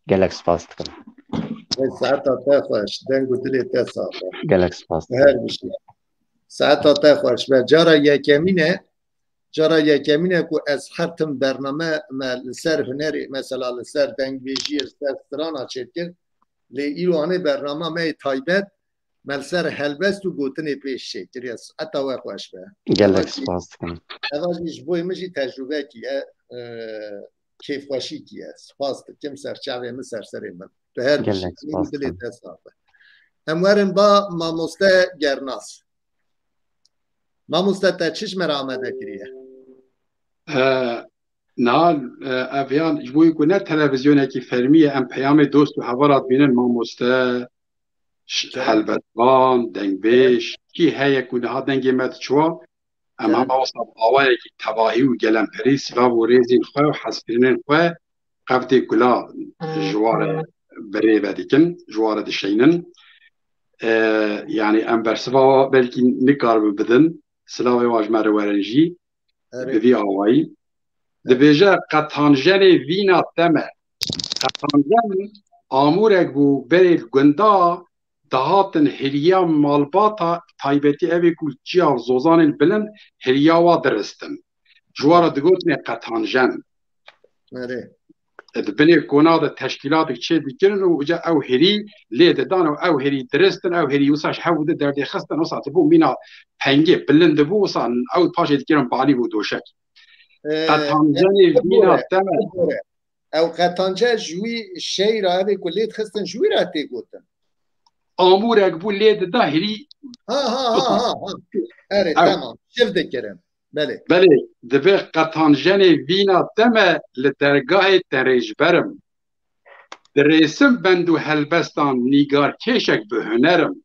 Gelek spas dikim. Saeta te xweş, deng û dilê te sax be. Gelek spas dikim. Her bijî. Saeta te xweş be. Cara yekemîn e, cara yekemîn e ku ez her tim bername me li ser hunerê, mesela li ser dengbêjiyê, li ser strana çêdikir. Lê îro anê bernama me yê taybet, me li ser helbest û gotinê pêş çêkiriye. Saeta we xweş be. Gelek spas dikim. Eva jî ji bo min jî tecrûbekî ye. E, kêfxweşîkî ye. Spas dikim, serçavê min, serserê min. Tu her bijî. Dilê te sax be. Em werin ba mamoste Gernas. Mamoste te çi ji me re amade kiriye? E, niha, e, ev yan ji bo ku ne televizyonekî fermî ye, em peyamê dost û hevala dibînin, mamoste, helbestvan, dengbêj, kî heye ku niha dengê me diçiwa, em hema wisa bi awayekî tevahî û gelemperî silav û rêzên xwe û hezkirinên xwe qevdê gula ji ware bi rê ve dikin, ji ware dişeynin. E, yanî em bersiva belkî nikaribin bidin, silavê wan ji me re werin jî, bi vî awayî. Dibêje, qetanjenê vîna te me. Qetanjen amûrek bû berê li gunda dihatin hiriya malbata, taybetî ev ê ku çiya zozanên bilind hiriya wa diristin. Ji wa re digotinê qetanjen. Erê. Di binê kona de teşkîlatek çê dikirin û uca ew hêrî lê didan û ew hêrî diristin, ew hêrî wisa ji hev û di derdê xistin, wisa dibû mîna pengê bilind dibû, wisa ew paşê dikirin balî bû doşek. Qetancenê vîna te me. Ew qetance ji wî şeyra evê ku lê dixistin ji wî re tê gotin. Amûrek bû lê dida hêrî. Ha ha ha ha ha. Erê, tamam. Şiv dikirin. Belê. Belê, divê qetanjenê vîna te me li dergahê te rêjber im. Dirêsim bend û helbestan nîgarkêşek bi huner im.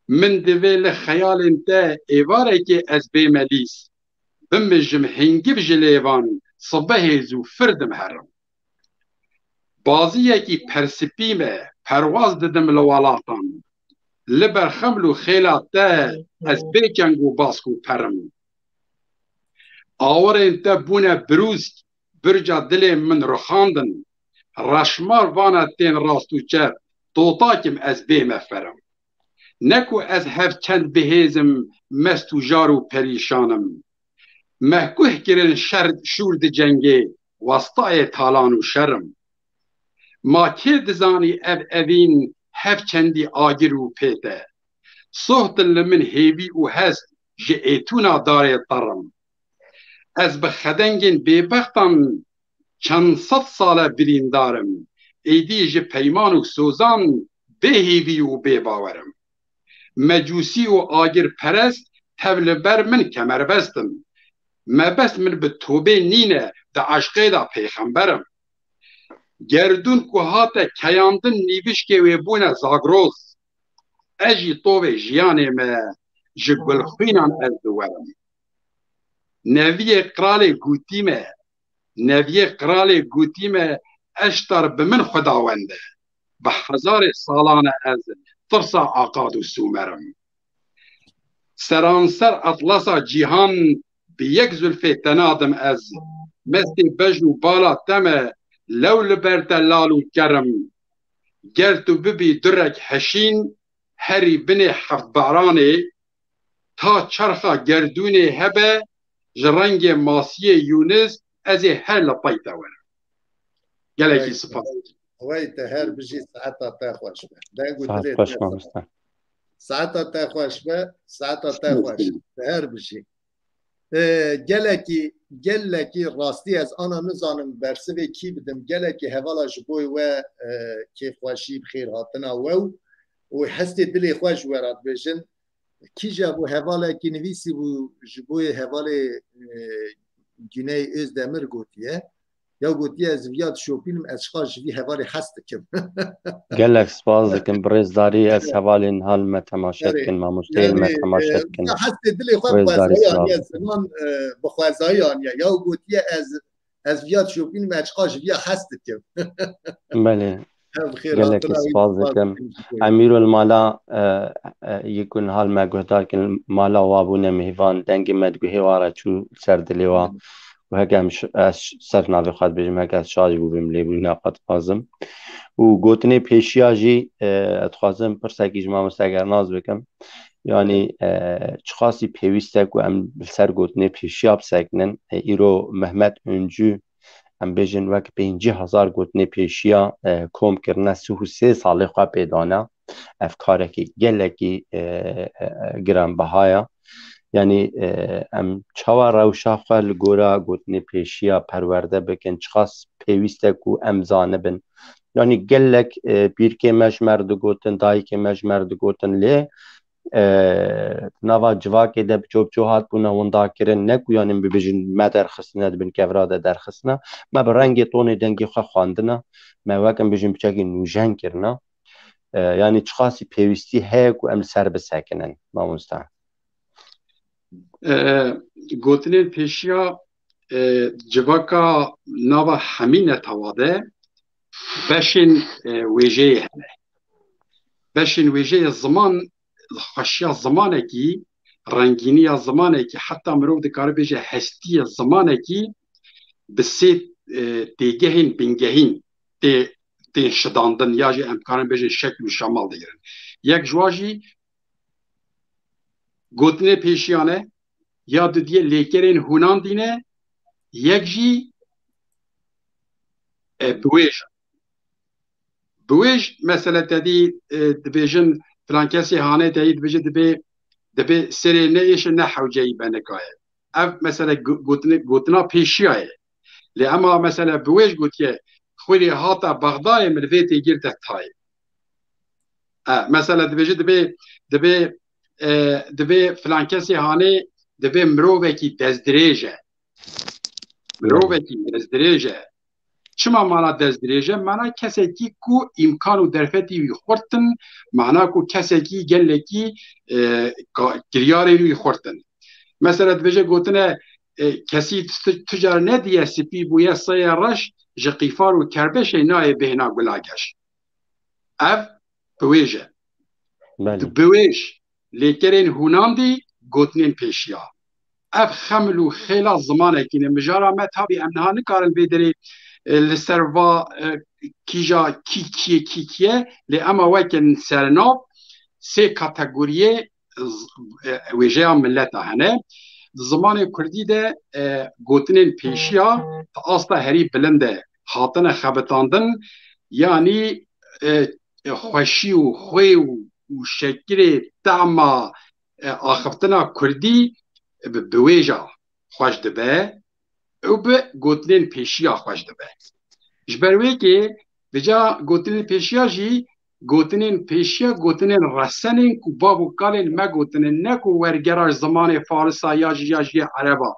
Min divê li xeyalên te êvarekê ez bême lîs. Bimijim hingiv ji lêvan, sibehê zû fir dimherim. Baziyekî persipî me, perwaz didim li welatan. Li ber xeml û xêla te ez bê keng û bask û perim. Awirên te bûne birûsk, birca dilê min rixandin. Reşmar vana tên rast û çep, totakim ez bê me ferim. Ne ku ez hev çend bihêzim, mest û jar û perîşan im. Mehkuh kirin şer, şûr di cengê, westayê talan û şer im. Ma kê dizanî ev evîn hev çendî agir û pêt e? Sohtin li min hêvî û hest ji êtûna darê terr im. Ez bi xedengên bêbextan çend sed sal e birîndar im. Êdî ji peyman û sozan bêhêvî û bêbawer im. Mecûsî û agirperest tev li ber min kemerbest in. Mebest min bi tobê nîne, di eşqê de pêxember im. Gerdûn ku hate keyandin nîvişkê wê bûne Zagros. Ez jî tovê jiyanê me ji gulxwînan ez diwerim. Neviyê qralê gotî me, Neviyê qralê gotî me, Eştar bi min xwedawend e. Bi hezarê salan e ez tirsa Aqad û Sûmer im. Seranser etlasa cîhan bi yek zulfê te nadim ez. Mestê bejn û bala te me, lew li ber te lal û ker im. Ger tu bibî durek heşîn, herî binê heft baranê, ta çerxa gerdûnê hebe, ji rengê masiyê Yûnis ez ê her li pey te werim. Gelekî spas. Wey te her bijî, saeta te xweş be. Deng û Saet dilê xweş te mamoste. Saeta te xweş be, saeta te xweş. Te her bijî. E, gelekî, gelekî rastî ez ana nizanim bersivê kî bidim. Gelekî hevala ji bo we, e, kêfxweşî, bi xêr hatina we û, û hestê dilê xwe ji we re dibêjin. Kîja bû hevalekî nivîsî bû ji bo hevalê, e, Güney Özdemir gotiye. Ya gotiye, ez viya dişopînim, ez çiqas ji vî hevalê hez dikim. Gelek spas dikim, bi rêzdarî ez hevalên hal me temaşe dikin, mamosteyên me temaşe dikin. Hestê dilê xwe xwezayî aniye ziman, e, bi xwezayî aniye. Ya gotiye, ez ez viya dişopînim, ez çiqas ji viya hez dikim. Belê. Gelekî spas dikim. Emîrul mala, e, e, yê ku niha li me guhdar kin, mala wa bûne mêvan, dengê me di guhê wa re çû ser dilê wa. Û heke em ş-, ez ş-, ser navê xwe dibêjim, heke ez şaş bûbim, lêbûrîna xwe dixwazim. Û gotinê pêşiya jî, e, ez dixwazim pirsekî ji mamoste Gernaz bikim. Yanî, e, çiqasî pêwîst e ku em li ser gotinê pêşiya bisekinin. E, îro Mehmet Öncü, em bêjin, wek pêncî hezar gotinê pêşiya, e, kom kirine, sih û sê salê xwe pê dane. Ev karekî gelekî, e, e, e, giranbiha ye. Yanî, e, em çawa rewşa xwe li gora gotinê pêşiya perwerde bikin, çiqas pêwîst e ku em zanibin. Yanî gelek, e, pîrkê me ji me re digotin, dayikê me ji me re digotin, lê, e, nava civakê de bi çop ço hatbûne winda kirin, ne ku yanî bibêjin me derxistine, di bin kevra de derxistine, me bi rengê tonê dengê xwe xwendine, me wek em bêjin piçekî nûjen kirine. E, yanî çiqasî pêwîstî heye ku em li ser bisekinin, mamoste? E, gotinên pêşiya, e, civaka nava hemî netewa de beşên, e, wêjeyê hene. Beşên wêjeyê ziman, xweşiya zimanekî, rengîniya zimanekî, heta mirov dikare bêje hestiyê zimanekî bi sê, e, têgehên bingehîn tê, tê şidandin ya jî em karin bêjin şekil û şemal digirin. Yek ji wan jî gotinê pêşiyan e, ya dudiyê lêkerên hûnandî ne, yek jî, e, biwêj e. Biwêj, mesela, te dî, e, dibêjin, filan kesê hanê te yî dibêje, dibê, dibê serê ne êşe ne hewceyî benikaye. Ev, mesela, gu-, gotine-, gotina pêşiya ye. Lê ema, mesela, biwêj gotiye, xwirê hata Bexdayê, min vê têgir de tayê. E, mesela, dibêje, dibê, dibê, e, dibê filan kesê hanê, dibê mirovekî destdirêj e. Mirovekî destdirêj e. Çima mana destdirêj e? Mana kesekî ku îmkan û derfetî wî xurt in, mana ku kesekî gelekî, e, ka-, kiryarên wî xurt in. Mesela dibêje gotine, e, kesî tu, tu car nediye spî bûye seye reş, ji qîfar û kerbeşê nayê bêhna gula geş. Ev biwêj e. Belê. Biwêj, lêkerên hûnandî, gotinên pêşiya. Ev xemil û xêla zimanekî ne. Mijara me tabî em niha nikarin vê derê, e, li ser va, e, kîja kî kî ye, kî kî ye, lê ema weke sernav sê kategoriyê z-, e, wêjeya mileta hene. Di zimanê kurdî de, e, gotinên pêşiya di asta herî bilind de hatine xebitandin, yanî, e, e, xweşî û xwê û, û şekirê tema, e, axiftina kurdî bi, bi wêja xweş dibe û bi gotinên pêşiya xweş dibe. Ji ber wê kê vêca gotinên pêşiya jî gotinên pêşiya gotinên resen in ku bav û kalên me gotine, ne ku wergera ji zimanê farisa ya jî ya jî ya ereba.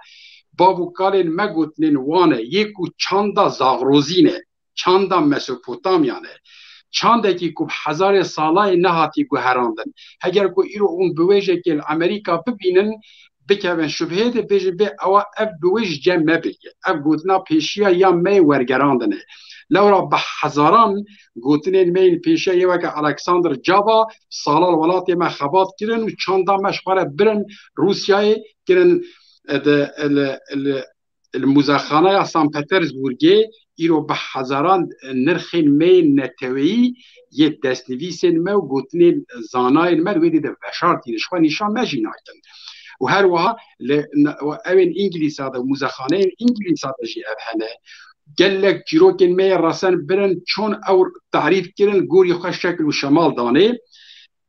Bav û kalên me gotinên wan e, yê ku çanda Zagrozî ne, çanda Mesopotamya ne. Çandekî ku bi hezarê salayê nehatî guherandin. Heger ku îro hûn biwêjekê li Amerîka bibînin, bikevin şubheyê de bêjin bê ewa ev biwêj cem me biriye. Ev gotina pêşiya ya me yê wergerandin e. Lewra bi hezaran gotinên me yên pêşiya yê weke Alexander Cava sala li welatê me xebat kirin û çanda me ji xwe re birin Rûsyayê kirin, e, di, e, li, li, li muzexaneya San Petersburgê îro bi hezaran nirxên me yên neteweyî yê destnivîsên me û gotinên zanayên me li wê dê de veşartîne, ji xwe nîşan me jî nakin. Û her wiha li, na-, ewên Îngilîsa de, muzexaneyên Îngilîsa de jî ev hene. Gelek çîrokên me yê resen birin, çon ew tarîf kirin, gorî xwe şekil û şemal danê.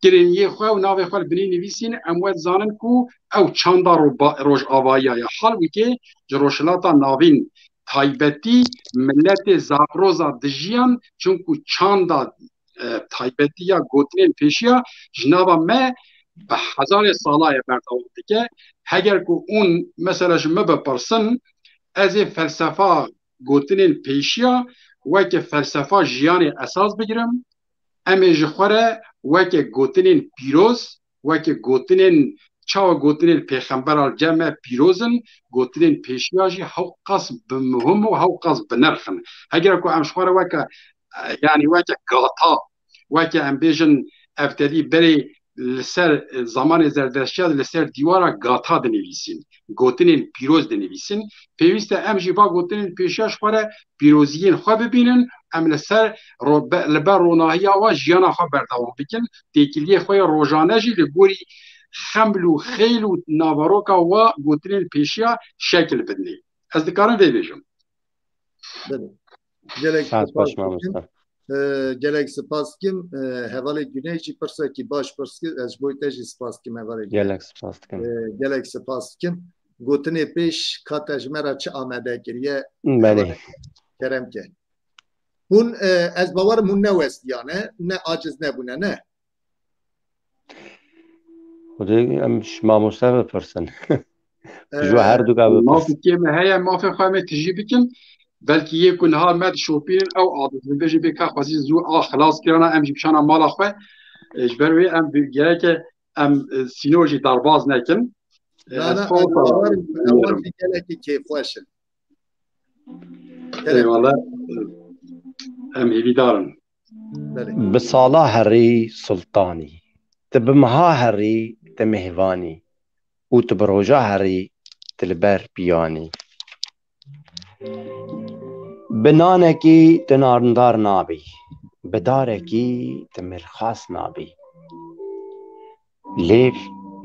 Kirin yê xwe û navê xwe li binê nivîsîn, em wê zanin ku ew çanda Roba-, Rojavayî ya. Halbûkê ji Rojhilata Navîn taybetî miletê Zagroza dijiyan, çunku çanda, e, taybetî ya gotinên pêşiya ji nava me bi hezarê sala ye berdewam dike. Heger ku hûn mesela ji min bipirsin, ez ê felsefa gotinên pêşiya weke felsefa jiyanê esas bigirim. Em ê ji xwe re weke gotinên pîroz, weke gotinên, çawa gotinên pêxembera li cem me pîroz in, gotinên pêşiya jî hewqas bi muhim û hewqas bi nirx in. Heger ku em ji xwe re weke, e, yanî weke gata, weke em bêjin ev tedî berê li ser, e, zamanê Zerdeştiya li ser dîwara gata dinivîsîn, gotinên pîroz dinivîsîn. Pêwîst e em jî va gotinên pêşiya ji xwe re pîroziyên xwe bibînin, em li ser ro-, be-, li ber ronahiya wan jiyana xwe berdewam bikin, têkiliyê xwe yê rojane jî li gorî xeml û xêl û naveroka wa gotinên pêşiya şekil bidinê. Ez dikarim vê bêjim. Belê. Gelek Saet spas baş dikim. Mamoste. Ee, gelek spas dikim. Ee, hevalê Güney jî pirsekî baş pirs kir. Ez ji bo te jî spas dikim hevalê Güney. Gelek spas dikim. Ee, gelek spas dikim. Gotinê pêş ka te ji me re çi amade kiriye? Belê. Hevalê, kerem ke. Hûn, e, ez bawerim hûn ne westiyane, ne aciz nebûne, ne? Xwedê em ji mamoste bipirsin. Ji we Ee, herduka bipirsin. Mafê kê me heye, mafê xwe em ê tijî bikin. Belkî yê ku niha me dişopînin, ew aciz bin, bêjin bê ka xwezî zû a xilas kirana, em jî bişana mala xwe. E, ji ber wê em bi-, gereke em, e, sînor jî derbaz nekin. E, Na, ez na, xwe ez bawerim ku ewan jî gelekî kêfxweş in. Eyvallah. Em hêvîdar in. Belê. Bi sala herî sultanî, tu bi meha herî tu mêhvanî û tu bi roja herî tu li ber piyanî. Bi nanekî tu narindar nabî, bi darekî tu mêrxas nabî. Lêv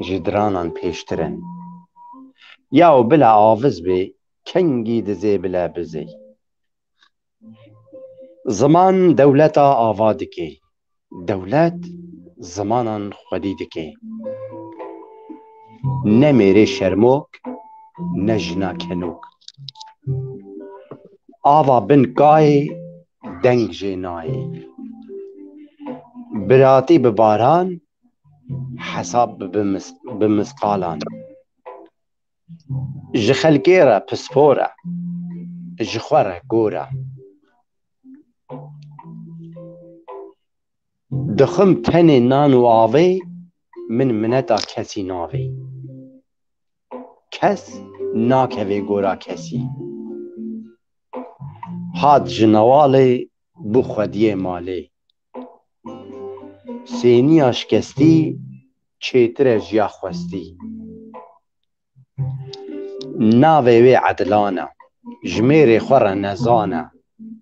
ji diranan pêştir in. Yaw bila aviz bê, kengî dizê bila bizê. Ziman dewleta ava dike. Dewlet zimanan xwedî dike. Ne mêrê şermok, ne jina kenok. Ava bin kayê deng jê nayê. Biratî bi baran, hesab bi, bi mis-, bi misqalan. Ji xelkê re pispor e, ji xwe re gor e. Dixwim tenê nan û avê, min mineta kesî navê. Kes nakeve gora kesî. Hat ji newalê bû xwediyê malê. Sêniya şikestî çêtir e ji ya xwestî. Navê wê Edlan e, ji mêrê xwe re nezan e,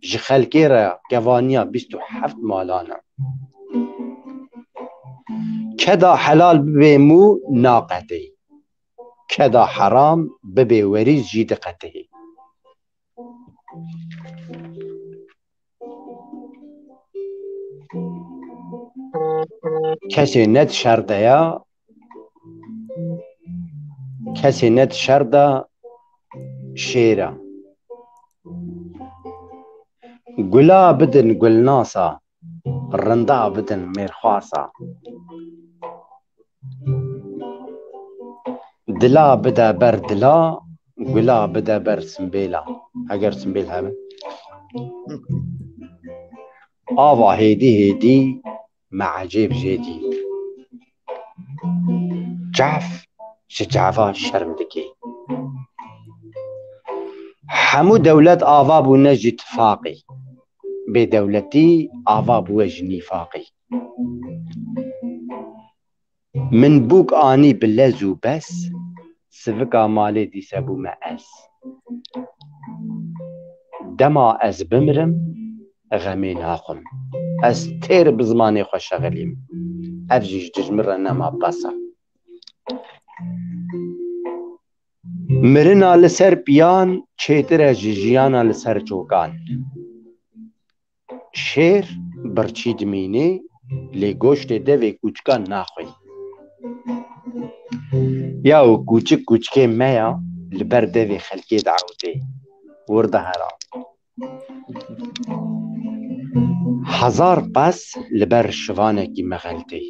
ji xelkê re kevaniya bîst û heft malan e. Keda helal bibê mû naqetê, keda heram bibê werîz jî diqetê. Kesê ne di şer de ya, kesê ne di şer de şêr e. Gula bidin gulnasa, rinda bidin mêrxasa. Dila bide ber dila, gula bide ber simbêla. Heger simbêl hebe. Ava hêdî hêdî me ecêb jê dî. Caf ji cava şerm dikê. Hemû dewlet ava bûne ji tifaqê. Bêdewletî ava bûye ji nîfaqê. Min bûk anî bi lez û bes, sivika malê dîse bûme ez. Dema ez bimirim, xemê naxwim. Ez têr bi zimanê xwe şexilîm. Ev jî ji dijmin re nema bes e. Mirina li ser piyan çêtir e ji jiyana li ser çokan. Şêr birçî dimînê, lê goştê devê kûçikan naxwê. Yaw kûçik kûçikê me ya, li ber devê xelkê diewtê, wir dihera. Hezar qas li ber şivanekî mexeltê.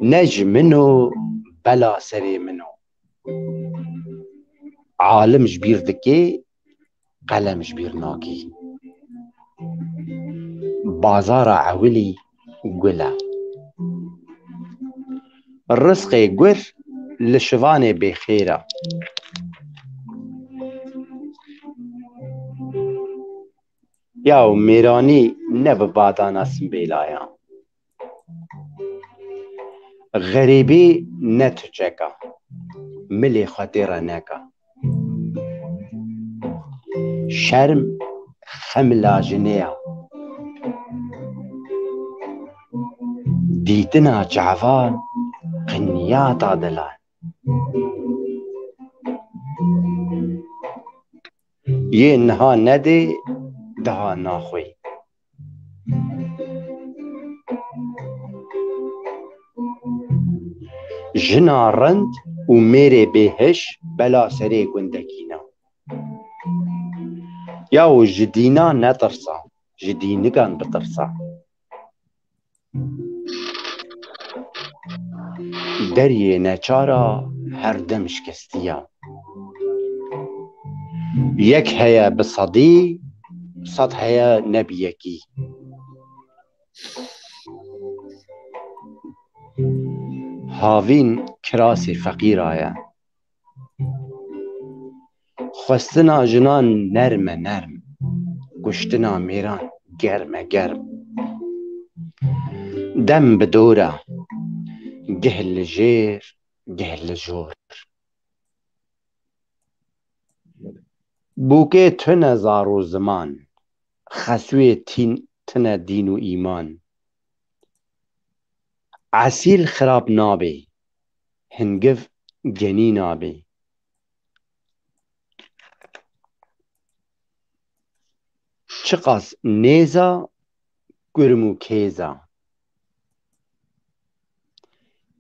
Ne ji min o, bela serê min o. Alim ji bîr dikê, qelem ji bîr nakî. Bazara ewilî gul e. Rizqê gur li şivanê bêxêr e. Yaw mêranî ne bi badana simbêlayan. Xerîbî ne tuçeka, milê xwe tê re neka. Şerm xemla jinê ya. Dîtina çavan qinyata dilan. Yê niha nedê, daha naxwê. Jina rind û mêrê bêhiş bela serê gundekî ne. Yaw ji dîna netirsa, ji dînikan bitirsa. Deriyê neçara her dem şikestî ya. Yek heye bi sedî, sed heye ne bi yekî. Havîn kirasê feqîra ye. Xwestina jinan nerm e nerm, kuştina mêran germ e germ. Dem bi dor e, geh li jêr, geh li jor. Bûkê tune zar û ziman, xesûyê tîn tune dîn û îman. Esîl xirab nabê, hingiv genî nabê. Çiqas nêza, kurm û kêza.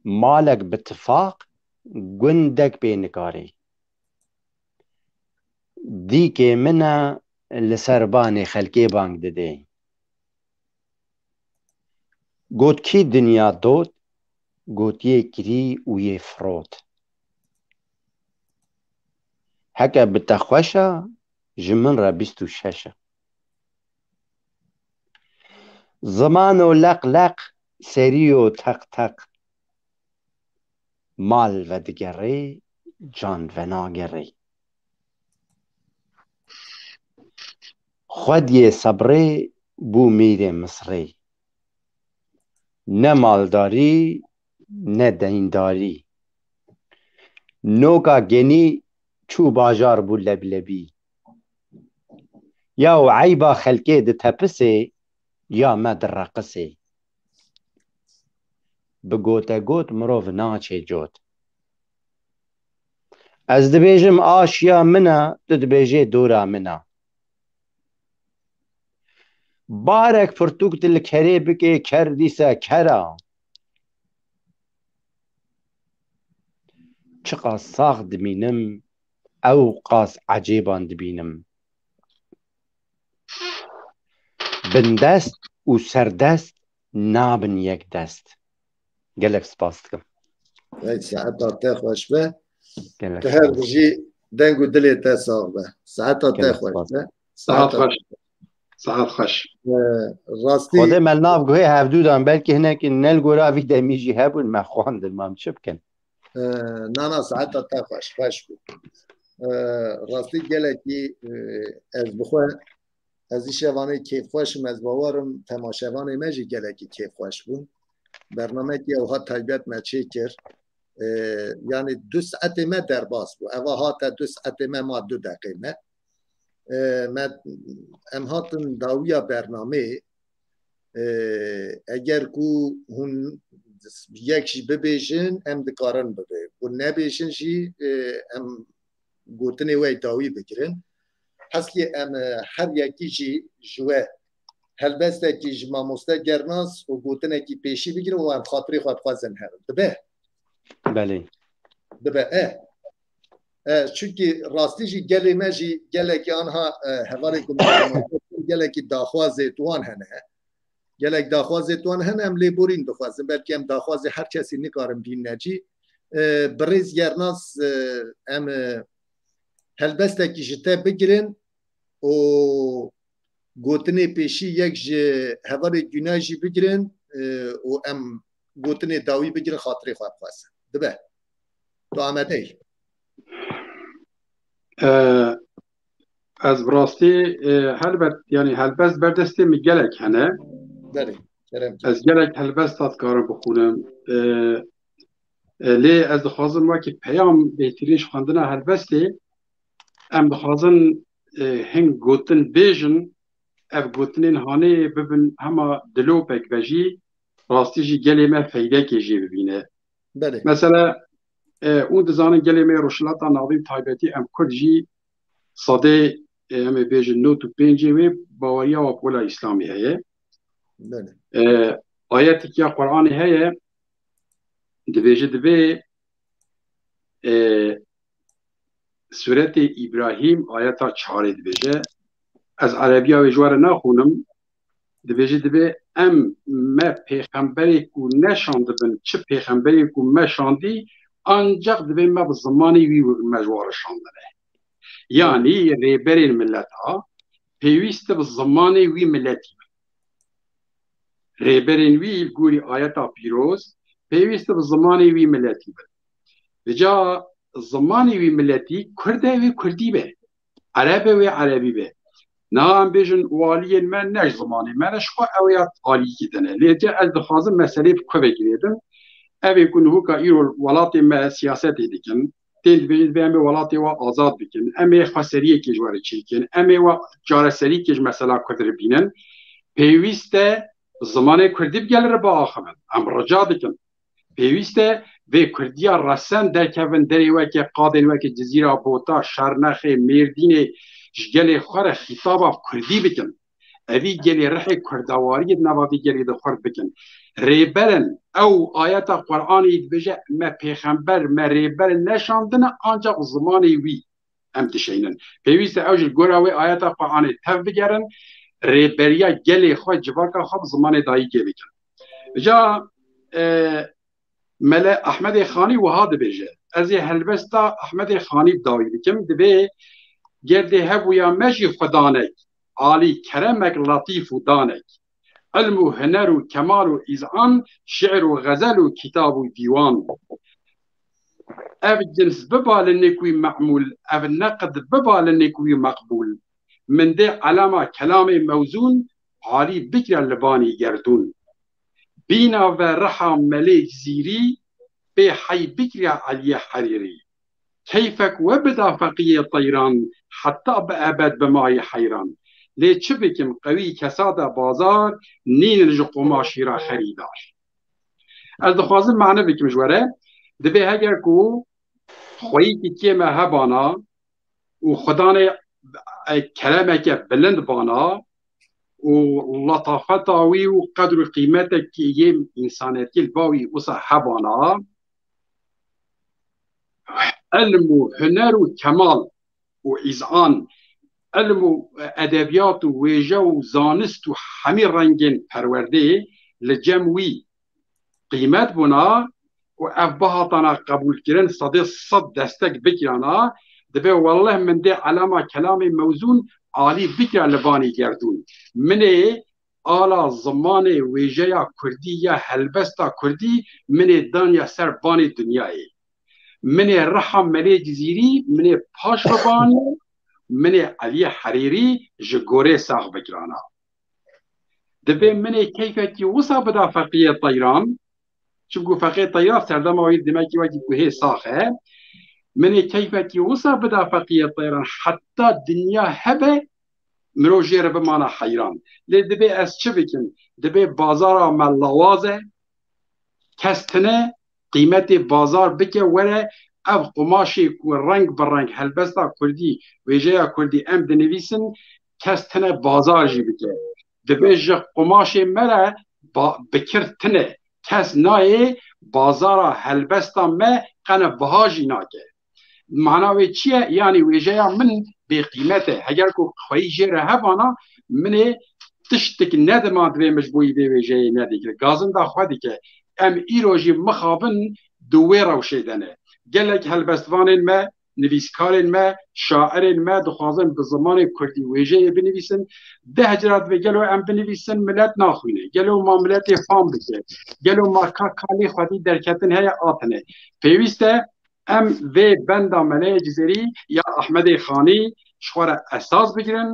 Malek bi tifaq, gundek pê nikarê. Dîkê min e li ser banê xelkê bang didê. Got kî dinya dot, got yê kirî û yê firot. Heke bi te xweş e, ji min re bîst û şeş e. Zimano leq leq, seriyo teq teq. Mal vedigerê, can venagerê. Xwediyê sebrê bû mîrê Misrê. Ne maldarî, ne deyndarî. Noka genî çû bajar bû leblebî. Ya û eyba xelkê ditepisê, ya me direqisê. Bi gotegot mirov naçê cot. Ez dibêjim aşiya min e, tu dibêjê dora min e. Barek pirtûk tu li kerê bikê, ker dîse ker e. Çiqas sax dimînim, ew qas ecêban dibînim. Bindest û serdest nabin yek dest. Gelek spas dikim. Hey, saeta te xweş be. Gelek Tu her spas. Bijî deng û dilê te sax be. Saeta te Gelek xweş spas. Be. Saet Saeta xweş. Saet xweş. Ee, rastî Xwedê me li nav guhê hevdû dan, belkî hinekî ne li gora vî demî jî hebûn, me xwandin, ma em çi bikin? Ee, na, na, saeta te xweş, xweş bû. Ee, rastî gelekî, e, ez bi xwe, ez îşevanê kêfxweş im, ez bawer im temaşevanê me jî gelekî kêfxweş bûn. Bernamekî ewha taybet me çêkir. Ee, yanî du saetê me derbas bû. Eva hate du saetê me, ma du deqê me. Ee, me, em hatin dawiya bernameyê. Ee, eger ku hûn yek jî bibêjin, em dikarin bibê. Ku nebêjin jî, e, em gotinê we dawî bigirin. Heskê em, e, her yekî jî ji we helbestekî ji mamoste Gernas û gotinekî pêşî bigirin û em xatirê xwe bixwazin herin. Dibe? Belê. Dibe, e. E, çunkî rastî jî gelê me jî gelekî anha, e, hevalê ku me gelekî daxwazê tuwan hene. Gelek daxwazê tuwan hene, em lêborîn dixwazin. Belkî em daxwazê her kesî nikarin bînne cî. E, birêz Gernas, e, em, e, helbestekî ji te bigirin. û gotinê pêşî yek ji hevalê Guna jî bigirin, e, û em gotinê dawî bigirin, xatirê xwe bixwazin. Dibe. Tu amade yî? E, ez bi rastî, e, helbet, yanî helbest ber destê min gelek hene. Belê, kerem. Ez gelek helbesta dikarim bixwînim. E, e, lê ez dixwazim wekî peyam bêhtirîn ji xwendina helbestê, em dixwazin, e, hin gotin bêjin, ev gotinên hanê bibin hema dilopek be jî, rastî jî gelê me feydekê jê bibîne. Belê. Mesela, e, hûn dizanin gelê me Rojhilata Navîn taybetî em Kurd jî sedê, e, em ê bêjin nod û pêncê wê baweriya wa pola Îslamê heye. Belê. E, ayetek ya Qur'anê heye, dibêje, dibê, e, Sûretê Îbrahîm ayeta çarê dibêje, ez erebiya wê ji we re naxwînim, dibêje, dibê em me pêxemberê ku neşandibin, çi pêxemberê ku me şandî, ancaq dibê me bi zimanê wî me ji wan re şandine. Yanî rêberên mileta pêwîst e bi zimanê wî miletî bin. Rêberên wî li gorî ayeta pîroz pêwîst e bi zimanê wî miletî bin. Vêca zimanê wî miletî Kurd e, wê Kurdî be. Ereb e, wê Erebî be. Niha em bêjin û aliyên me ne ji zimanê me ne, ji xwe ew ya aliyekî din e. Lê ca ez dixwazim meselê bi ku vekirêdim. Ev ê ku nihûka îro welatê me siyasetê dikin, tên dibêjin, dibê em ê welatê we azad bikin, em ê xweseriyekê ji we re çêkin, em ê we çareseriyekê ji mesela Kurd re bînin, pêwîst e zimanê Kurdî bi gel re biaxivin. Em rica dikin. Pêwîst e vê Kurdiya resen derkevin derê weke qadên weke Cizîra, Bota, Şernexê, Mêrdînê ji gelê xwe re xîtaba Kurdî bikin. Evî gelê rihê Kurdewariyê di nava vî gelê de xurt bikin. Rêber in, ew ayeta Qur'anê dibêje, me pêxember, me rêber neşandine, ancaq zimanê wî em dişeynin. Pêwîst e ew ji gora wê ayeta Qur'anê tev bigerin, rêberiya gelê xwe, civaka xwe bi zimanê dayikê bikin. Ca, e, Mele Ehmedê Xanî wiha dibêje, ez ê helbesta Ehmedê Xanî bi dawî bikim, dibê, gerdê hebûya me jî xudanek, alî keremek letîf û danek, ilm û huner û kemal û îzan, şi'r û xezel û kitab û dîwan. Ev cins biba li nik wî me'mûl, ev neqd biba li nik wî meqbûl. Min dê elama kelamê mewzûn, alî bikira li banî gerdûn. Bîna ve riha Melê Cizîrî, pê hey bikira Eliyê Herîrî. Keyfek we bida feqiyê teyran, heta bi ebed bimayî heyran. Lê çi bikim, qewî kesada bazar, nînin ji qumaşî re xerîdar. Ez dixwazim mane bikim ji we re. Dibê heger ku xweyî kî kê me hebana û xudanê, e, keremeke bilind bana û letafeta wî û qedr û qîmetekî yê însanetî li ba wî wisa hebana, ilm û huner û kemal û îzan, ilm û edebiyat û wêje û zanist û hemî rengên perwerdê li cem wî qîmet bûna û ev bihatana qebûlkirin, sedê sed destek bikirana, dibê welleh min dê elama kelamê mewzûn alî bikira li banî gerdûn. Min ê ala zimanê wêjeya kurdî ya helbesta kurdî min ê danya ser banê dinyayê. Min ê riha Melê Cizîrî, min ê paş bibanî, min ê Eliyê Herêrî ji gorê sax bikirana. Dibê min ê keyfekî wisa bida feqiyê teyran, çimku feqiyê teyran serdema wî demekî wekî ku hê sax e. Min ê keyfekî wisa bida feqiyê teyran, heta dinya hebe mirov jê re bimana heyran. Lê dibê ez çi bikim? Dibê bazara me lawaz e, kes tine qîmetê bazar bike, were ev qumaşê ku reng bi reng helbesta kurdî, wêjeya kurdî em dinivîsin, kes tine bazar jî bike. Dibê ji qumaşê me re ba-, bikir tine. Kes nayê bazara helbesta me qene biha jî nake. Mana wê çi ye? Yanî wêjeya min bêqîmet e. Heger ku xweyî jê re hebana, min ê tiştik nedima divê min ji bo wî vê wêjeyê nedikir. Gazinda xwe dike. Em îro jî mixabin di wê rewşê de ne. Gelek helbestvanên me nivîskarên me, şairên me dixwazin bi zimanê kurdî wêjeyê binivîsin. Deh cara dibe gelo em binivîsin, milet naxwîne. Gelo ma miletê fam bike. Gelo ma ka kalê xwedî derketin heye atine. Pêwîst e em vê benda Meleyê Cizêrî ya Ehmedê Xanî ji xwe re esas bigirin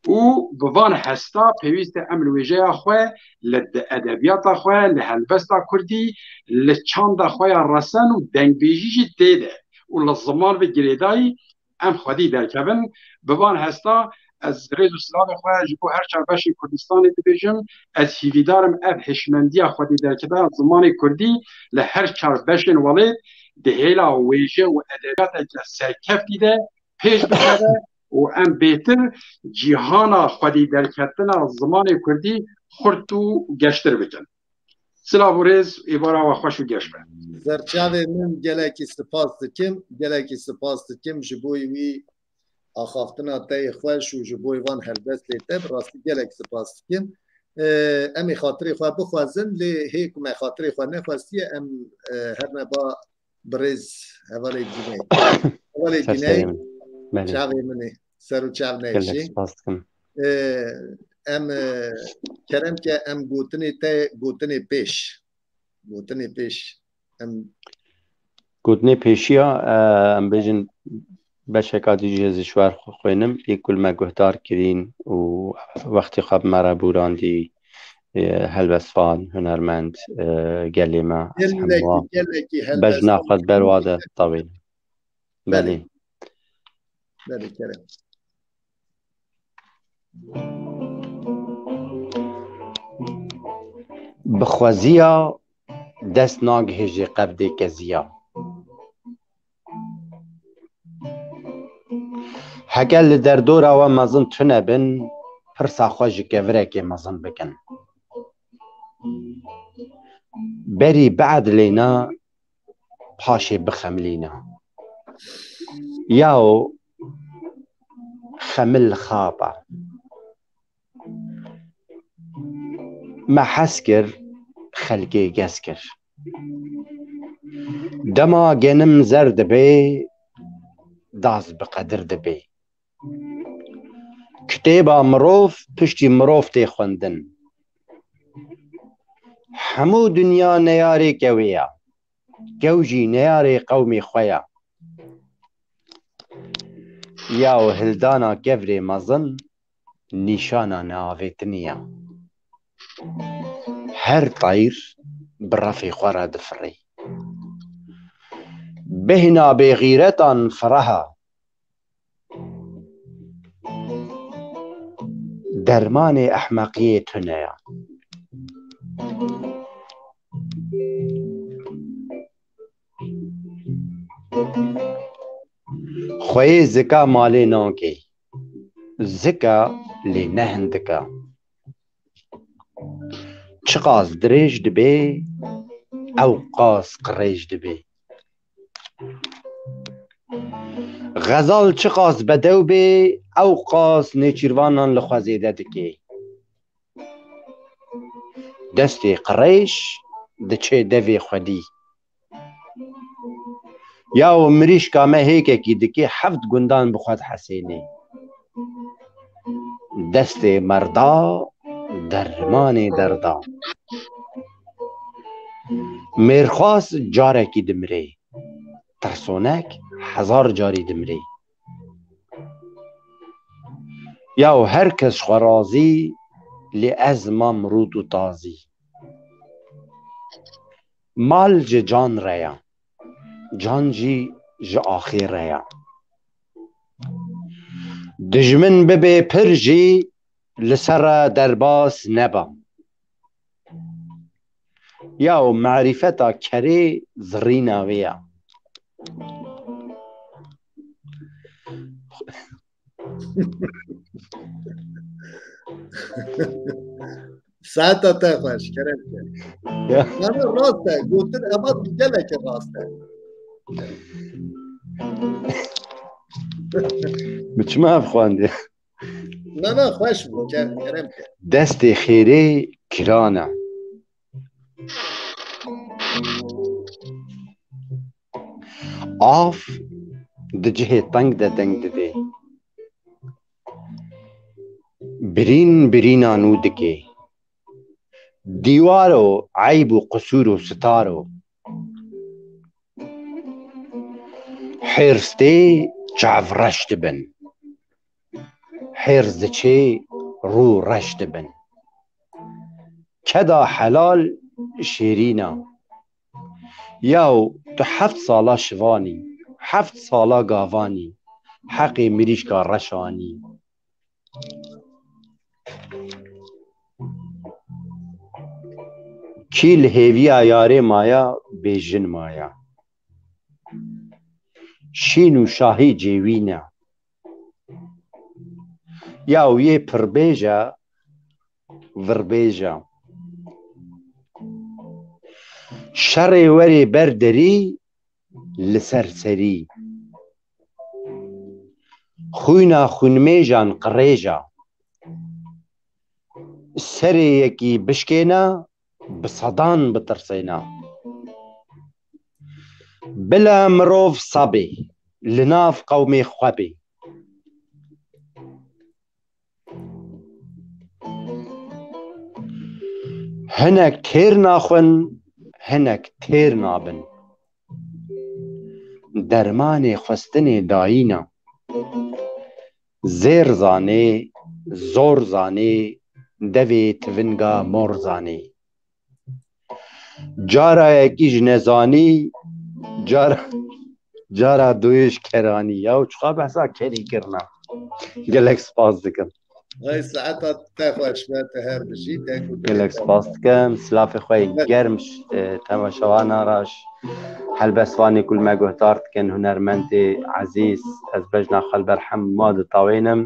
û bi van hesta pêwîst e em li wêjeya xwe, li edebiyata xwe, li helbesta kurdî, li çanda xwe ya resen û dengbêjî jî tê de û li ziman ve girêdayî em xwedî derkevin. Bi van hesta ez rêz û silavê xwe ji bo her çar beşên Kurdistanê dibêjim. Ez hîvîdar im ev hişmendiya xwedî derketana zimanê kurdî li her çar beşên welêt di hêla wêje û edebiyateke serkeftî de pêş bikeve û em bêtir cîhana xwedî derketina zimanê kurdî xurt û geştir bikin. Silav û rêz, êvara we xweş û geş be. Serçavê min, gelekî spas dikim, gelekî spas dikim ji bo wî axaftina te yê xweş û ji bo van helbestê te, bi rastî gelek spas dikim. Ee, em ê xatirê xwe bixwazin, lê hê ku me xatirê xwe nexwestiye, em, e, her neba birêz hevalê Güney. Hevalê Ser Güney, serê min. Belê. Çavê min ê. Ser û çav Gelek neyşî. Spas dikim. Ee, em, e, kerem ke em gotinê te, gotinê pêş. Gotinê pêş. Em Gotinê pêşiya, e, em bêjin beşeka dî jê zî ji wer xwe xwênim, yê ku li me guhdar kirîn û wextê xwe bi me re bûrandî, e, helbestvan, hunermend, e, gelê me, ez Gelekî, hemû gelekî bejna helbestvan xwe di ber wa de tawîn. Belê. Belê. Belê, kerem. Bi xweziya dest nagihêjê qevdê keziya. Heke li derdora we mezin tune bin, pirsa xwe ji kevirekê mezin bikin. Berî biedilêne, paşê bixemilîne. Yaw xemil xapa. Me hez kir, xelkê gez kir. Dema genim zer dibê, daz bi qedir dibê. Kitêba mirov piştî mirov tê xwendin. Hemû dinya neyarê kewê ya. Kew jî neyarê qewmê xwe ya. Yaw hildana kevrê mezin nîşana neavêtinî ya. Her tayr bi refê xwe re difirê. Bêhna bêxîretan fireha. Dermanê ehmeqiyê tune ya. Xweyê zika malê nakê. Zika lê ne hindika. Çiqas dirêj dibê, ew qas qirêj dibê. Xezal çiqas bedew bê, ew qas nêçîrvanan li xwe zêde dikê. Destê qirêj diçê devê xwedî. Yaw mirîşka me hêkekî dikê, heft gundan bi xwe dihesênê. Destê merda dermanê derda. Mêrxwas carekî dimirê. Tirsonek hezar carî dimirê. Yaw her kes xwe razî, lê ez mam rût û tazî. Mal ji can re ya, can jî ji axê re ya. Dijmin bibê pir jî li ser re derbas neba. Yaw marîfeta kerê zirîna wê ya. Saeta te xweş, kerem ke. Ya. Yani rast e, gotin ema gelekî rast e. Bi çima ev xwendê? Na, na, xweş bû, ke-, kerem ke. Destê xêrê kiran e. Av di cihê teng de deng didê. Birîn birîna nû dikê. Dîwaro eyb û qisûr û sitaro. Hêrs tê çav reş dibin. Hêrs diçê rû reş dibin. Keda helal şêrîn a. Yaw tu heft sala şivanî, heft sala gavanî, heqê mirîşka reş anî. Kî li hêviya yarê maya, bêjin maya. Şîn û şahî cêwî ne. Yaw yê pirbêj e, virbêj e. Şerê werê ber derî li ser serî. Xwîna xwînmêjan qirêj e. Serê yekî bişkêne, bi sedan bitirsêne. Bila mirov sebê, li nav qewmê xwe bê. Hinek têr naxwin, hinek têr nabin. Dermanê xwestinê dayîn e. Zêr zanê, zor zanê, devê tivinga mor zanê. Cara yekî ji nezanî, cara, cara duyê ji keranî. Yaw çiqa behsa kerî kirina. Gelek spas dikim. Ay saeta te xweş be, te her bijî, deng û dilê Gelek te spas dikim. Silafê xwe yê germ ji, e, temaşevanan re, ji helbestvanê ku li me guhdar dikin, hunermendê ezîz, ez bejna xwe li ber hema ditawênim.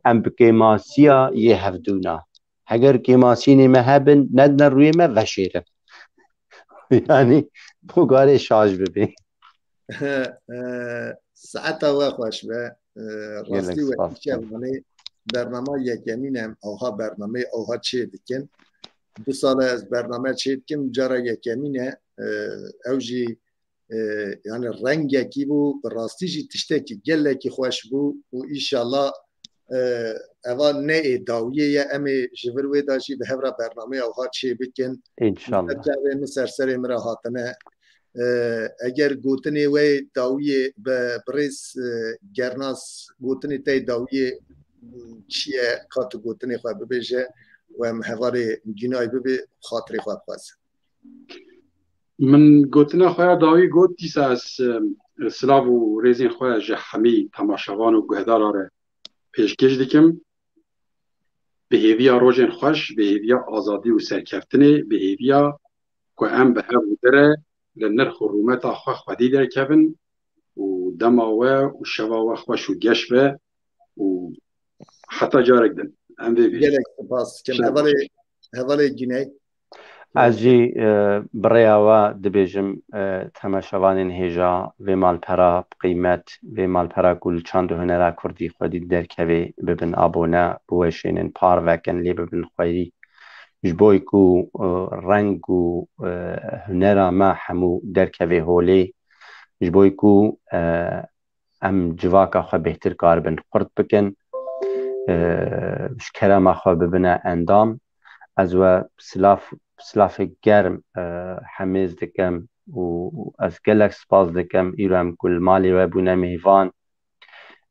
Em bi kêmasiya yê hevdû ne. Heger kêmasînê me hebin, nedine rûyê me, veşêrin. Yanî, bi karê şaş bibê. Eh, saeta we xweş be. Eh, Gelek rastî we spas dikim. Îşevanê bernama yekemîn e, em awha bernameyê awha çê dikin. Du sal e ez bername çê dikim, cara yekemîn e. Eh, ew jî, eh, yani rengekî bû, bi rastî jî tiştekî gelekî xweş bû û îşallah, eh, eva ne ê dawiyê ye, em ê ji vir wê de jî bi hev re bernameyê awha çê bikin. Înşallah. Ser çavê min, ser serê min re hatine. Eh, eger gotinê we yê dawiyê bi birêz, eh, Gernas, gotinê te yê dawiyê çi ye, ka tu gotinê xwe bibêje û em hevalê Gînay bibê, xatirê xwe bixwazin. Min gotina xwe ya dawî got, dîsa ez, e, silav û rêzên xwe ji hemî temaşevan û guhdaran re pêşkêş dikim. Bi hêviya rojên xweş, bi hêviya azadî û serkeftinê, bi hêviya ku em bi hev û dire li nirx û rûmeta xwe xwedî derkevin û dema we û şeva we xweş û geş be û heta carek din. Em vê bêjin. Gelek spas dikim. Şev Hevalê, hevalê Güney. Ez jî, e, bi rêya we dibêjim, e, temaşevanên hêja vê malpera bi qîmet, vê malpera ku li çand û hunera kurdî xwedî derkevê, bibin abone, biweşênin, parve kin, lê bibin xweyî. Ji bo ku, e, reng û, e, hunera me hemû derkevê holê, ji bo ku, e, em civaka xwe bêhtir karibin xurt bikin, e, ji kerema xwe bibine endam. Ez we silav, silavê germ, e, hemêz dikim û ez gelek spas dikim. Îro em ku li malê we bûne mêvan.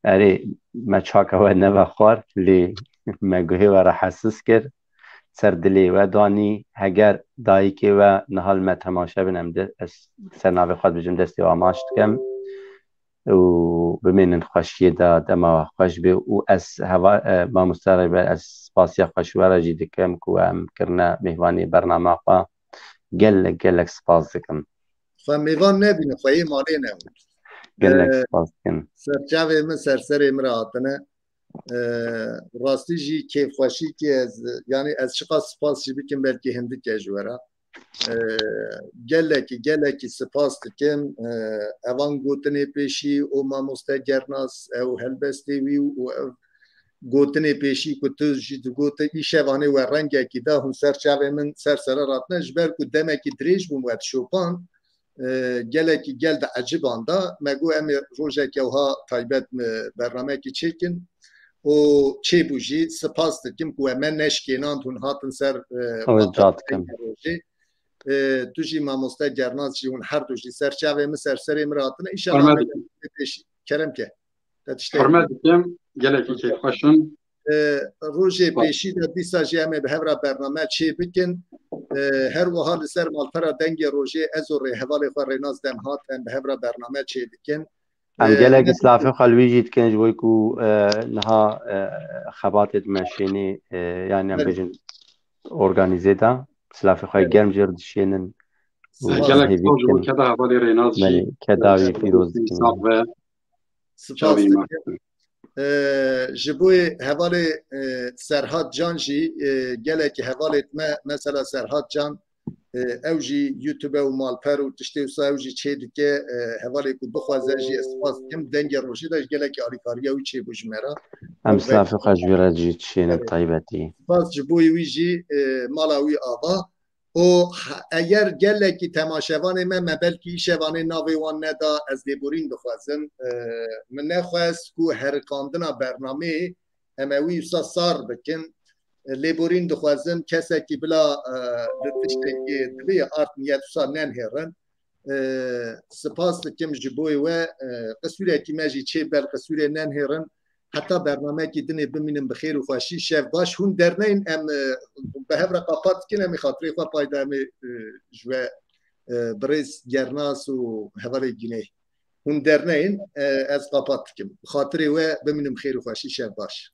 Erê, me çaka we neve xwar, lê me guhê we rahatsiz kir. Ser dilê we danî. Heger dayikê we niha li me temaşe bin, em de, ez ser navê xwe dibêjim, destê we maç dikim. Û bimênin xweşiyê de, dema we xweş be. Û ez heva, e, mamoste Rêber, ez spasiya xwe ji we re jî dikim ku we em kirine mêvanê bernama xwe. Gelek, gelek spas dikim. Xwe mêvan nebînin, xwe yê malê nebûn. Gelek Ee, spas dikim. Serçavê min ser serê min re hatine. Ee, rastî jî kêfxweşîkê ez, yani ez çiqas spas jî bikim, belkî hindik e ji we re. Ee, gelekî, gelekî spas dikim. Ee, evan gotinê pêşî û mamoste Gernas, ew helbestê wî û ev gotinê pêşî ku tu jî digote, îşevanê we rengekî da hûn ser çavê min ser sere ratine, ji ber ku demekî dirêj bûm we dişopan, e, gelekî gel de eciban da. Me got em ê rojeke wiha taybet, e, bernamekî çêkin û çêbû jî. Spas dikim ku we me neşkênand hûn hatin ser, e, Ew ê xata ca dikim. Dengê Rojê. E, tu jî mamoste Gernaz jî hûn her du jî ser çavê min, ser serê min re hatine. Înşallah Hurmet me dikim. Pêşî kerem ke. Te tiştek Hurmet dikim. Gelekî kêfxweş in. E, rojê Spas. Pêşî de dîsa jî em ê bi hev re bername çê bikin. E, her wiha li ser malpera Dengê Rojê ez û rêhevalê xwe Rênas Demhat em bi hev re bername çê dikin. Em E, gelekî ne silafê xwe li wî jî dikin ji bo ku, e, niha, e, xebatê di meşênê, e, yani em Belê. Bêjin organîze de silafê xwe Belê. Germ jê re dişênin û Spas. Gelek hêvî spas ji bo dikin. Keda hevalê Rênas jî. Belê, keda wî Spas. Pîroz dikin. Sağ ve. Spas Çavî dikim. Mexsûm. E, ji bo hevalê, e, Serhat Can jî, e, gelekî hevalê me, mesela Serhat Can, e, ew jî YouTube û malper û tiştê wisa ew jî çê dike, e, hevalê ku bixwaze jî ez spas dikim. Dengê Rojê de ji gelekî alîkariya wî çêbû ji me re. Em Ew ve- silafê xwe ji wî re jî dişênin Evet. Taybetî. Spas ji bo wî jî, e, mala wî ava. û eger gelekî temaşevanê me, me belkî îşevanê navê wan neda, ez lêborîn dixwazim. E, min nexwest ku herikandina bernameyê em ê wî wisa sar bikin. E, lêborîn dixwazim, kesekî bila, e, li tiştekî divê art niyet wisa nenhêrin. E, spas dikim ji bo we, e, qisûrekî me jî çê bel qisûrê nenhêrin. Heta bernamekî dinê bimînin bi xêr û xweşî. Şev baş. Hûn derneyên em, e, bi hev re qapat dikin, em ê xatirê xwe pay da, em ê, e, ji we, e, birêz Gernas û hevalê Gînê. Hûn derneyên, e, ez qapat dikim. Xatirê we bimînin bi xêr û xweşî. Şev baş.